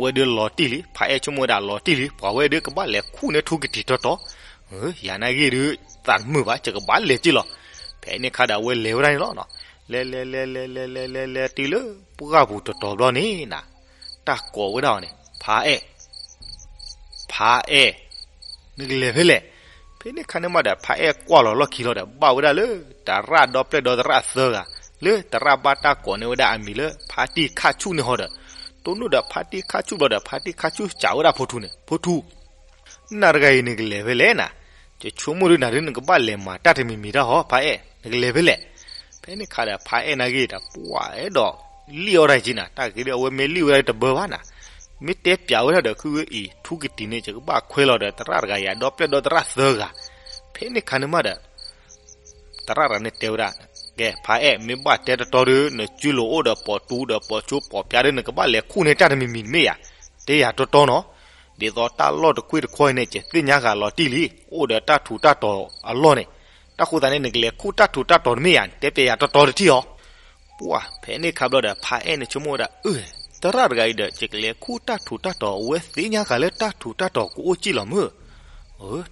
ဝဲဒၣ်လီၤတံၢ်လံ ဖါအဲၣ်ဆိကမိၣ်ဝဲဒၣ်လီၤတံၢ်လံ ပှၤဝဲဒၣ်ကဘၣ်လဲၤခူၣ်န့ၢ်ထူကတံၤတီတီ, ယၤနာ်ဂ့ၢ်ဒုး သးတမုာ်ဘၣ် ယကဘၣ်လဲၤက့ၤလီၤ. ဖဲန့ၣ်ခါဒီးအဝဲလဲၤဝဲဒၣ်န့ၣ်လီၤ. လဲၤ လဲၤ လဲၤ လဲၤ လဲၤ လဲၤ လဲၤ လဲၤ တုၤလၢပှၢ်ပူၤတတီၤဘျီန့ၣ်နၤ, တၢ်ကိးဝဲဒၣ်အီၤန့ၣ် ဖါအဲၣ် ဖါအဲၣ်, နကလဲၤဖဲလဲၣ်. ဖဲန့ၣ်ခါန့ၣ်မးဒီး ဖါအဲၣ်ကွၢ်လီၤလီၢ်ခံလီၤဒီး ဘၣ်ဝဲဒၣ်လၢ သရၣ်ဒီပျဲၢ်ဒီသရၣ်သၢဂၤ, လၢသရၣ်ဘၣ်တၢ်ကိးန့ၢ်ဝဲဒၣ်အမံၤလၢ ဖါတံၢ်ခၣ်ဆူၣ်န့ၣ်ဟီဒီး, တိၢ်နီၣ်ဒီးဖါတံၢ်ခၣ်ဆူၣ်ဘျီဒီး ဖါတံၢ်ခၣ်ဆူၣ်စံးဝဲဒၣ်ဖိထူန့ၣ်, ဖိထူ နၤတဂၤအံၤနကလဲၤဖဲလဲၣ်နၤ, ယဆိကမိၣ်ဒုးနၤဒုးနကဘၣ်လဲၤမၤတၢ်တမံၤမံၤတၢ်ဟီ ဖါအဲၣ် နကလဲၤဖဲလဲၣ်. ဖဲန့ၣ်ခါဒီး ဖါအဲၣ်နာ်ဂ့ၢ်ဒီး ပှၤအဲၣ်ဒိးလံၣ်အီၣ်တၢ်က့ၤနၤ, တၢ်ဂ့ၢ်ဒုးအဝဲမ့ၢ်လံၣ်ဝဲဒၣ်တဘၢဘၣ်နၤ, မ့ၢ်တဲပျးဝဲဒၣ်ဒီး ခုဝဲအံၤ ထူကတံၤန့ၣ် ယကဘၣ်ခွဲးလီၤဒီးသရၣ်တဂၤအံၤ ဒီပျဲၢ်ဒီသရၣ်သၢဂၤ. ဖဲန့ၣ်ခါန့ၣ်မးဒီး သရၣ်တဂၤန့ၣ်တဲဝဲဒၣ်, ကဲ ဖါအဲၣ် မ့ၢ်ဘၣ်တဲတီတီဒီး နစုလိာ်အိၣ်ဒီးပိာ်တူဒီးပိာ်ဆိပိာ်ပျါဒီး နကဘၣ်လဲၤခူၣ်န့ၢ်တၢ်တမံၤမံၤတမ့ၢ်ဧါ, တဲယၤတီတီနီၤ, ဒ်သိးတၢ်လီၢ်တခွ့တခွီအံၤန့ၣ် ယသ့ၣ်ညါဃာ်လီၤတံၢ်လံ, အိၣ်ဒီးတၢ်ထူးတၢ်တီၤအလီၢ်န့ၣ်, တၢ်ဃိသးန့ၣ် နကလဲၤခူၣ်တၢ်ထူးတၢ်တီၤတမ့ၢ်ဧါ, တဲပျးယၤတီတီတထံၣ်အီၤ. ပှၤ ဖဲန့ၣ်ခါဘျီဒီး ဖါအဲၣ်န့ၣ်ဆိကမိၣ်ဝဲဒၣ် အၢ သရၣ်တဂၤအံၤဒီး ယကလဲၤခူၣ်တၢ်ထူးတၢ်တီၤ အဝဲသ့ၣ်ညါဃာ်လၢတၢ်ထူးတၢ်တီၤကအိၣ်ကံၣ်လီၤမ့ၢ်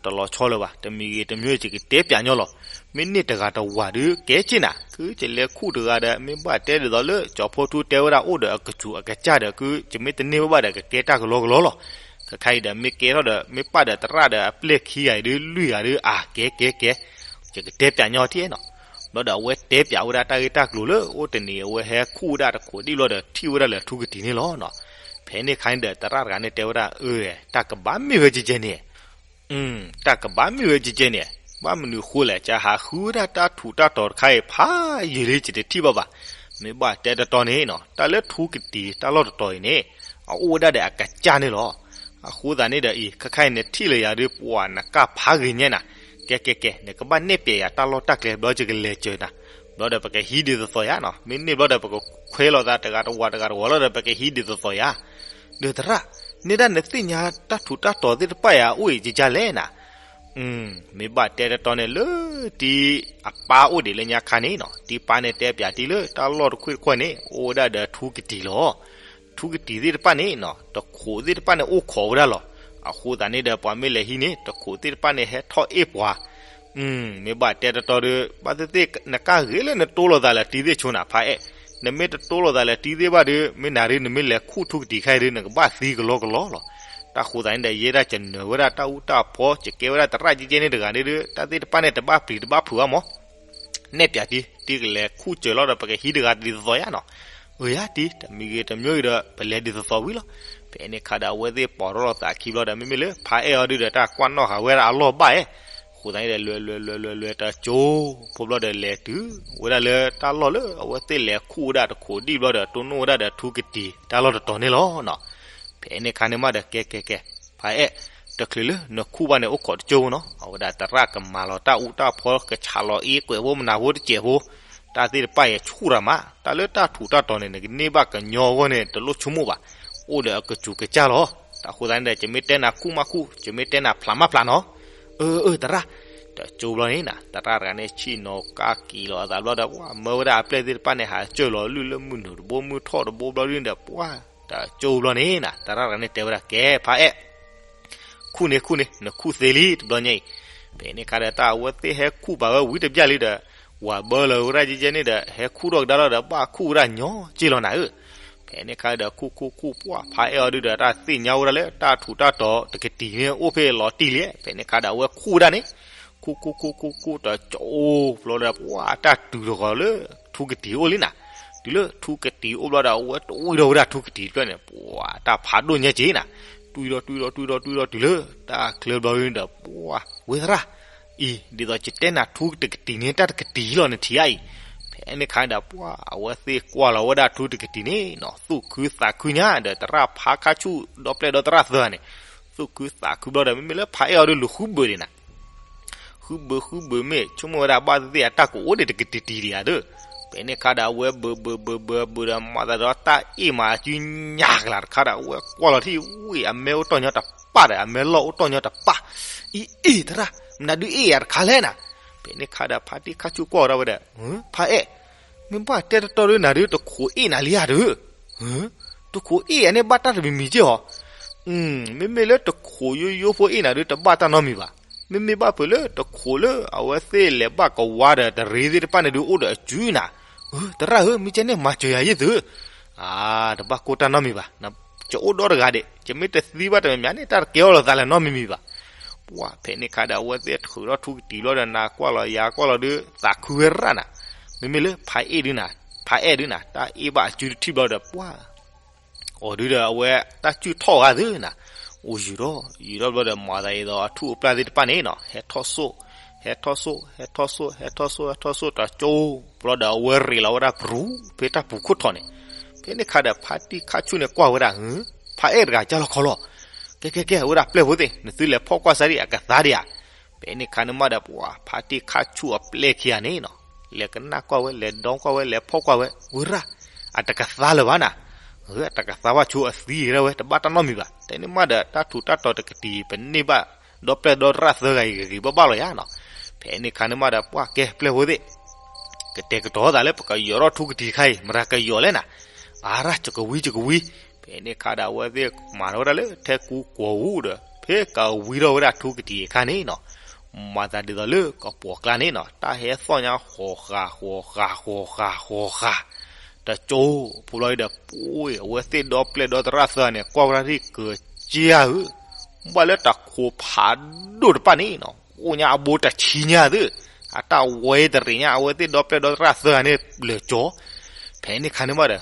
တလီၤဆီလၢၤဘၣ်, တမံၤဂ့ၤတမံၤဂ့ၤ ယကတဲပျးညီလီၤ. မ့ၢ်န့ၢ်တဂၤတဝၤဒီး ကဲက့ၤနၤ, ကယလဲၤခူၣ်တဂၤဒီး မ့ၢ်ဘၣ်တဲဒ်သိးလၢ ကၠီဖိထူတဲဝဲဒၣ်အိၣ်ဒီးအကစူၤအကစၢ်ဒီး ကယမ့ၢ်တန့ၢ်ဝဲဘၣ်ဒီး ကကဲတၢ်ကလီကလီလီၤ. ခဲခါအံၤဒီး မ့ၢ်ကဲထီၣ်ဒီး မ့ၢ်ပာ်ဒီးသရၣ်ဒီးအပျဲၢ်ခံဂၤအံၤဒီး လွံၢ်ဂၤဒီး အါ ကဲကဲကဲ, ယကတဲပျးညီထံၣ်နီၤ. ဘျီဒီးအဝဲတဲပျးဝဲဒၣ်တၢ်ဂ့ၢ်တၢ်ကျိၤလၢ အိၣ်တနံၤ အဝဲဟဲခူၣ်ဝဲဒၣ်တခိးဒံၣ်ဘျီဒီး ထံၣ်ဝဲဒၣ်လၢထူကတံၤန့ၣ်လီၤ. ဖဲန့ၣ်ခါန့ၣ်ဒီး သရၣ်တဂၤန့ၣ်တဲဝဲဒၣ် အၢ တၢ်ကဘၣ်မ့ၢ်ဝဲကကဲန့ၣ် တၢ်ကဘၣ်မ့ၢ်ဝဲကကဲန့ၣ်, ဘၣ်မနုၤဃိလဲၣ်, ယဟးဃုဝဲဒၣ်တၢ်ထူးတၢ်တီၤတခါအံၤ ဖးယံာ်လံ ယတထံၣ်ဘၣ်ဘၣ်. မ့ၢ်ဘၣ်တဲတီတီန့ၣ်နီၤ, တၢ်လၢထူကတံၤတၢ်လီၢ်တတီၤအံၤန့ၣ် အအိၣ်ဝဲဒၣ်ဒီးအကစၢ်န့ၣ်လီၤ. အဃိသတးန့ၣ်ဒီးအံၤ ခဲခါအံၤနထံၣ်လၢယၤဒီး ပှၤနကၢ်ဖးဂ့ၤညါနၤ, ကဲကဲကဲ နကဘၣ်နဲၣ်ပျဲယၤတၢ်လီၢ်တၢ်ကျဲ ဘျီယကလဲၤစၢၤနၤ, ဘျီဒီးပကဟံးဒ်သိးသိးယၤနီၤ, မ့ၢ်န့ၢ်ဘျီဒီး ပကခွဲးလိာ်သးတဂၤတဝၤတဂၤတဝၤလီၤဒီး ပကဟံးဒ်သိးသိးယၤ ဒီးသရၣ်, နဲဒၣ်နသ့ၣ်ညါတၢ်ထူးတၢ်တီၤသ့ၣ်တဖၣ်အံၤ အအိၣ်အံၤကကလဲၣ်နၤ. မ့ၢ်ဘၣ်တဲတီတီန့ၣ် လၢတံၤအပၢ်အိၣ်ဒံးလၢညါခါန့ၣ်နီၤ, တံၤပၢ်န့ၣ်တဲပျးတံၤလၢတၢ်လီၢ်တခွ့ၣ်တခွီန့ၣ် အိၣ်ဝဲဒၣ်ဒီးထူကတံၤလီၤ. ထူကတံၤသ့ၣ်တဖၣ်န့ၣ်နီၤ, တခိးသ့ၣ်တဖၣ်န့ၣ် အိၣ်ခိးဝဲဒၣ်လီၤ. အဃိသတးန့ၣ်ဒီး ပှၤမ့ၢ်လဲၤဟံးန့ၣ် တခိးသ့ၣ်တဖၣ်န့ၣ် ဟဲထီၣ်အ့ၣ်ပှၤ မ့ၢ်ဘၣ်တဲတီတီဒီး ဘၣ်သ့ၣ်သ့ၣ် နကၢ်ဂ့ၤလၢနတိလိာ်သးလၢတံၤသ့ၣ်ဆိနၤ ဖးအဲၣ်, နမ့ၢ်တတိလိာ်သးလၢတံၤသ့ၣ်ဘၣ်ဒီး မ့ၢ်နၤဒုး နမ့ၢ်လဲၤခူၣ်ထူကတံၤခဲအံၤဒီး နကဘၣ်သံကလီကလီလီၤ. တၢ်ဃိသတးန့ၣ်ဒီး ယဲဒၣ်ယနၢၤဝဲဒၣ်တၢ်အူတၢ်ဖီ ယကဲဝဲဒၣ်သရၣ်ကဲကဲန့ၣ်တဂၤန့ၣ်ဒီး တၢ်သ့ၣ်တဖၣ်န့ၣ် တဘၣ်ပျံၤတဘၣ်ဖုးဘၣ်မး နဲၣ်ပျးတံၤ တံၤကလဲၤခူၣ်စၢၤလီၤဒီး ပကဟံးတဂၤဒ်သိးသိးယၤနီၤ. အၢ ယၤတံၤ တမံၤဂ့ၤတမံၤဂ့ၤဒီး ပလဲၤဒ်သိးသိးဝံၤလီၤ. ဖဲန့ၣ်ခါဒီး အဝဲသ့ၣ်ပိာ်ထီၣ်လိာ်သးခံဘျီဒီး မ့မ့ၢ်လၢဖးအဲၣ်အီၤဒုးဒီး တၢ်ကွၢ်နီၣ်ဃာ်ဝဲဒၣ်အလီၢ်ဘၣ်အဲၣ်, အဃိသတးန့ၣ်ဒီး လဲၤလဲၤလဲၤလဲၤလဲၤ တကၠိဖိဘျီဒီး လဲၤတုၤဝဲဒၣ်လၢတၢ်လီၢ်လၢ အဝဲသ့ၣ်လဲၤခူၣ်ဝဲဒၣ်တခိးဒံၣ်ဘျီဒီး တိၢ်နီၣ်ဝဲဒၣ်ဒီးထူကတံၤတၢ်လီၢ်တတီၤန့ၣ်လီၤနီၤ. ဖဲန့ၣ်ခါန့ၣ်မးဒီး ကဲကဲကဲ ဖးအဲၣ်, တချုးလၢနခူၣ်ဘၣ်န့ၣ် အိၣ်ခိးတကၠိဖိနီၤ, အဝဲဒၣ်သရၣ်ကမၤလီၤတၢ်အူတၢ်ဖီ ကဆးလီၤအ့ကွဲးဖိမနၤဖိတစဲးဖိ, တၢ်သ့ၣ်တဖၣ်အံၤဆူၣ်ရၤမး, တၢ်လၢတၢ်ထူးတၢ်တီၤန့ၣ် နကန့ၢ်ဘၣ်ကညီအဂီၢ်န့ၣ် တလိၣ်ဆိကမိၣ်ဘၣ်, အိၣ်ဒီးအကစူၤကစၢ်လီၤ. တၢ်ဃိသတးန့ၣ်ဒီး ယမ့ၢ်တဲနၤခူၣ်မးခူၣ်, ယမ့ၢ်တဲနၤဖျးမးဖျးနီၤ. အၢ အၢ သရၣ်, တကၠိဘျီန့ၣ်နၤ သရၣ်တဂၤန့ၣ် ဆ့ၣ်နီၤကၢ်က့ၤလီၤအသးဘျီဒီး ပှၤမၢဝဲဒၣ်အပျဲၢ်သ့ၣ်တဖၣ်န့ၣ် ဟးစၢၢ်လီၤလုၢ်လၢမုၢ်နုာ်တဘိမုၢ်ထီၣ်တဘိဘျီဒုးဒီး ပှၤ တကၠိဘျီန့ၣ်နၤ သရၣ်တဂၤန့ၣ်တဲဝဲဒၣ် ကဲဖးအဲၣ် ခူၣ်န့ၣ်ခူၣ်န့ၣ် နခူၣ်သ့လံတဘျီညါအံၤ. ဖဲန့ၣ်ခါဒီး တၢ်အဝဲသ့ၣ်ဟဲခူၣ်ဘၣ်ဝဲဝံၤတဘျီလံဒီး ဝၤဘၢလီၤဝဲဒၣ်ကဲကဲန့ၣ်ဒီး ဟဲခူၣ်ထီၣ်ကဒါလီၤဒီး ဘၣ်ခူၣ်ဝဲဒၣ်ညီက့လီၤနၤဧၢ. ဖဲန့ၣ်ခါဒီး ခူၣ်ခူၣ်ခူၣ်ပှၢ် ဖးအဲၣ်အီၤဒုးဒီး တၢ်သ့ၣ်ညါဝဲဒၣ်လၢတၢ်ထူးတၢ်တီၤတကတံၤန့ၣ် အိၣ်ဖဲအလီၤတံၢ်လံ. ဖဲန့ၣ်ခါဒီး အဝဲခူၣ်ဝဲဒၣ်န့ၣ် ခူၣ်ခူၣ်ခူၣ်ခူၣ်ခူၣ် တကၠိဖိလီၤဒီး ပှၤတၢ်တုၤတဂီၤလၢ ထူကတံၤအိၣ်လံနၤ. တုၤလၢထူကတံၤအိၣ်ဘျီဒီး အဝဲတွံၢ်ဒီးဝဲဒၣ်ထူကတံၤတဖျၢၣ်န့ၣ် ပှၤတၢ်ဖးဒိၣ်ညါက့နၤ. တွံၢ်ဒီးတွံၢ်ဒီးတွံၢ်ဒီးတွံၢ်ဒီးတုၤလၢ တၢ်ချၢဘျီဒုးဒီး ပှၤ ဝဲသရၣ် အံၤ ဒ်သိးယတဲနၤထူတကတံၤန့ၣ် တၢ်တကတံၤလီၤနထံၣ်အံၤ. ဖဲန့ၣ်ခါဒီး ပှၤ အဝဲသ့ၣ်ကွၢ်လီၤဝဲဒၣ်ထူတကတံၤန့ၣ်နီၤ သူၣ်ခုသးခုညါဒီး သရၣ်ဖးခါဆူၣ် ဒီပျဲၢ်ဒီသရၣ်သၢဂၤန့ၣ် သူၣ်ခုသးခုဘျီဒီး မ့မ့ၢ်လၢဖးအဲၣ်အီၤဒီး လူၤဃုဘၢဒံးနၤ ဃုဘၢဃုဘၢမ့ၢ် ဆိကမိၣ်ဝဲဒၣ်ဘၣ်သ့ၣ်သ့ၣ် အတၢ်ကအိၣ်ဒံးတကတံၤတံၤဒံးဧါဒီး ဖဲန့ၣ်ခါဒီးအဝဲဘုးဘုးဘုးဘုးဘုးဒီး မၤသးဒီးတၢ်အ့ၣ်မးအစုညါကလၤတခါဒီး အဝဲကွၢ်လီၤထံၣ် ဝ့ၢ်အမဲအိၣ်တီၢ်ညီတပၣ်ဒီး အမဲလီၢ်အိၣ်တီၢ်ညီတပၣ်, အံၤအ့ၣ်သရၣ် မနုၤဒုးအ့ၣ်ယၤတခါလဲၣ်နၤ. ဖဲန့ၣ်ခါဒီးဖါတံၢ်ခါဆူၣ်ကွၢ်ဝဲဒၣ်ဝဲဒီး ဖါအဲၣ် မ့ၢ်ဘၣ်တဲတတီၤဒုးနၤဒုးတခိးအ့ၣ်နၤလံဧါဒုး, တခိးအ့ၣ်ယၤန့ၣ်ဘၣ်တၢ်တမံၤမံၤက့ၢ်ဟီ, မ့မ့ၢ်လၢတခိးယိယိဖိအ့ၣ်နၤဒုးတဘၣ်တၢ်နီတမံၤဘၣ်. မ့မ့ၢ်ဘၣ်ဖဲလၢတခိးလၢအဝဲသ့ၣ်လဲၤဘၣ်ကဝါဒီးတရ့သ့ၣ်တဖၣ်န့ၣ်ဒုး အိၣ်ဒီးအစုနၤ, သရၣ်ဧၢ မ့ၢ်ကဲန့ၣ်မၤစၢၤယၤယ့ၢ်သု, တဘၣ်ကိၢ်တၢ်နီတမံၤဘၣ်, ယအိၣ်ဒီတဂၤဒံး ယမ့ၢ်တသံဘၣ်တမံၤမံၤန့ၣ် တၢ်တကဲအီၤလိာ်သးလၢၤနီတမံၤမံၤဘၣ်. ပှၢ်ဖဲန့ၣ်ခါဒီး အဝဲသ့ၣ်ထုးထီၣ်ထူကတံၤဘျီဒီး နၤကွၢ်လီၤယၤကွၢ်လီၤဒုး သးခုဝဲရၣ်နၤ, မ့မ့ၢ်လၢဖါအဲၣ်ဒုးနၤ, ဖါအဲၣ်ဒုးနၤ တၢ်အ့ၣ်ဘၣ်အစုတထံၣ်ဘျီဒီး ပှၢ် အီၤဒုးဒီးအဝဲတၢ်စုၣ်ထီၣ်ဂၤသုနၤ, အိၣ်ယူၤထီၣ် ယူၤထီၣ်ဘျီဒီး မၤသးဒ်သိးအထူၣ်အပျၢ်သ့ၣ်တဖၣ်န့ၣ်နီၤ ဟဲထီၣ်စိၣ်, ဟဲထီၣ်စိၣ် ဟဲထီၣ်စိၣ် ဟဲထီၣ်စိၣ် ဟဲထီၣ်စိၣ် တကၠိ ဘျီဒီးအဝဲရ့းလီၤဝဲဒၣ်ပရူၤ ဖဲတၢ်ပူၤခိၣ်ထီၣ်န့ၣ်, ဖဲန့ၣ်ခါဒီးဖါတံၢ်ခါဆူၣ်န့ၣ်ကွၢ်ဝဲဒၣ် ဖါအဲၣ်တဂၤကၢ်လီၤခီလီၤ, ကဲကဲကဲ အဝဲဒၣ်ပျဲၢ်ဖိသ့ၣ် နသုလဲၤဖီၣ်ကွၢ်စၢ်ဒံးအကသါဒံးဧါ. ဖဲန့ၣ်ခါန့ၣ်မးဒီး ပှၤဖါတံၢ်ခါဆူၣ်အပျဲၢ်ခံဂၤန့ၣ်နီၤ လဲၤကနၣ်ကွၢ်ဝဲ လဲၤဒီကွၢ်ဝဲ လဲၤဖီၣ်ကွၢ်ဝဲ ဝဲရၣ် အတကသါလၢၤဘၣ်နၤ, အတကသါဘၣ်ဆိအသံဝဲ တဘၣ်တၢ်နီတမံၤဘၣ်. တၢ်န့ၣ်မးဒီး တၢ်ထူးတၢ်တီၤတကတံၤ ပန့ၢ်ဘၣ်ဒီပျဲၢ်ဒီရၣ်သၢဂၤအံၤဂ့ၤဂ့ၤဘၣ်ဘၣ်လီၤယၤနီၤ. ဖဲန့ၣ်ခါန့ၣ်မးဒီး ပှၤကဲပျဲၢ်ဖိသ့ၣ် ကတဲာ်ကတီၤသးလၢပကယီၤထီၣ်ထူကတံၤတခါအံၤ မတၤကယီၤလဲၣ်နၤ, အါရၣ်ကကဝံၤကကဝံၤ. ဖဲန့ၣ်ခါဒီးအဝဲသ့ၣ်မၤထီၣ်ဝဲဒၣ်လၢထဲကူကိာ်ပူၤဒီး ဖဲကဝံထီၣ်ဝဲဒၣ်ထူကတံၤအခါန့ၣ်နီၤ မၤသးဒ်သိးလၢကပီၤကျါန့ၣ်နီၤ တၢ်ဟဲသီၣ်ညါ ဃီၤဃာ် ဃီၤဃာ် ဃီၤဃာ် ဃီၤဃာ် တကၠိ ဖိလီၤဒီး ပှၤ အဝဲသ့ၣ်ဒီပျဲၢ်ဒီသရၣ်သၢဂၤန့ၣ် ကွၢ်ဝဲဒၣ်ဒ်ကစၢ်ဧၢ, ဘၣ်လၢတခိးဖးဒိၣ်တဖၣ်န့ၣ်နီၤ အိၣ်ညါအဘိတဆံညါသု, အတၢ်ဝဲတရံးညါ အဝဲသ့ၣ်ဒီပျဲၢ်ဒီသရၣ်သၢဂၤန့ၣ်လၢာ်ကၠီ. ဖဲန့ၣ်ခါန့ၣ်မးဒီး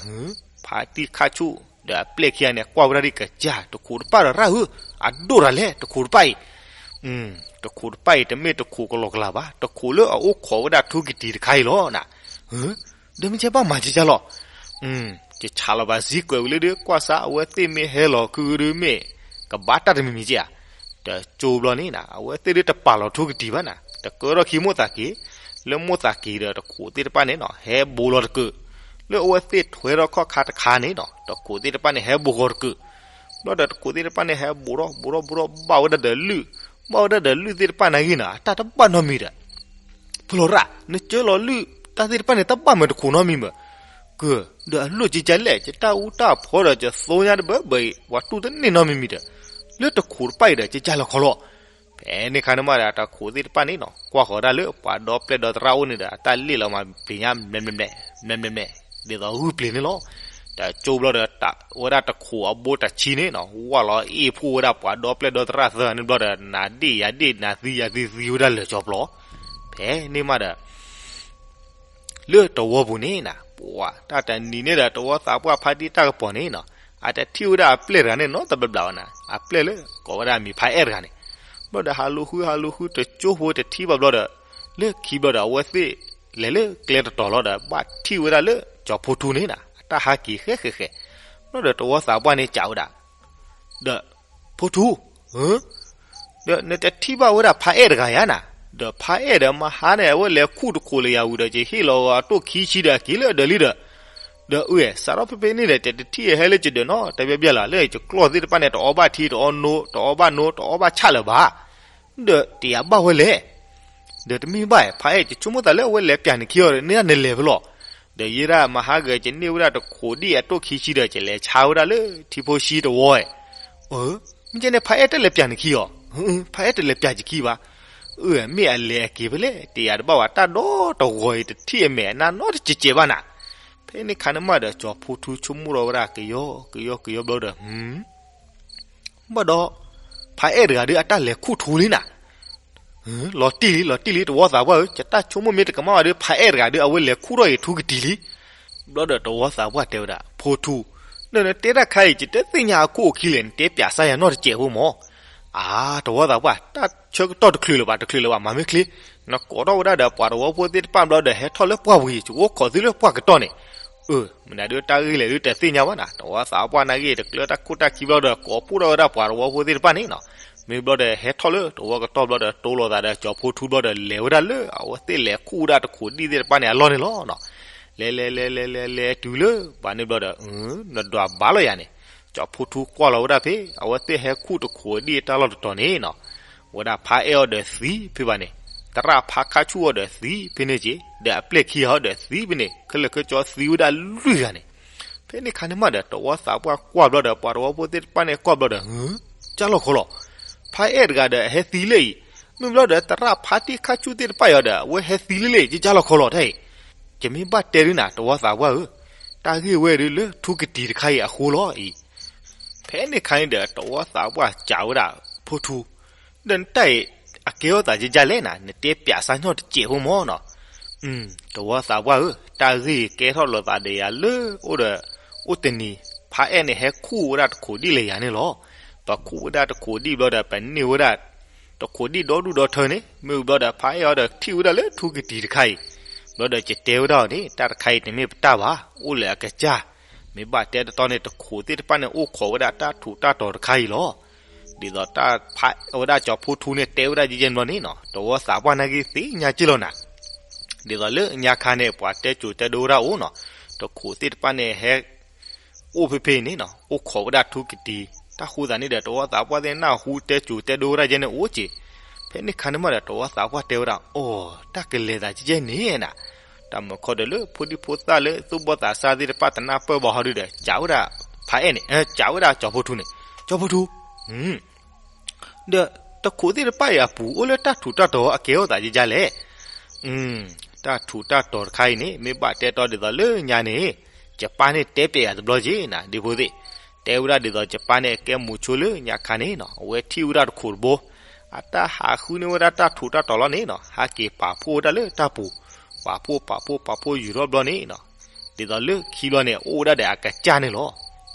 ဖါတံၢ်ခါဆူၣ် ဒီးအပျဲၢ်ခံဂၤန့ၣ် ကွၢ်ဝဲဒၣ်ဒ်ကစၢ် တခိးတဖၣ်ဒီးရၣ်ဧၢ, အဒိၣ်တၢ်လဲၣ် တခိးတဖၣ်အံၤ တခိးတဖၣ်အံၤ တမ့ၢ်တခိးကလီကလီဘၣ်, တခိးလၢအအိၣ်ခိးဝဲဒၣ်ထူကတံၤတခါအံၤလီၤနၤ. ဒီးမ့ၢ်ကဲဘၣ်မၤကကၢ်လီၤ. ယဆးလီၤဘၣ်စ့ၢ်ကီးဝံၤလၢဒုး ကွၢ်စၢ်အဝဲသ့ၣ်မ့ၢ်ဟဲလီၤခုဒုးမ့ၢ် ကဘၣ်တၢ်တမံၤမံၤက့ဧါ. တကၠိဘျီန့ၣ်နၤ အဝဲသ့ၣ်ဒုးတပာ်လီၤထူကတံၤဘၣ်နၤ, တကၢထီၣ်ခံမိၣ်သးက့ၤ, လၢမိၣ်သးက့ၤဒီးတခိးသ့ၣ်တဖၣ်န့ၣ်နီၤ ဟဲဘိးလီၤတကုာ်, လၢအဝဲသ့ၣ်ထွဲထီၣ်ခီၣ်ခါတခါန့ၣ်နီၤ တခိးသ့ၣ်တဖၣ်န့ၣ် ဟဲဘိးဃီၤတကုာ် ဘျီဒီးတခိးသ့ၣ်တဖၣ်န့ၣ် ဟဲဘိးထီၣ်ဘိးထီၣ်ဘိးထီၣ် ဘၣ်ဝဲဒၣ်ဒီးလုၢ်, ဘၣ်ဝဲဒၣ်ဒီးလုၢ်သ့ၣ်တဖၣ်နာ်ဂ့ၤနၤ အတၢ်တဘၣ်နီတမံၤဒီး ဖုလီၤရၣ် နကၢလီၤလုၢ်တၢ်သ့ၣ်တဖၣ်န့ၣ် တဘၣ်မးတခိးနီတမံၤမး, ကၢ, ဒီးအလိၣ်ကကၢ်လဲၣ် ယတၢ်အူတၢ်ဖီဒီးယသိညါတဘၣ်ဘၣ်အံၤ ပှၤတူၢ်တန့ၢ်နီတမံၤမံၤဒီး လၢတခိးတဖၣ်အံၤဒီး ကကၢ်လီၤခီလီၤ. ဖဲန့ၣ်ခါန့ၣ်မးဒီး တခိးသ့ၣ်တဖၣ်န့ၣ်နီၤ ကွၢ်ဃီၤဒၣ်လၢပှၤဒီပျဲၢ်ဒီသရၣ်အိၣ်န့ၣ်ဒီး အတၢ်လ့ၣ်လီၤမးပျံၤညါ ဘျဲၣ်ဘျဲၣ်ဘျဲၣ် ဘျဲၣ်ဘျဲၣ်ဘျဲၣ် ဒ်သိးဂုၢ်ပျံၤန့ၣ်လီၤ. တကၠိဘျီဒီး ဝဲဒၣ်တခိးအဘိတဆံန့ၣ်နီၤ ဝၢ်လီၤအ့ၣ်ဖှိၣ်ဝဲဒၣ်ပှၤဒီပျဲၢ်ဒီသရၣ်သၢဂၤန့ၣ်ဘျီဒီး နၤဒ့ၣ်ယၤဒ့ၣ် နၤသံယၤသံ သံဝဲဒၣ်လၢာ်ကၠီပျီ. ဖဲန့ၣ်မးဒီး လၢတဝီပူၤန့ၣ်နၤ ပှၤတၢ်တနံၤန့ၣ်ဒီး တဝီသးပှၢ်ဖါတံၢ်တၢ်ကပီၤန့ၣ်နီၤ အတထံၣ်ဝဲဒၣ်အပျဲၢ်တဂၤန့ၣ်နီတဘျီဘျီဘၣ်နၤ အပျဲၢ်လၢကိးဝဲဒၣ်မံၤဖါအဲၣ်တဂၤန့ၣ်. ဘျီဒီးဟးလူၤဃု ဟးလူၤဃု တကၠိဖိတထံၣ်ဘၣ်ဘျီဒီး လၢခံဘျီဒီး အဝဲသ့ၣ်လဲၤလၢကျဲတတီၤလီၤဒီး ဘၣ်ထံၣ်ဝဲဒၣ်လၢကၠီၤဖိထူန့ၣ်နၤ အတၢ်ဟးက့ၤဃဲဃဲဃဲ. ဘျီဒီးတဝီသးပှၢ်န့ၣ်စံးဝဲဒၣ် ဒီး ဖိထူ ဧၢ, ဒီးနတထံၣ်ဘၣ်ဝဲဒၣ်ဖါအဲၣ်တဂၤဧါနၤ, ဒီးဖါအဲၣ်ဒီးမဟါန့ၣ် အဝဲလဲၤခူၣ်တခိးလၢယၤဝံၤဒီး ယဟ့ၣ်လီၤအီၤအတိၢ်ခံဆံဒီးအက့ၤလၢအဒၢးလံဒီး, ဒီးအၢ စးထီၣ်ဖဲဖဲန့ၣ်ဒီး တတထံၣ်အဟဲလၢယဒၢးနီတဘျီဘျီဘၣ် လၢယကျီၢ်သ့ၣ်တဖၣ်န့ၣ် တအီဘၣ်ထံ တအီဘၣ်နိ တအီဘၣ်ဆၣ်လၢၤဘၣ် ဒီးတယၤဘၣ်ဝဲလဲၣ်. ဒီးတမ့ၢ်ဘၣ် ဖါအဲၣ် ယဆိကမိၣ်သးလၢအဝဲလဲၤပျၢ်နခံအီၤဒီး န့ၢ်ဒၣ်နလဲၤဖဲလဲၣ်. ဒီးယဲဒၣ်မဟါဂၤ ယန့ၢ်ဝဲဒၣ်တခိးဒံၣ်အတိၢ်ခံဆံဒီး ယလဲၤဆါဝဲဒၣ်လၢထံဖိဆံးတဝီဧါ. အၢ, မ့ၢ်ကဲန့ၣ် ဖါအဲၣ်တလဲၤပျၢ်နခံအီၤ, ဖါအဲၣ်တလဲၤပျၢ်ယခံဘၣ်. အၢ, မ့ၢ်အလဲၤအက့ၤဖဲလဲၣ် တယၤတဘၣ်ဘၣ် တၢ်ဒီတဂီၤအံၤ တထံၣ်အမဲာ်အနါနီတစဲးစဲးဘၣ်နၤ. ဖဲန့ၣ်ခါန့ၣ်မးဒီး ကၠီၤဖိထူဆိကမိၣ်ထီၣ်ဝဲဒၣ်ကယီကယီကယီဘျီဒီး ဘၣ်ဒီး ဖါအဲၣ်တဂၤဒီး အတၢ်လဲၤခူၣ်ထူလံနၤ. လီၤတံၢ်လံ လီၤတံၢ်လံ တဝီသးပှၢ်ဧၢ, ယတၢ်ဆိကမိၣ်မ့ၢ်တကမၣ်ဘၣ်ဒီး ဖါအဲၣ်တဂၤဒီး အဝဲလဲၤခူၣ်ထီၣ်အံၤထူကတံၤလံ. ဘျီဒီးတဝီသးပှၢ်တဲဝဲဒၣ် ဖိထူ, နနတဲတၢ်ခါအံၤ ယတသ့ၣ်ညါအခိၣ်အခံလဲၣ် နတဲပျဲစၢ်ယၤနီတစဲးဖိမး. အါ, တဝီသးပှၢ် တၢ်ဆၢကတီၢ်တချုးလၢၤဘၣ် တချုးလၢၤဘၣ် မၤမ့ၢ်ချ့, နကိးထီၣ်ဝဲဒၣ်ဒီးပှၤတဝီဖိသ့ၣ်တဖၣ်ဘျီဒီး ဟဲထီၣ်လၢပှၢ်ပူၤအံၤ ယကအိၣ်ခိးသုလၢပှၢ်ကတီၢ်န့ၣ်. အၢ, မနုၤဒုးတၢ်ဂ့ၢ်လဲၣ်ဒုးတသ့ၣ်ညါဘၣ်နၤ, တဝီသးပှၢ်နာ်ဂ့ၢ် တကျၢတၢ်ခိၣ်တၢ်ခံဘျီဒီး ကိးပူၣ်ထီၣ်ဝဲဒၣ်ပှၤတဝီဖိသ့ၣ်တဖၣ်န့ၣ်နီၤ. မ့ၢ်ဘျီဒီးဟဲထီၣ်လၢတဝီကတီၢ်ဘျီဒီး တိလိာ်သးဒီးကၠီၤဖိထူဘျီဒီး လဲၤဝဲဒၣ်လၢအဝဲသ့ၣ်လဲၤခူၣ်ဝဲဒၣ်တခိးဒံၣ်သ့ၣ်တဖၣ်န့ၣ်အလီၢ်န့ၣ်လီၤနီၤ. လဲၤလဲၤလဲၤလဲၤလဲၤလဲၤတုၤလၢပှၤန့ၣ်ဘျီဒီး နဒွးဘၣ်လီၤယၤန့ၣ်, ကၠီဖီထူကွၢ်လီၤဝဲဒၣ်ဖဲ အဝဲသ့ၣ်ဟဲခူၣ်တခိးဒံၣ်အတၢ်လီၢ်တတီၤန့ၣ်နီၤ, ဝဲဒၣ်ဖါအဲၣ်အီၤဒီးသံဖဲဘၣ်န့ၣ်, သရၣ်ဖါခါဆူၣ်အီၤဒီးသံဖဲန့ၣ်က့, ဒီးအပျဲၢ်ခံဂၤအီၤဒီးသံဖဲန့ၣ်, ခဲလၢာ်ခဲဆ့သံဝဲဒၣ်လွံၢ်ဂၤန့ၣ်, ဖဲန့ၣ်ခါန့ၣ်မးဒီး တဝီသးပှၢ်ကွၢ်ဘျီဒီး ပှၤတဝီဖိသ့ၣ်တဖၣ်န့ၣ်ကွၢ်ဘျီဒီး ကၢ်လီၤခီလီၤ, ဖါအဲၣ်တဂၤဒီးအဟဲသံလၢအံၤ, မ့ၢ်ဘျီဒီးသရၣ်ဖါတံၢ်ခါဆူၣ်သ့ၣ်တဖၣ်အံၤဒီး အဝဲဟဲသံလၢလၢ ကၢ်လီၤခီလီၤတၢ်အံၤ, ယမ့ၢ်ဘၣ်တဲဒုးနၤ တဝီသးပှၢ်ဧၢ, တၢ်ဂ့ၢ်ဝဲဒုးလၢထူကတံၤတခါအံၤအဃိလီၤအံၤ. ဖဲန့ၣ်ခါန့ၣ်ဒီး တဝီသးပှၢ်စံးဝဲဒၣ်ဖိထူ, ဒီးနတၢ်အံၤ အကဲထီၣ်သးကၢ်ကၢ်လဲၣ်နၤ, နတဲပၠးစၢ်ညီတစဲးဖိမၢ်နီၤ. တဝီသးပှၢ်ဧၢ, တၢ်ဂ့ၢ်ကဲထီၣ်လိာ်သးဒီးယၤလၢအိၣ်ဒီး အိၣ်တနံၤ ဖါအဲၣ်န့ၣ်ဟဲခူၣ်ဝဲဒၣ်တခိးဒံၣ်လၢယၤန့ၣ်လီၤ. ပခူၣ်ဝဲဒၣ်တခိးဒံၣ်ဘျီဒီး ပန့ၢ်ဝဲဒၣ် တခိးဒံၣ်ဒီဒူၣ်ဒီထၢန့ၣ်, မ့ၢ်ဘျီဒီးဖါအဲၣ်အီၤဒီးထံၣ်ဝဲဒၣ်လၢထူကတံၤတခါအံၤ, ဘျီဒီးယတဲဝဲဒၣ်အီၤန့ၣ် တၢ်တခါအံၤတမ့ၢ်ပတၢ်ဘၣ်, အိၣ်လၢအကစၢ်, မ့ၢ်ဘၣ်တဲတတီန့ၣ် တခိးသ့ၣ်တဖၣ်န့ၣ် အိၣ်ခိးဝဲဒၣ်တၢ်ထူးတၢ်တီၤတခါအံၤလီၤ. ဒ်သိးတၢ်ဖးဝဲဒၣ်ကၠီဖီထူန့ၣ် တဲဝဲဒၣ်ယဲယဲန့ၣ်ဘျီန့ၣ်နီၤ, တဝီသးပှၢ်နာ်က့သ့ၣ်ညါက့ၢ်လီၤနၤ. ဒ်သိးလၢညါခါန့ၣ် ပှၤတဲစိၤတဲဒိဝဲဒၣ်အိၣ်နီၤ, တခိးသ့ၣ်တဖၣ်န့ၣ်ဟဲ အိၣ်ဖဲဖဲအံၤန့ၣ်နီၤ, အိၣ်ခိးဝဲဒၣ်ထူကတံၤ, တၢ်ဃိသးန့ၣ်ဒီး တဝီသးပှၢ်သ့ၣ်နၢ်ဟူတဲစိၤတဲဒိဝဲဒၣ်ယဲန့ၣ်အိၣ်က့ၤ. ဖဲန့ၣ်ခါန့ၣ်မးဒီး တဝီသးပှၢ်တဲဝဲဒၣ် အိၣ်, တၢ်ကလဲၤသးကဲကဲန့ၣ်နၤ, တၢ်မုာ်ခီဒီးလၢဖိဒံဖိသၣ်လၢသူၣ်ဘီၣ်သးစၢ်သ့ၣ်တဖၣ်တနၢ်ပၢၢ်ဘၣ်ဟီဒုဒီး စံးဝဲဒၣ်ဖါအဲၣ်န့ၣ်, စံးဝဲဒၣ်ကၠီဖီထူန့ၣ်, ကၠီဖီထူ ဒီးတခိးသ့ၣ်တဖၣ်အံၤအပူၤ အိၣ်လၢတၢ်ထူးတၢ်တီၤအကဲထီၣ်သးကဲကဲလဲၣ်. တၢ်ထူးတၢ်တီၤတခါအံၤန့ၣ် မ့ၢ်ဘၣ်တဲတီဒ်သိးလၢညါန့ၣ်, ယပၢ်န့ၣ်တဲပၠးယၤတဘျီက့ၤနၤ ဒ့ဖိသ့ၣ်, တဲဝဲဒၣ်ဒ်သိးယပၢ်န့ၣ် ကဲမူးဆိလၢညါခါန့ၣ်နီၤ, အဝဲထံၣ်ဝဲဒၣ်တခိးတဘိ, အတၢ်ဟးဃုန့ၢ်ဝဲဒၣ်တၢ်ထူးတၢ်တီၤလီၤန့ၣ်နီၤ, ဟဲက့ၤပာ်ဖှိၣ်ဝဲဒၣ်လၢတၢ်ပူၤ, ပာ်ဖှိၣ်ပာ်ဖှိၣ်ပာ်ဖှိၣ် ယူၤထီၣ်ဘျီန့ၣ်နီၤ, ဒ်သိးလၢခံဘျီန့ၣ် အိၣ်ဝဲဒၣ်ဒီးအကစၢ်န့ၣ်လီၤ.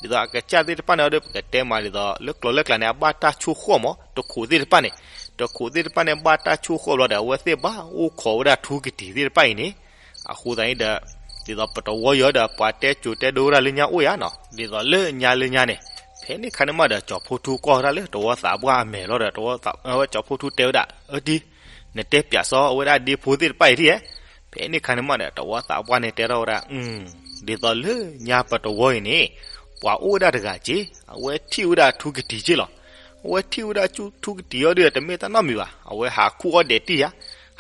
ဒ်သိးအကစၢ်သ့ၣ်တဖၣ်န့ၣ်ဒီး ပကတဲမးဒ်သိးလၢကျိၤလၢကျါန့ၣ် အဘၣ်တၢ်ဆိၣ်ဃီၣ်မး, တခိးသ့ၣ်တဖၣ်န့ၣ်, တခိးသ့ၣ်တဖၣ်န့ၣ် ဘၣ်တၢ်ဆိၣ်ဃီၣ်ဘျီဒီး အဝဲသ့ၣ်ဘၣ်အိၣ်ခိးဝဲဒၣ်ထူကတံၤသ့ၣ်တဖၣ်အံၤန့ၣ်, အဃိသတးန့ၣ်ဒီး ဒ်သိးပတဝီယီၤဒီး ပှၤတဲစိၤတဲဒိဝဲဒၣ်လၢညါအိၣ်ယါနီၤ, ဒ်သိးလၢညါလၢညါန့ၣ်, ဖဲန့ၣ်ခါန့ၣ်မးဒီး ကၠီဖီထူကွၢ်ဝဲဒၣ်လၢတဝီသးပှၢ်အမဲာ်လီၤဒီး တဝီသး, အဝဲကၠီဖီထူတဲဝဲဒၣ်, အၢတံၤ, နတဲပၠးစီၤဝဲဒၣ်ဒ့ဖိသ့ၣ်တဖၣ်အံၤဒ်ဧါ. ဖဲန့ၣ်ခါန့ၣ်မးဒီး တဝီသးပှၢ်န့ၣ်တဲထီၣ်ဝဲဒၣ်, ဒ်သိးလၢညါပတဝီအံၤန့ၣ်, ပှၤအိၣ်ဝဲဒၣ်တဂၤက့, အဝဲထံၣ်ဝဲဒၣ်ထူကတံၤက့လီၤ. အဝဲထံၣ်ဝဲဒၣ်ထူကတံၤအီၤဒီး တမ့ၢ်တၢ်နီတမံၤဘၣ်, အဝဲဟးခူၣ်အီၣ်ဒဲးတံၢ်ယါ,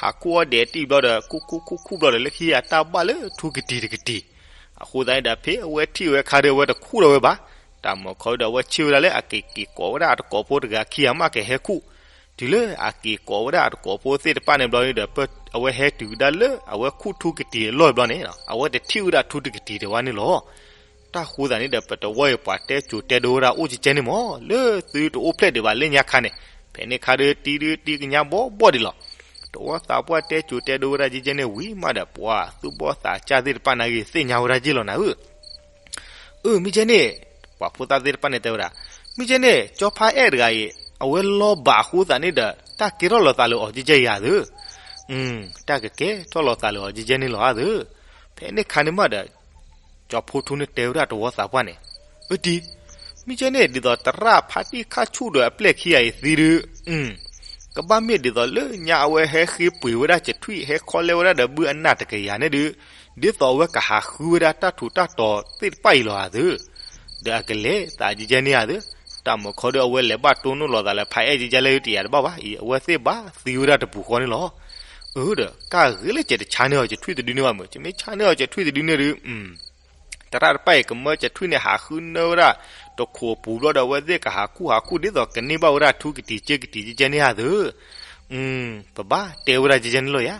ဟးခူၣ်အီၣ်ဒဲးတံၢ်ဘျီဒီး ခူၣ်ခူၣ်ခူၣ်ခူၣ်ဘျီဒီး လၢခံအတၢ်ဘၣ်လၢထူကတံၤတကတံၤ, အဃိသတးန့ၣ်ဒီး ဖဲအဝဲထံၣ်ဝဲခါဒီး အဝဲတခူၣ်ထီၣ်ဝဲဘၣ်, တၢ်မုာ်ခီဒီး အဝဲဆ့ၣ်ဝဲဒၣ်လၢအက့ၤက့ၤကိးဝဲဒၣ်အတကိးဖိတဂၤခံဂၤမးကဟဲခူၣ်, တုၤလၢအက့ၤကိးဝဲဒၣ်အတကိးဖိသ့ၣ်တဖၣ်န့ၣ်ဘျီန့ၣ်ဒီး အဝဲဟဲတုၤဝဲဒၣ်လၢအဝဲခူၣ်ထူကတံၤအလီၢ်ဘျီန့ၣ်, အဝဲတထံၣ်ဝဲဒၣ်ထူတကတံၤတဝါန့ၣ်လီၤ. တၢ်ဃိသတးန့ၣ်ဒီး ပတဝီအံၤပှၤတဲစိၤတဲဒိဝဲဒၣ်အိၣ်ကဲကဲန့ၣ်မး, လၢသုတအိၣ်ဖျဲၣ်ဒံးဘၣ်လၢညါခါန့ၣ်, ဖဲန့ၣ်ခါဒီးတံၤဒုးတံၤကညးဘီဘီဒံးလီၤ. တဝီသးပှၢ်တဲစိၤတဲဒိဝဲဒၣ်ကဲကဲန့ၣ်ဝံၤမးဒီး ပှၤသူၣ်ဘီၣ်သးစၢ်သ့ၣ်တဖၣ်နာ်က့ၤသ့ၣ်ညါဝဲဒၣ်က့လီၤနၤဧၢ အၢ မ့ၢ်ကဲန့ၣ်, ပှၤဖိသၣ်သ့ၣ်တဖၣ်န့ၣ်တဲဝဲဒၣ်, မ့ၢ်ကဲန့ၣ် ကၠီဖါအဲၣ်တဂၤအံၤ အဝဲလီၤဘၣ်အဃိသတးန့ၣ်ဒီး တၢ်ကဲထီၣ်လိာ်သးလၢအီၤကဲကဲယၤသၢ, တၢ်ကကဲထီၣ်လိာ်သးလၢအီၤကဲကဲန့ၣ်လီၤဧါသၢ. ဖဲန့ၣ်ခါန့ၣ်မးဒီး ကၠီဖီထူန့ၣ်တဲဝဲဒၣ်တဝီသးပှၢ်န့ၣ်, အၢတံၤ, မ့ၢ်ကဲန့ၣ် ဒ်သိးသရၣ်ဖါတံၢ်ခါဆူၣ်ဒီးအပျဲၢ်ခံဂၤအံၤသံဒုး, ကဘၣ်မ့ၢ်ဒ်သိးလၢညါအဝဲဟဲဃ့ပှ့ၤဝဲဒၣ်ကထွံၣ် ဟဲခီလဲဝဲဒၣ်ဒီးဘုအနၢ်တကယၤန့ၣ်ဒုး, ဒ်သိးအဝဲကဟးဃုဝဲဒၣ်တၢ်ထူးတၢ်တီၤသ့ၣ်တဖၣ်အံၤလီၤဧါသၢ. ဒီးအကလဲၤသးကဲကဲန့ၣ်ဧါသၢ. တၢ်မုာ်ခီဒီး အဝဲလဲၤဘၣ်တိၢ်နီၣ်လိာ်သးလၢဖါအဲၣ်ကဲကဲလၢတယၤတဘၣ်ဘၣ်အံၤ အဝဲသ့ၣ်ဘၣ်သံဝဲဒၣ်တပူၤဃီန့ၣ်လီၤ. အၢဒီး ကၢ်ဂ့ၤလၢကဲတဆါန့ၢ်အီၤကထွံၣ်တဒုန့ၣ်ဘၣ်မုၢ် ကမ့ၢ်ဆါန့ၢ်အီၤကထွံၣ်တဒုန့ၣ်ဒုး သရၣ်တဖၣ်အံၤကမၢကထွံၣ်န့ၣ် ဟးဃုနၢဝဲဒၣ်တခိးပူၤဘျီဒီး အဝဲသ့ၣ်ကဟးခူၣ်ဟးခူၣ်ဒ်သိးကန့ၢ်ဘၣ်ဝဲဒၣ်ထူကတံၤကဲကတံၤကဲကဲန့ၣ်ဧါသၢ. ပဘၣ်တဲဝဲဒၣ်ကဲကဲန့ၣ်လီၤယါ.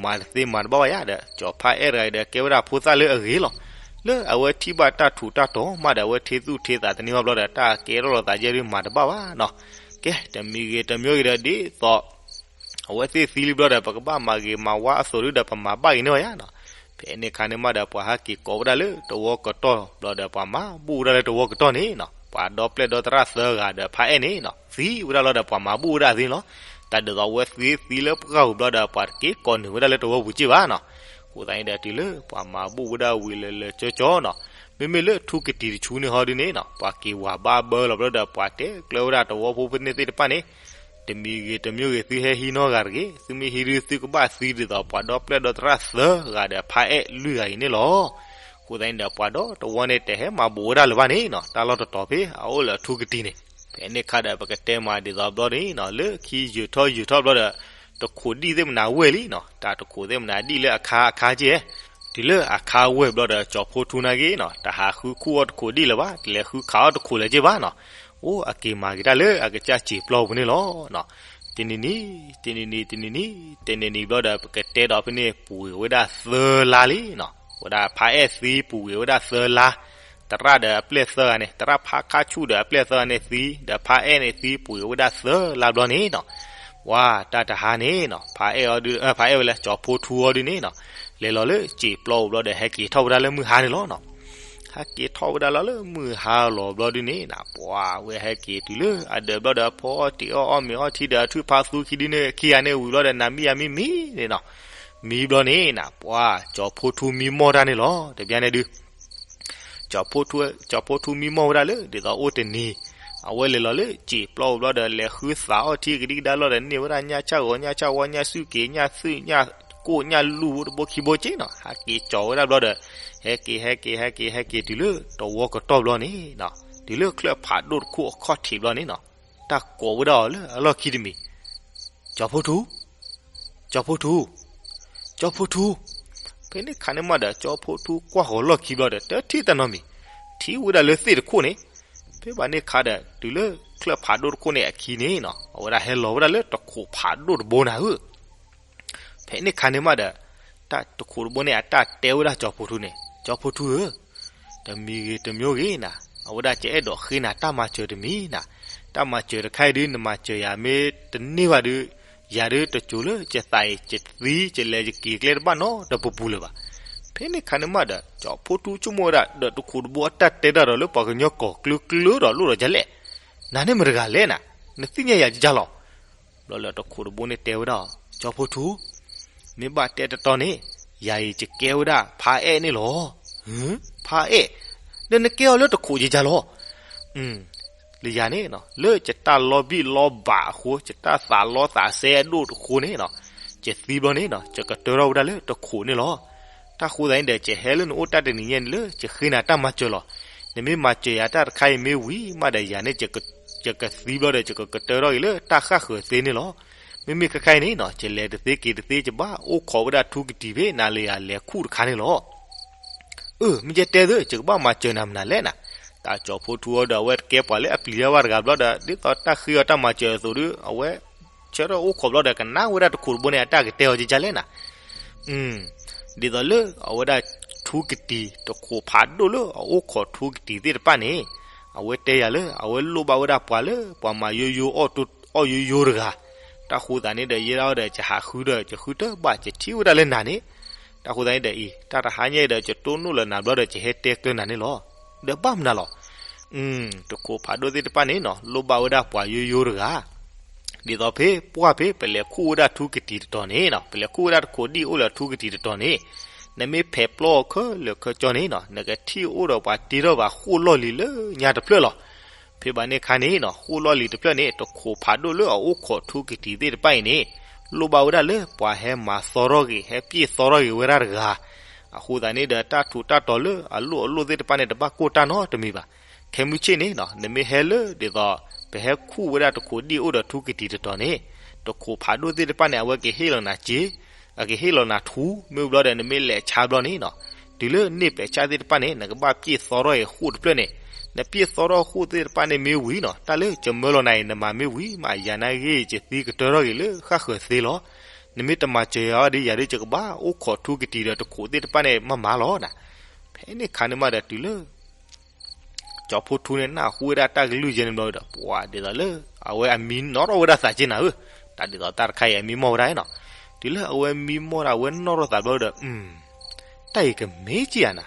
မၤတသ့မၤတဘၣ်ဘၣ်ယါဒီး ကၠီဖါအဲၣ်တဂၤအံၤဒီး ကဲဝဲဒၣ်ဖိသၣ်လၢအဂ့ၤလီၤ. လၢအဝဲထံၣ်ဘၣ်တၢ်ထူးတၢ်တီၤမးဒီး အဝဲထံသူၣ်ထံသးတန့ၢ်ဘၣ်ဘျီဒီး တၢ်ကဲထီၣ်လိာ်သးကဲဒုးမၤတဘၣ်ဘၣ်နီၤ. ကဲ တမံၤဂ့ၤတမံၤဂ့ၤဒီး ဒ်သိး အဝဲသ့ၣ်သံလံဘျီဒီး ပကဘၣ်မၤဂ့ၤမၤဝါအသိးဒုဒီး ပမၤဘၣ်ဂ့ၤန့ၢ်အီၤယါနီၤ. ဖဲန့ၣ်ခါန့ၣ်မးဒီး ပှၤဟဲက့ၤကိးဝဲဒၣ်လၢတဝီကတီၢ်ဘျီဒီး ပှၤမၤဘူၣ်ဝဲဒၣ်လၢတဝီကတီၢ်န့ၣ်နီၤ. ပှၤဒီပျဲၢ်ဒီသရၣ်သၢဂၤဒီးဖါအဲၣ်န့ၣ်နီၤ သံဝဲဒၣ်လီၤဒီး ပှၤမၤဘူၣ်ဝဲဒၣ်သ့န့ၣ်လီၤ. တၢ်ဒ်သိးအဝဲသ့ၣ်သံလၢပှၢ်ပူၤဘျီဒီး ပှၤတက့ၤကိးနုာ်ဝဲဒၣ်လၢတဝီပူၤက့ဘၣ်နီၤ. အဃိသတးန့ၣ်ဒီး တုၤလၢပှၤမၤဘူၣ်ဝဲဒၣ်ဝံၤလၢလၢကၠီကၠီနီၤ. မ့မ့ၢ်လၢထူကတံၤတဆူန့ၣ်ဟီဒုန့ၣ်နီၤ ပှၤက့ၤဝၤဘၣ်ဘၢလီၤဘျီဒီး ပှၤတဲကျၢၤဝဲဒၣ်တဝီဖိဖဲန့ၣ်သ့ၣ်တဖၣ်န့ၣ် တမံၤဂ့ၤတမံၤဂ့ၤ သုဟဲဟံးနီတဂၤတဂ့ၤ, သုမ့ၢ်ဟံးဒုး သုကဘၣ်သံဒ်သိးပှၤဒီပျဲၢ်ဒီသရၣ်သၢဂၤဒီးဖါအဲၣ်လွံၢ်ဂၤအံၤန့ၣ်လီၤ. အဃိသတးန့ၣ်ဒီး ပှၤဒီတဝီန့ၣ် တဟဲမၤဘူးဝဲဒၣ်လၢၤဘၣ်န့ၣ်နီၤ, တၢ်လီၢ်တတီၤဖဲအအိၣ်လၢအထူကတံၤန့ၣ်. ဖဲန့ၣ်အခါဒီး ပကတဲမးဒ်သိးဘျီန့ၣ်နီၤ, လၢခံယုာ်ထီၣ်ယုာ်ထီၣ်ဘျီဒီး တခိးဒံၣ်သ့ၣ်မနၤဝဲလံနီၤ, တၢ်တခိးသ့ၣ်မနၤဒံၣ်လၢအခါအခါက့ၢ် တုၤလၢအခါဝဲၢ်ဘျီဒီး ကၠီၤဖိထူနာ်က့နီၤ, တဟးဃုခူၣ်အီၣ်တခိးဒံၣ်လၢၤဘၣ်, တလဲၤဃုခးအီၣ်တခိးလၢၤက့ၢ်ဘၣ်နီၤ. အိၣ်အက့ၤမၤက့ၤတၢ်လၢအကစၢ်စံာ်ပျီပူၤန့ၣ်လီၤ. တနံၤနံၤ, တနံၤနံၤ, တနံၤနံၤ, တနံၤနံၤဘျီဒီး ပကတဲဒီးဖဲန့ၣ် ပူၤကွံာ်ဝဲဒၣ်သၢလါလံနီၤ. ဝဲဒၣ်ဖါအဲၣ်သံပူၤကွံာ်ဝဲဒၣ်သၢလါ, သရၣ်ဒီးအပျဲၢ်သၢဂၤန့ၣ်, သရၣ်ဖါခါဆူၣ်ဒီးအပျဲၢ်သၢဂၤန့ၣ်သံ, ဒီးဖါအဲၣ်န့ၣ်သံပူၤကွံာ်ဝဲဒၣ်သၢလါဘျီန့ၣ်နီၤ. ပှၤတၢ်တဟါန့ၣ်နီၤ, ဖါအဲၣ်အီၤဒုး, ဖါအဲၣ်ဝဲလၢ ကၠီၤဖိထူအီၤဒုးန့ၣ်နီၤ, လဲၤလီၤလၢစံာ်ပျီပူၤဘျီဒီး ဟဲက့ၤထီၣ်ဝဲဒၣ်လၢမုၢ်ဟါန့ၣ်လီၤနီၤ. ဟဲက့ၤထီၣ်ဝဲဒၣ်လီၤလၢမုၢ်ဟါလီၤဘျီဒုးန့ၣ်နီၤ, ပှၤဝဲဟဲက့ၤတုၤလၢအဒၢးဘျီဒီး ဖီအီၣ်တံၤအီၣ်အီၣ်မ့ၤအီထံဒီး အထုးဖးသူခံဒုးန့ၣ် ခံဂၤန့ၣ်ဝံၤဘျီဒီး နၤမံယၤမံမံန့ၣ်နီၤ. မံဘျီန့ၣ်နီၤ, ပှၤကၠီၤဖိထူမံမီၢ်တၢ်န့ၣ်လီၤ. တဘျီန့ၣ်ဒုး ကၠီၤဖိထူ, ကၠီၤဖိထူမံမီၢ်ဝဲဒၣ်လၢ ဒ်သိးအိၣ်တနံၤ, အဝဲလဲၤလီၤလၢစံာ်ပျီပူၤဘျီဒီး လဲၤဃုသးအီၣ်ထံကဒံကဒါလီၤဒီး န့ၢ်ဝဲဒၣ်ညၣ်ဆၣ်ဂီၤ ညၣ်ဆၣ်ဝါ ညၣ်ဆူၣ်က့ၤ ညၣ်သူၣ် ညၣ်ကိၣ်ညၣ်လူၢ်တဘိခံဘိက့နီၤ, ဟဲက့ၤကၠီၤဝဲဒၣ်ဘျီဒီး ဟဲက့ၤ ဟဲက့ၤ ဟဲက့ၤ ဟဲက့ၤတုၤလၢတဝီကတီၢ်ဘျီန့ၣ်နီၤ, တုၤလၢချၢၣ်ဖးဒိၣ်တခိၣ်အခီၣ်ထံးဘျီန့ၣ်နီၤ, တၢ်ကိးဝဲဒၣ်အီၤလၢအလီၢ်ခံတမံၤ, ကၠီၤဖိထူ ကၠီၤဖိထူ, ကၠီၤဖိထူ. ဖဲန့ၣ်ခါန့ၣ်မးဒီး ကၠီၤဖိထူကွၢ်ဃီၤလီၢ်ခံဘျီဒီး တထံၣ်တၢ်နီတမံၤ, ထံၣ်ဝဲဒၣ်လၢသ့ၣ်တခိၣ်န့ၣ်. ဖဲဘၣ်န့ၣ်ခါဒီး တုၤလၢချၢၣ်ဖးဒိၣ်တခိၣ်န့ၣ်အခံန့ၣ်နီၤ, အဝဲဒၣ်ဟဲလီၤဝဲဒၣ်လၢတခိးဖးဒိၣ်တဘိနၤဧၢ. ဖဲန့ၣ်ခါန့ၣ်မးဒီး တၢ်တခိးတဘိန့ၣ် အတၢ်တဲဝဲဒၣ်ကၠီၤဖိထူန့ၣ်, ကၠီၤဖိထူဧၢ, တမံၤဂ့ၤတမံၤဂ့ၤနၤ, အဝဲဒၣ်ကအဲၣ်ဒိးဃ့နၤတၢ်မၤစၢၤတမံၤနၤ, တၢ်မၤစၢၤတခါအံၤဒုး နမၤစၢၤယၤမ့ၢ်တန့ၢ်ဘၣ်ဒီး ယၤဒုးတစိၤလၢယသးအံၤ ယသံ ယလဲၤယက့ၤကျဲတဘၣ်နီတပူၤပူၤလၢၤဘၣ်. ဖဲန့ၣ်ခါန့ၣ်မးဒီး ကၠီၤဖိထူဆိကမိၣ်ဝဲဒၣ် ဒီးတခိးတဘိအတၢ်တဲတၢ်ဒီးလၢပှၤကညီကီၢ်ကျၢကျၢဒီးလိၣ်ဒီးဒ်လဲၣ်, နၤန့ၣ်မတၤတဂၤလဲၣ်နၤ, နသ့ၣ်ညါယၤဒ်လဲၣ်လီၤ. ဘျီလၢတခိးတဘိန့ၣ်တဲဝဲဒၣ်, ကၠီၤဖိထူ, မ့ၢ်ဘၣ်တဲတတီန့ၣ်, ယၤအံၤယကဲဝဲဒၣ်ဖါအဲၣ်န့ၣ်လီၤ. ဖါအဲၣ်, ဒီးနကဲအီၤလၢတခိးယၤလီၤ. လၢယၤန့ၣ် လၢယတၢ်လီၤဘံၣ်လီၤဘၣ်အဃိ, ယတၢ်သးလီသးစဲအဒိၣ်တဃိန့ၣ်, ယသံဘျီန့ၣ် ယကတၢၢ်ထီၣ်ဝဲဒၣ်လၢတခိးန့ၣ်လီၤ. တၢ်ဃိသတးန့ၣ်ဒီး ယဟဲလၢနအိၣ်တၢ်တနံၤညါန့ၣ်လၢ ယဃ့နၤတၢ်မၤစၢၤလီၤ. နမ့ၢ်မၤစၢၤယၤတၢ်တခါအံၤမ့ၢ်ဝံၤမးဒီး ယၤန့ၣ် ယကသံဘျီဒီး ယကကတၢၢ်ထီၣ်က့ၤလၢတၢ်ဃၣ်ဃၢၤသ့န့ၣ်လီၤ. မ့မ့ၢ်ခဲခါအံၤန့ၣ် ယလဲၤတသ့က့ၤတသ့ ယဘၣ်အိၣ်ခိးဝဲဒၣ်ထူကတံၤဖဲနၤလၢယၤလဲၤခူၣ်တခါန့ၣ်လီၤ. အၢ မ့ၢ်ယတဲသု ယကဘၣ်မၤစၢၤနၤမနုၤလဲၣ်နၤ. တၢ်ကၠီၤဖိထူအီၤဒီး အဝဲတကဲပှၤလၢအပျံၤတၢ်ဘၣ်တဂၤဘျီဒီး ဒ်သိးတၢ်ဃ့အီၤတၢ်မၤစၢၤအသိးဒီး အဝဲဆၢထၢၣ်အိၣ်ခိးဘျီဒီး ကနၣ်ဝဲဒၣ်တခိးတဘိန့ၣ် အတၢ်ကတဲအီၤဒ်လဲၣ်နၤ. ဒ်သိးလၢအဝဲဒၣ်ထူကတံၤ တခိးဖးဒိၣ်လၢအအိၣ်ခိးထူကတံၤသ့ၣ်တဖၣ်န့ၣ်, အဝဲတဲယၤလၢ အဝဲလိၣ်ဘၣ်ဝဲဒၣ်ပှၤလၢပှၤမၤယိယိအီၣ်ယိယိတဂၤ. တၢ်ဃိသတးန့ၣ်ဒီး ယဲဒၣ်ဝဲဒီး ယဟးဃုဒီး ယဃုတဘၣ် ယထံၣ်ဝဲဒၣ်လၢနၤန့ၣ်. တၢ်ဃိသတးန့ၣ်ဒီးအံၤ တၢ်တဟါညါအံၤဒီး ယတိၢ်နီၣ်လၢနၤဘျီဒီး ယဟဲတဲကျၢၤနၤန့ၣ်လီၤ. ဒီးဘၣ်မနုၤလီၤ. တခိးဖးဒိၣ်သ့ၣ်တဖၣ်န့ၣ်နီၤ လိၣ်ဘၣ်ဝဲဒၣ်ပှၤယိယိတဂၤ ဒ်သိးဖဲပှၢ်ဖဲပလဲၤခူၣ်ဝဲဒၣ်ထူကတံၤတတီၤန့ၣ်နီၤ, ပလဲၤခူၣ်ဝဲဒၣ်တခိးဒံၣ်အိၣ်လၢထူကတံၤတတီၤန့ၣ်, နမ့ၢ်ဖဲးပျီအီၤခဲလၢာ်ခဲဆ့န့ၣ်နီၤ နကထံၣ်အိၣ်ဒီးပှၤတ့ထီၣ်ဘၣ်ဃိၣ်လီၢ်လံၤလၢညါတဖျၢၣ်လီၤ. ဖဲဘၣ်န့ၣ်ခါန့ၣ်နီၤ ဃိၣ်လီၢ်လံၤတဖျၢၣ်န့ၣ် တခိးဖးဒိၣ်လၢအအိၣ်ခိးထူကတံၤသ့ၣ်တဖၣ်အံၤန့ၣ် လိၣ်ဘၣ်ဝဲဒၣ်လၢပှၤဟဲမၤသီထီၣ်ဂ့ၤ ဟဲပျ့ၢ်သီထီၣ်ဂ့ၤဝဲဒၣ်တဂၤ. အဃိသတးန့ၣ်ဒီး တၢ်ထူးတၢ်တီၤလၢအလိၣ်အလိၣ်သ့ၣ်တဖၣ်န့ၣ် တဘၣ်ကိၢ်တၢ်နီတမံၤဘၣ်. ခဲမုၢ်ဆ့ၣ်န့ၣ်နီၤ နမ့ၢ်ဟဲလၢဒ်သိး ပဟဲခူၣ်ဝဲဒၣ်တခိးဒံၣ်အိၣ်ဒီးထူကတံၤတတီၤန့ၣ်, တခိးဖးဒိၣ်သ့ၣ်တဖၣ်န့ၣ် အဝဲကဟ့ၣ်လီၤနၤစ့ အကဟ့ၣ်လီၤနၤထူ မ့ၢ်ဘျီဒီး နမ့ၢ်လဲၤဆါဘျီန့ၣ်နီၤ တုၤလၢန့ၢ်ပဲာ်ဆၣ်သ့ၣ်တဖၣ်န့ၣ် နကဘၣ်ပျ့ၢ်သီထီၣ်ဂ့ၤဃိၣ်တဖျၢၣ်န့ၣ်, နပျ့ၢ်သီထီၣ်ဃိၣ်သ့ၣ်တဖၣ်န့ၣ်မ့ၢ်ဝံၤနီၤ တၢ်လၢယမၢလီၤနၤအံၤ နမၤမ့ၢ်ဝံၤမး ယၤနာ်ဂ့ၤ ယသံကတၢၢ်ထီၣ်ဂ့ၤလၢဃၣ်ဃၢၤသ့လီၤ. နမ့ၢ်တမၤစၢၤယၤအီၤဒီး ယၤဒုး ယကဘၣ်အိၣ်ခိးထူကတံၤဒီးတခိးသ့ၣ်တဖၣ်န့ၣ် မ့ၢ်မၤလီၤနၤ. ဖဲန့ၣ်ခါန့ၣ်မးဒီး တုၤလၢ ကၠီၤဖိထူန့ၣ် နၢ်ဟူဝဲဒၣ်တၢ်ကလုၢ်ယဲန့ၣ်ဘျီဒီး ပှၤဒ်သိးလၢ အဝဲအမံနီၣ်ထီၣ်ဝဲဒၣ်သးက့နၤဧၢ, တၢ်ဒ်သိးတၢ်တခါအံၤ အမံမီၢ်ဝဲဒၣ်နီၤ. တုၤလၢအဝဲမံမီၢ်ဒၣ် အဝဲနီၣ်ထီၣ်သးဘျီဒီး တၢ်အံၤကမ့ၢ်က့ယၤနၤ,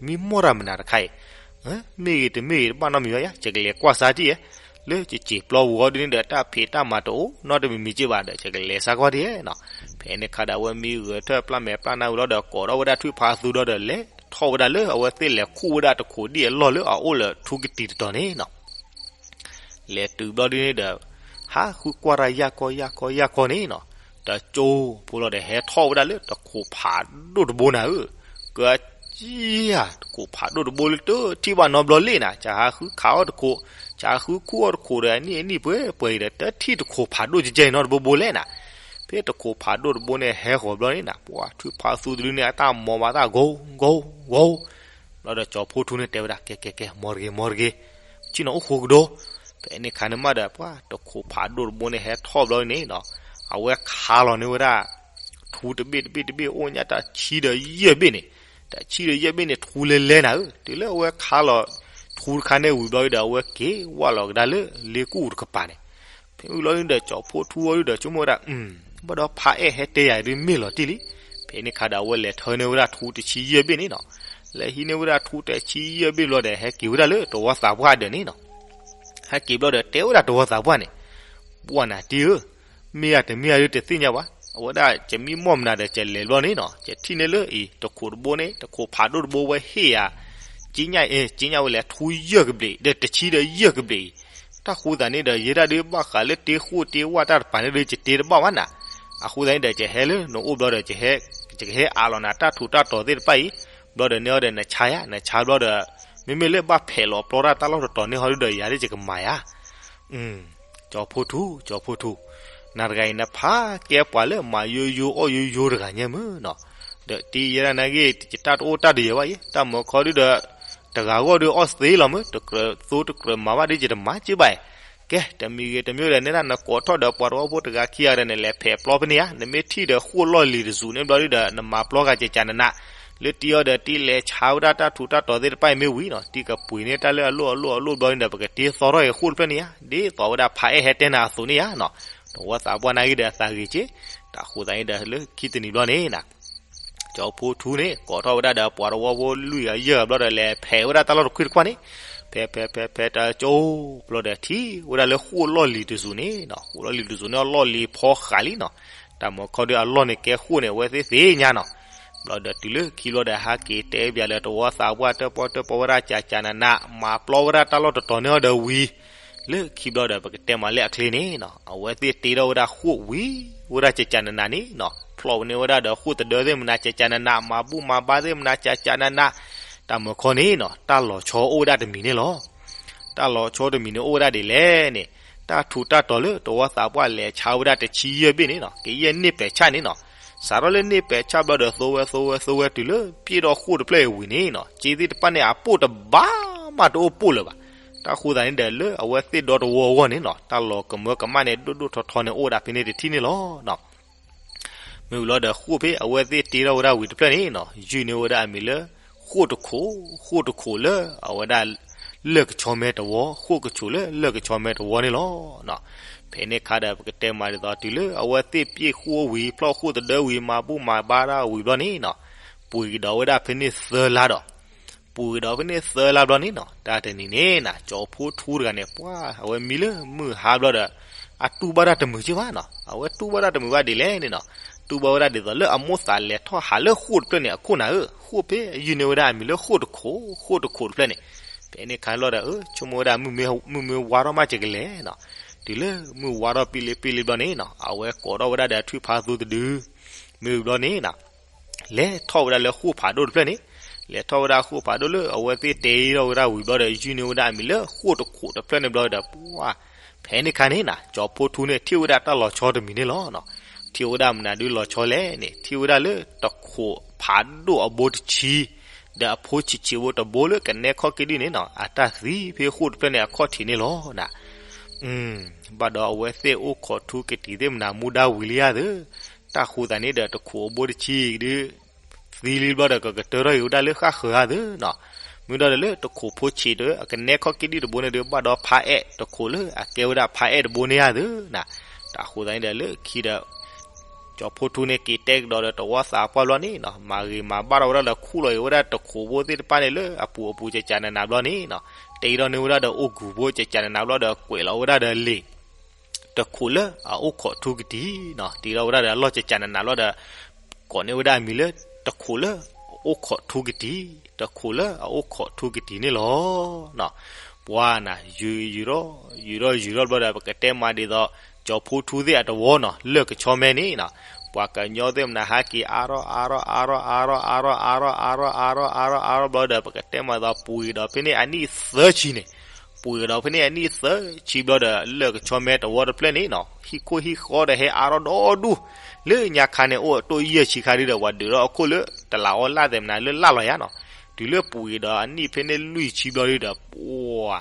မံမီၢ်ဒၣ်မနုၤတခါအံၤ, မ့ၢ်ဂ့ၤတမ့ၢ်ဂ့ၤတဘၣ်နီတမံၤဘၣ်ယါ, ယကလဲၤကွၢ်စါတံၢ်ဧဲ, လၢယစံာ်ပျီပူၤအီၤဒ်န့ၣ်ဒီး တၢ်ဖံးတၢ်မၤတအိၣ်နီတမံၤမံၤက့ဘၣ်ဒီး ယကလဲၤစါကွၢ်တံၢ်ဧဲနီၤ. ဖဲန့ၣ်ခါဒီး အဝဲမံဂဲၤထၢၣ်ပျၢ်မဲာ်ပျၢ်နါဝံၤလီၤဒီး ကိးထီၣ်ဝဲဒၣ်ထွံၣ်ဖါသူဒီး လဲၤထီၣ်ဝဲဒၣ်လၢအဝဲသ့ၣ်လဲၤခူၣ်ဝဲဒၣ်တခိးဒံၣ်အလီၢ်လၢအအိၣ်လၢထူကတံၤတတီၤန့ၣ်နီၤ. လဲၤတုၤဘျီဒ်န့ၣ်ဒီး ဟးဃုကွၢ်တၢ်ယၢ်ကီယၢ်ကီယၢ်ကီန့ၣ်နီၤ, တကၠိဖိလီၤဒီးဟဲထီၣ်ဝဲဒၣ်လၢတခိးဖးဒိၣ်တဘိနၤဧၢ, ကကံယၤ တခိးဖးဒိၣ်တဘိလၢတထံၣ်ဘၣ်နီတဘျီလံနၤ, ကဟးဃုခးအီၣ်တခိး, ကဟးဃုခူၣ်အီၣ်တခိးဒီး အနံၣ်အနံၣ်ပှဲၤပှဲၤအံၤဒီး တထံၣ်တခိးဖးဒိၣ်ကကဲနီတဘိဘိလဲၣ်နၤ. ဖဲတခိးဖးဒိၣ်တဘိန့ၣ်ဟဲဃီၤဘျီန့ၣ်နၤ, ပှၤထွံၣ်ဖးသူတဒုန့ၣ် အတၢ်မီၤဘၣ်တၢ်ဂီၤဂီၤဂီၤ ဘျီဒီးကၠီၤဖိထူန့ၣ်တဲဝဲဒၣ် ကဲကဲကဲ မီတဂ့ၤမီတဂ့ၤ, ဆ့ၣ်နီၤအိၣ်ဃိကဒီး, ဖဲန့ၣ်ခါန့ၣ်မးဒီး ပှၤတခိးဖးဒိၣ်တဘိန့ၣ်ဟဲထီၣ်ဘျီန့ၣ်နီၤ, အဝဲခးလီၤန့ၢ်ဝဲဒၣ် ထူတဘ့ၣ်တဘ့ၣ်တဘ့ၣ်အိၣ်ညါတဆံဒီးယဲၢ်ဘ့ၣ်န့ၣ်, တဆံဒီးယဲၢ်ဘ့ၣ်န့ၣ် ထူလဲၤလဲၤနၤဧၢ, တုၤလၢအဝဲခးလီၤ ထူတခါန့ၣ်ဝံၤဘျီဒီး အဝဲက့ၤဝၢ်လီၤကဒါလၢလ့ကူၣ်တကပၤန့ၣ် ဖဲဝံၤလီၤဒုဒီး ကၠီၤဖိထူအီၤဒုဒီး ဆိကမိၣ်ဝဲဒၣ် အု ဘၣ်ဒီးဖါအဲၣ်ဟဲတဲယၤဒု မ့ၢ်လီၤတံၢ်လံ. ဖဲန့ၣ်ခါဒီး အဝဲလဲၤထၢန့ၢ်ဝဲဒၣ်ထူတဆံယဲၢ်ဘ့ၣ်န့ၣ်နီၤ, လဲၤဟံးန့ၢ်ဝဲဒၣ်ထူတဆံယဲၢ်ဘ့ၣ်ဘျီဒီး ဟဲက့ၤဝဲဒၣ်လၢတဝီသးပှၢ်ဒၢးန့ၣ်နီၤ. ဟဲက့ၤဘျီဒီး တဲဝဲဒၣ်တဝီသးပှၢ်န့ၣ်, ပှၢ်နၤတံၢ်ဧၢ, မ့ၢ်ယၤတမ့ၢ်ယၤဒုတသ့ၣ်ညါဘၣ်, အဝဲဒၣ်ကမံမီၢ်မနၤဒီး ကလဲၤဘျီန့ၣ်နီၤ, ကထံၣ်န့ၢ်လၢအံၤ တခိးတဘိန့ၣ် တခိးဖးဒိၣ်တဘိဝဲဟ့ၣ်ယၤ က့ညါအ့ က့ညါဝဲလဲၤထူယဲၢ်ကဘျံး ဒီးတဆံဒီးယဲၢ်ကဘျံးအံၤ, တၢ်ဃိသးန့ၣ်ဒီး ယဲဒၣ်ဒုးဘၣ်ဃးလၢတ့ဃိၣ်တ့ဝၣ်တၢ်တပၤန့ၣ်ဒုး ယတ့တဘၣ်ဘၣ်နၤ, အဃိသတးန့ၣ်ဒီး ယဟဲလၢနအိၣ်ဘျီဒီး ယကဟဲအးလီၤနၤတၢ်ထူးတၢ်တီၤသ့ၣ်တဖၣ်အံၤ, ဘျီဒီးန့ၢ်အီၤဒီးနဆါယၤ နဆါဘျီဒီး မ့မ့ၢ်လၢဘၣ်ဖဲးလီၤပျီတၢ်တၢ်လီၢ်တတီၤန့ၢ်ဟီဒုဒီး ယၤဒ်ယကမၤယၤ ကၠီၤဖိထူ ကၠီၤဖိထူ, နၤတဂၤအံၤ နဖးကဲပှၤလၢမၤယိယိအီၣ်ယိယိတဂၤညါမုၢ်နီၤ, ဒီးတံၤယဲဒၣ်နာ်က့ ယတၢ်တအိၣ်တၢ်တယၢၤဘၣ်အံၤ တၢ်မၤခီဒုဒီး တဂၤဂီၢ်ဒုးအီၣ်သ့လီၤမုၢ် တကြၢးသိတကြၢးမၤဘၣ်ဒ်ယတမၤက့ဘၣ်အံၤ, ကဲ တမံၤဂ့ၤတမံၤဒီး နဲဒၣ်နကိးထီၣ်ဒီးပှၤတဝီဖိတဂၤခံဂၤဒီး နလဲၤဖဲးပျီဖဲန့ၣ်ဧါ, နမ့ၢ်ထံၣ်ဒီးဃိၣ်လီၢ်လံၤတစူၤန့ၣ်ဘျီဒုဒီး နမၤပျီဂၤကကနနး လၢတံၤအီၤဒီးတံၤလဲၤဆါဝဲဒၣ်တၢ်ထူးတၢ်တီၤသ့ၣ်တဖၣ်အံၤမ့ၢ်ဝံၤနီၤ တံၤကပှ့ၤန့ၢ်တၢ်လၢအလိၣ်အလိၣ်အလိၣ်ဘျီန့ၣ်ဒီး ပကတ့သီထီၣ်အံၤဃိၣ်တဖျၢၣ်န့ၣ်ဧါ, ဒ်သိးဝဲဒၣ်ဖါအဲၣ်ဟဲတဲနၤအသိးန့ၣ်ဧါနီၤ, တဝီသးပှၢ်နာ်က့ဒီးအသးဂ့ၤက့, တၢ်ဃိသးန့ၣ်ဒီးလၢခံတနံၤဘျီန့ၣ်နီၤ ကၠီၤဖိထူန့ၣ် ကိးထီၣ်ဝဲဒၣ်ဒီးပှၤတဝီဖိလွံၢ်ဂၤယဲၢ်ဂၤဘျီဒီး လဲၤဖဲးဝဲဒၣ်တၢ်လီၢ်တခွံတခွါန့ၣ်, ဖဲးဖဲးဖဲးဖဲးတၢ်ကၠိဘျီဒီးထံၣ်ဝဲဒၣ်လၢဃိၣ်လီၢ်လံၤတစူၤန့ၣ်နီၤ, ဃိၣ်လီၢ်လံၤတစူၤန့ၣ် အလီၢ်လံၤဖီဃးလံနီၤ, တၢ်မၤခီဒုးအလီၢ်န့ၣ်ကဲဃိၣ်န့ၣ် အဝဲသ့ၣ်သ့ၣ်ညါနီၤ, ဘျီဒီးတုၤလၢခံဘျီဒီး ဟးက့ၤတဲဘၣ်လၢတဝီသးပှၢ်တၢၣ်ပီၣ်တၢၣ်ပီဝဲဒၣ်ကကနနး မၤပျီဝဲဒၣ်တၢ်လီၢ်တတီၤန့ၢ်အီၤဒီးဝံၤ လၢခံဘျီဒီး ပကတဲမးလၢအချ့န့ၣ်နီၤ, အဝဲသ့ၣ်တ့ထီၣ်ဝဲဒၣ်ဃိၣ်ဝံၤဝဲဒၣ်ကကနနးန့ၣ်နီၤ, ဖျီၣ်ဝဲန့ၢ်ဝဲဒၣ်ဒီးဃိၣ်တဒၢသ့ၣ်မနၤကကနနး မၤဘူၣ်မၤဘါသ့ၣ်မနၤကကနနး, တၢ်မၤခီန့ၣ်နီၤ တၢ်လီၤဆီအိၣ်ဝဲဒၣ်တမံၤန့ၣ်လီၤ. တၢ်လီၤဆီတမံၤန့ၣ်အိၣ်ဝဲဒၣ်ဒ်လဲၣ်န့ၣ်, တၢ်ထူးတၢ်တီၤလၢတဝီသးပှၢ်လဲၤဆါဝဲဒၣ်တဆံယဲၢ်ဘ့ၣ်န့ၣ်နီၤ ကယဲၢ်န့ၢ်ပဲာ်ဆၣ်န့ၣ်နီၤ, စးထီၣ်လၢန့ၢ်ပဲာ်ဆၣ်ဘျီဒီး သိဝဲသိဝဲသိဝဲတုၤလၢပျဲၢ်ဒီးဃိၣ်တဖျၢၣ်အံၤဝံၤန့ၣ်နီၤ က့သ့ၣ်တဖၣ်န့ၣ် အပိၢ်တဘၣ်မးတအိၣ်ပိၢ်လၢၤဘၣ်. တၢ်ဃိသးန့ၣ်ဒီး လၢအဝဲသ့ၣ်ဒီတဝီအဂီၢ်န့ၣ်နီၤ တၢ်လီၤကမၢကမၣ်န့ၣ် ဒိၣ်ဒိၣ်ထီထီန့ၣ် အိၣ်ဝဲဒၣ်ဖဲန့ၣ်တထံၣ်န့ၣ်လီၤ. မ့ၢ်ဝံၤလီၤဒီး ဃိၣ်ဖဲအဝဲသ့ၣ်တ့ထီၣ်ဝဲဒၣ်ဝံၤတဖျၢၣ်န့ၣ်နီၤ ယုၢ်န့ၢ်ဝဲဒၣ်အမံၤလၢ ဃိၣ်တခိး, ဃိၣ်တခိးလၢအဝဲဒၣ် လၢၢ်ကဆီမဲတဝီ, ဃိၣ်ကဆိးလၢလၢၢ်ကဆီမဲတဝီန့ၣ်လီၤ. ဖဲန့ၣ်အခါဒီး ပကတဲမးဒ်သိး တုၤလၢအဝဲသ့ၣ်ပျဲၢ်ဃိၣ်ဝံၤ ဖျီၣ်ဃိၣ်တဒၢဝံၤ မၤဘူၣ်မၤဘါဒၣ်ဝံၤဘျီန့ၣ်နီၤ ပှ့ၤကဒီးဝဲဒၣ်ဖဲန့ၣ်သၢလါဒီး ပှ့ၤကဒီးဖဲန့ၣ်သၢလါဘျီန့ၣ်နီၤ တၢ်တနံၤန့ၣ်နီၤ ကၠီဖိထူတဂၤန့ၣ် ပှၤ အဝဲမံလၢမုၢ်ဟါဘျီဒီး အတူၢ်ဘၣ်တၢ်တမုာ်က့ဘၣ်နီၤ အဝဲတူၢ်ဘၣ်တၢ်တမုာ်ဘၣ်ဒ်လဲၣ်န့ၣ်နီၤ တူၢ်ဘၣ်ဝဲဒၣ်ဒ်သိးလၢအမိၢ်သးလဲၤထီၣ်ဟးလၢဃိၣ်တဖျၢၣ်န့ၣ်အခိၣ်နၤဧၢ ဃိၣ်ဖဲယုၢ်န့ၢ်ဝဲဒၣ်အမံၤလၢဃိၣ်တခိး ဃိၣ်တခိးတဖျၢၣ်န့ၣ် ဖဲန့ၣ်အခါလီၤဒီး အၢ ဆိကမိၣ်ဝဲဒၣ် မုၢ်မ့ၢ်ဝါထီၣ်မးကကလဲၤနီၤ တုၤလၢမုၢ်ဝါထီၣ်ပံလ့ပံလ့ဘျီန့ၣ်နီၤ အဝဲကိးထီၣ်ဝဲဒၣ်ဒီးထွံၣ်ဖါသူတဒု မ့ၢ်ဝံၤဘျီန့ၣ်နီၤ လဲၤထီၣ်ဝဲဒၣ်လၢဃိၣ်ဖးဒိၣ်တဖျၢၣ်န့ၣ် လဲၤထီၣ်ဝဲဒၣ်ဃိၣ်ဖးဒိၣ်လၢအဝဲသ့ၣ်တ့ထီၣ်ဝဲဒၣ်ဝံၤဘျီဒီး ယုၢ်န့ၢ်ဝဲဒၣ်အမံၤလၢဃိၣ်တခိးတဖျၢၣ်န့ၣ်ဘျီဒီး ပှၤ ဖဲန့ၣ်အခါန့ၣ်နီၤ ကၠီဖိထူန့ၣ် ထံၣ်ဝဲဒၣ်တၢ်လီၤဆီတမံၤန့ၣ်လီၤ. ထံၣ်ဝဲဒၣ်မနုၤဒုလီၤဆီလဲၣ်န့ၣ် ထံၣ်ဝဲဒၣ်လၢတခိးဖးဒိၣ်အဘိတဆံ ဒီးအဖိဆံးဆံးဖိတဘိလၢကနဲခီၣ်က့ဒုန့ၣ်နီၤ အတၢ်သံဖဲဃိၣ်တဖျၢၣ်န့ၣ်အခီၣ်ထံးန့ၣ်လီၤ. ဘၣ်ဒီးအဝဲသ့ၣ်အိၣ်ခိးထူကတံၤသ့ၣ်မနုၤမူဒါဝံၤလံဧါသၢ တၢ်ဃိသးန့ၣ်ဒီးတခိးအဘိတဆံဒု သံလံဘျီဒီး ကကတၢထီၣ်က့ၤဝဲဒၣ်လၢဃၣ်ဃၢၤဧါသၢနီၤ. မ့ၢ်ဒီးလၢတခိးဖိဆံးဒီး အကနဲခီၣ်က့ဒုတဘိန့ၣ်ဒီး ဘၣ်ဒီးဖါအဲၣ်တခိးလၢအကဲဝဲဒၣ်ဖါအဲၣ်တဘိန့ၣ်ဧါသၢနီၤ. တၢ်ဃိသးန့ၣ်ဒီးလၢခံဒီး ကၠီဖိထူန့ၣ်က့ၤတဲကဒီးဒီးတဝီသးပှၢ်ဘျီန့ၣ်နီၤ မၤဂ့ၤမၤဘၣ်ထီၣ်ဝဲဒၣ်ဒီးခူၣ်လီၤက့ၤဝဲဒၣ်တခိးဖိသ့ၣ်တဖၣ်န့ၣ်လၢအပူၤအပူၤ ကကနနးဘျီန့ၣ်နီၤ တ့ထီၣ်န့ၢ်ဝဲဒၣ်ဒီးအိၣ်ကူၤဖိ ကကနနးဘျီဒီး ကွဲးလီၤဝဲဒၣ်ဒီးလံာ် တခိးလၢအအိၣ်ခိးထူကတံၤနီၤ တ့ထီၣ်ဝဲဒၣ်ဒီးအလီၢ် ကကနနးဘျီဒီး ကိးန့ၢ်ဝဲဒၣ်အမံၤလၢ တခိးလၢအအိၣ်ခိးထူကတံၤ, တခိးလၢအအိၣ်ခိးထူကတံၤန့ၣ်လီၤ. ပှၤနၤ ယုၢ်ထီၣ် ယုၢ်ထီၣ်ယုၢ်ထီၣ်ဘျီဒီး ပကတဲမးဒ်သိး ကၠီၤဖိထူသ့ၣ်အတဝီနီၤ လၢၢ်ကဆီမဲန့ၣ်နီၤ, ပှၤကညီသ့ၣ်မနၤဟဲက့ၤအါထီၣ်အါထီၣ်အါထီၣ်အါထီၣ် အါထီၣ်အါထီၣ်အါထီၣ်အါထီၣ်အါထီၣ်အါထီၣ်ဘျီဒီး ပကတဲမးဒ်သိး ပှ့ၤဒီးဖဲန့ၣ်အနံၣ်သၢဆံန့ၣ်, ပှ့ၤဒီးဖဲန့ၣ်အနံၣ်သၢဆံဘျီဒီး လၢၢ်ကဆီမဲတဝီတဖျၢၣ်န့ၣ်နီၤ ဟံၣ်ခိၣ်ဟံၣ်ဃီဒီးဟဲအါထီၣ်ဒီဒူၣ်, လၢညါခါန့ၣ် အိၣ်အတိၢ်ယဲၢ်ဆံခါဒုဒီး ပှၤဒုးထီၣ်အခိၣ်လၢ တလးအီလၣ်သ့ၣ်မနၤလၢလၢ်လီၤယါနီၤ, တုၤလၢပှ့ၤဒီးအနံၣ်ဖဲန့ၣ်လွံၢ်ဆံဘျီဒုဒီး ပှၤ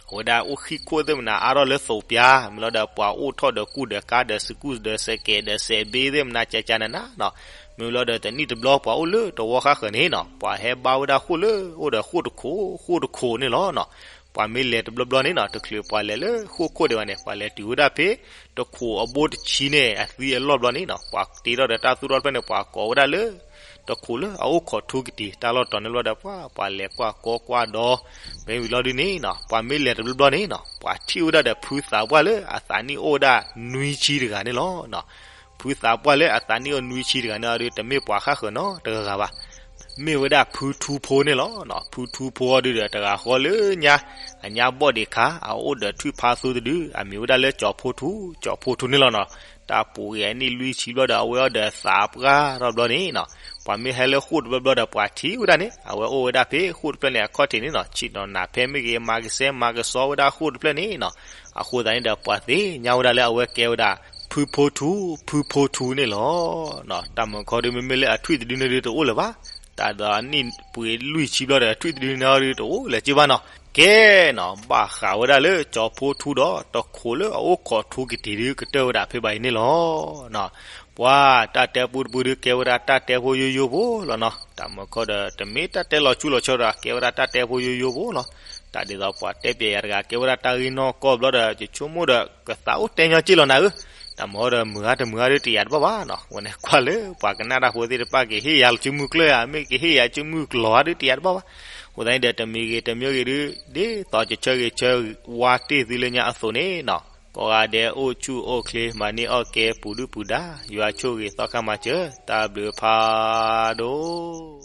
အဝဲဒၣ်အိၣ်ဟံၣ်ခိၣ်သ့ၣ်မနၤအါထီၣ်လၢသိးပၠါ, မ့ၢ်လီၤဒီးပှၤအိၣ်ထီၣ်ဒီးကူဒီးကါဒီးစကူဒီးစဲးကဲးဒီးစဲးဘ့သ့ၣ်မနၤ ကကနနနီၤ, မ့ၢ်လီၤဒီးတနံၣ်တဘျီပှၤအိၣ်လၢတဝီဃါဃၢၤန့ၣ်နီၤ ပှၤဟဲဘါဝဲဒၣ်ဃိၣ်လၢအိၣ်ဒီးဃိၣ်တခိၣ် ဃိၣ်တခိၣ်န့ၣ်လီၤနီၤ, ပှၤမ့ၢ်လဲၤတဘျီဘျီန့ၣ်နီၤ တချုးပှၤလဲၤလၢဃိၣ်ခိၣ်ဒံးဘၣ်န့ၣ် ပှၤလဲၤတုၤဝဲဒၣ်ဖဲ တခိၣ်အဘိတဆံန့ၣ် အသံအလီၢ်ဘျီန့ၣ်နီၤ ပှၤတ့ထီၣ်ဒီးတၢ်သူၣ်ထီၣ်တဖျၢၣ်န့ၣ် ပှၤကိးဝဲဒၣ်လၢ တခိၣ်လၢအအိၣ်ခိးထူကတံၤ တၢ်လီၢ်တီၤန့ၣ်ဘျီဒီး ပှၤ ပှၤလဲၤကွၢ်ကီကွၢ်ဒီး မ့ၢ်ဝံၤလီၤဒုန့ၣ်နီၤ ပှၤမ့ၢ်လဲၤတဘျီဘျီန့ၣ်နီၤ ပှၤထံၣ်ဝဲဒၣ်ဒီးဖုသးပှၢ်လၢအသးနံၣ်အိၣ်ဝဲဒၣ်နွံဆံတဂၤန့ၣ်လီၤ. ဖုသးပှၢ်လၢအသးနံၣ်အိၣ်နွံဆံတဂၤန့ၣ်အီၤဒု တမ့ၢ်ပှၤဃါဃၢၤနီတဂၤဘၣ်. မ့ၢ်ဝဲဒၣ်ဖုထူဖိန့ၣ်လီၤ. ဖုထူဖိအီၤဒုဒီး တဂၤဃီလၢညါ အညါဘီၣ်ဒံးခါ အအိၣ်ဒီးထွံၣ်ဖါသူတဒု အမံၤဝဲဒၣ်လၢကၠီၤဖိထူ, ကၠီၤဖိထူန့ၣ်လီၤနီၤ. တၢ်ပူၤဂ့ၤအနံၣ်လွံၢ်ဆံဘျီဒီး အဝဲအီၤဒီးသးပှၢ်ထီၣ်ဘျီန့ၣ်နီၤ ပှၤမ့ၢ်ဟဲလၢဃိၣ်တဘျီဘျီဒီး ပှၤထံၣ်ဝဲဒၣ်န့ၣ် အဝဲအိၣ်ဝဲဒၣ်ဖဲဃိၣ်တဖျၢၣ်န့ၣ် အခီၣ်ထံးန့ၣ်နီၤ ဆ့ၣ်နီၤနၢ်ဖဲမ့ၢ်ဂ့ၤ မၤကစဲမၤကစီဝဲဒၣ်ဃိၣ်တဖျၢၣ်န့ၣ်နီၤ. အဃိသတးန့ၣ်ဒီး ပှၤသ့ၣ်ညါဝဲဒၣ်လၢအဝဲကဲဝဲဒၣ် ဖုဖိထူ, ဖုဖိထူန့ၣ်လီၤ. တၢ်မုာ်ခီဒု မ့မ့ၢ်လၢအထွံၣ်တဒုန့ၣ်ဒုတအိၣ်လၢၤဘၣ်. တၢ်ဒီးအနံၣ်ပှ့ၤလွံၢ်ဆံဘျီဒီး အထွံၣ်တဒုန့ၣ်ဒုတအိၣ်လၢၤက့ဘၣ်နီၤ. ကဲနီၤ ဘၣ်ဃးဝဲဒၣ်လၢကၠီၤဖိထူဒီး တခိၣ်လၢအအိၣ်ခိးထူကတံၤဒုကတၢၢ်ဝဲဒၣ်ဖဲဘၣ်အံၤန့ၣ်လီၤ. ပှၤတၢ်တဲပူတပူဒု ကဲဝဲဒၣ်တၢ်တဲဖိယိယိဖိလီၤနီၤ. တၢ်မုာ်ခီဒီး တမ့ၢ်တၢ်တဲလီၤဆူလီၤဆီဒီး ကဲဝဲဒၣ်တၢ်တဲဖိယိယိဖိလီၤ. တၢ်ဒ်သိးပှၤတဲပျဲယၤတဂၤ ကဲဝဲဒၣ်တၢ်ဂ့ၢ်နီၢ်ကီၢ်ဘျီဒီး ယဆိကမိၣ်ဒီး ကသးအိၣ်တဲညီက့ၢ်လီၤနၤဧၢ. တၢ်မုာ်ခီဒီး မုာ်ဧါတမုာ်ဧါဒုတယာ်တဘၣ်ဘၣ်နီၤ. ဝဲန့ၣ်ကွၢ်လၢပှၤကနၣ်တၢ်ဖိသ့ၣ်တဖၣ် ကဟ့ၣ်ယၤလီၤစုမုၢ်ကျၢၢ်ဧါ မ့ၢ်ကဟ့ၣ်ယၤစုမုၢ်ကျိၤဧါဒုတယာ်တဘၣ်ဘၣ်. အဃိသတးန့ၣ်ဒီး တမံၤဂ့ၤတမံၤဂ့ၤဒု ဒ်သိးကဆၢဂ့ၤဆၢဝါတ့ၢ်သုလၢညါအသိးန့ၣ်နီၤ ကိးဂၤဒဲးအိၣ်ဆူၣ်အိၣ်ချ့ မၤန့ၢ်အီၣ်ကဲပူၤဒုၣ်ပူၤဒါ ယွၤဆိၣ်ဂ့ၤသီခါမၤစၢၤ တၢ်ဘျုးဖးဒိၣ်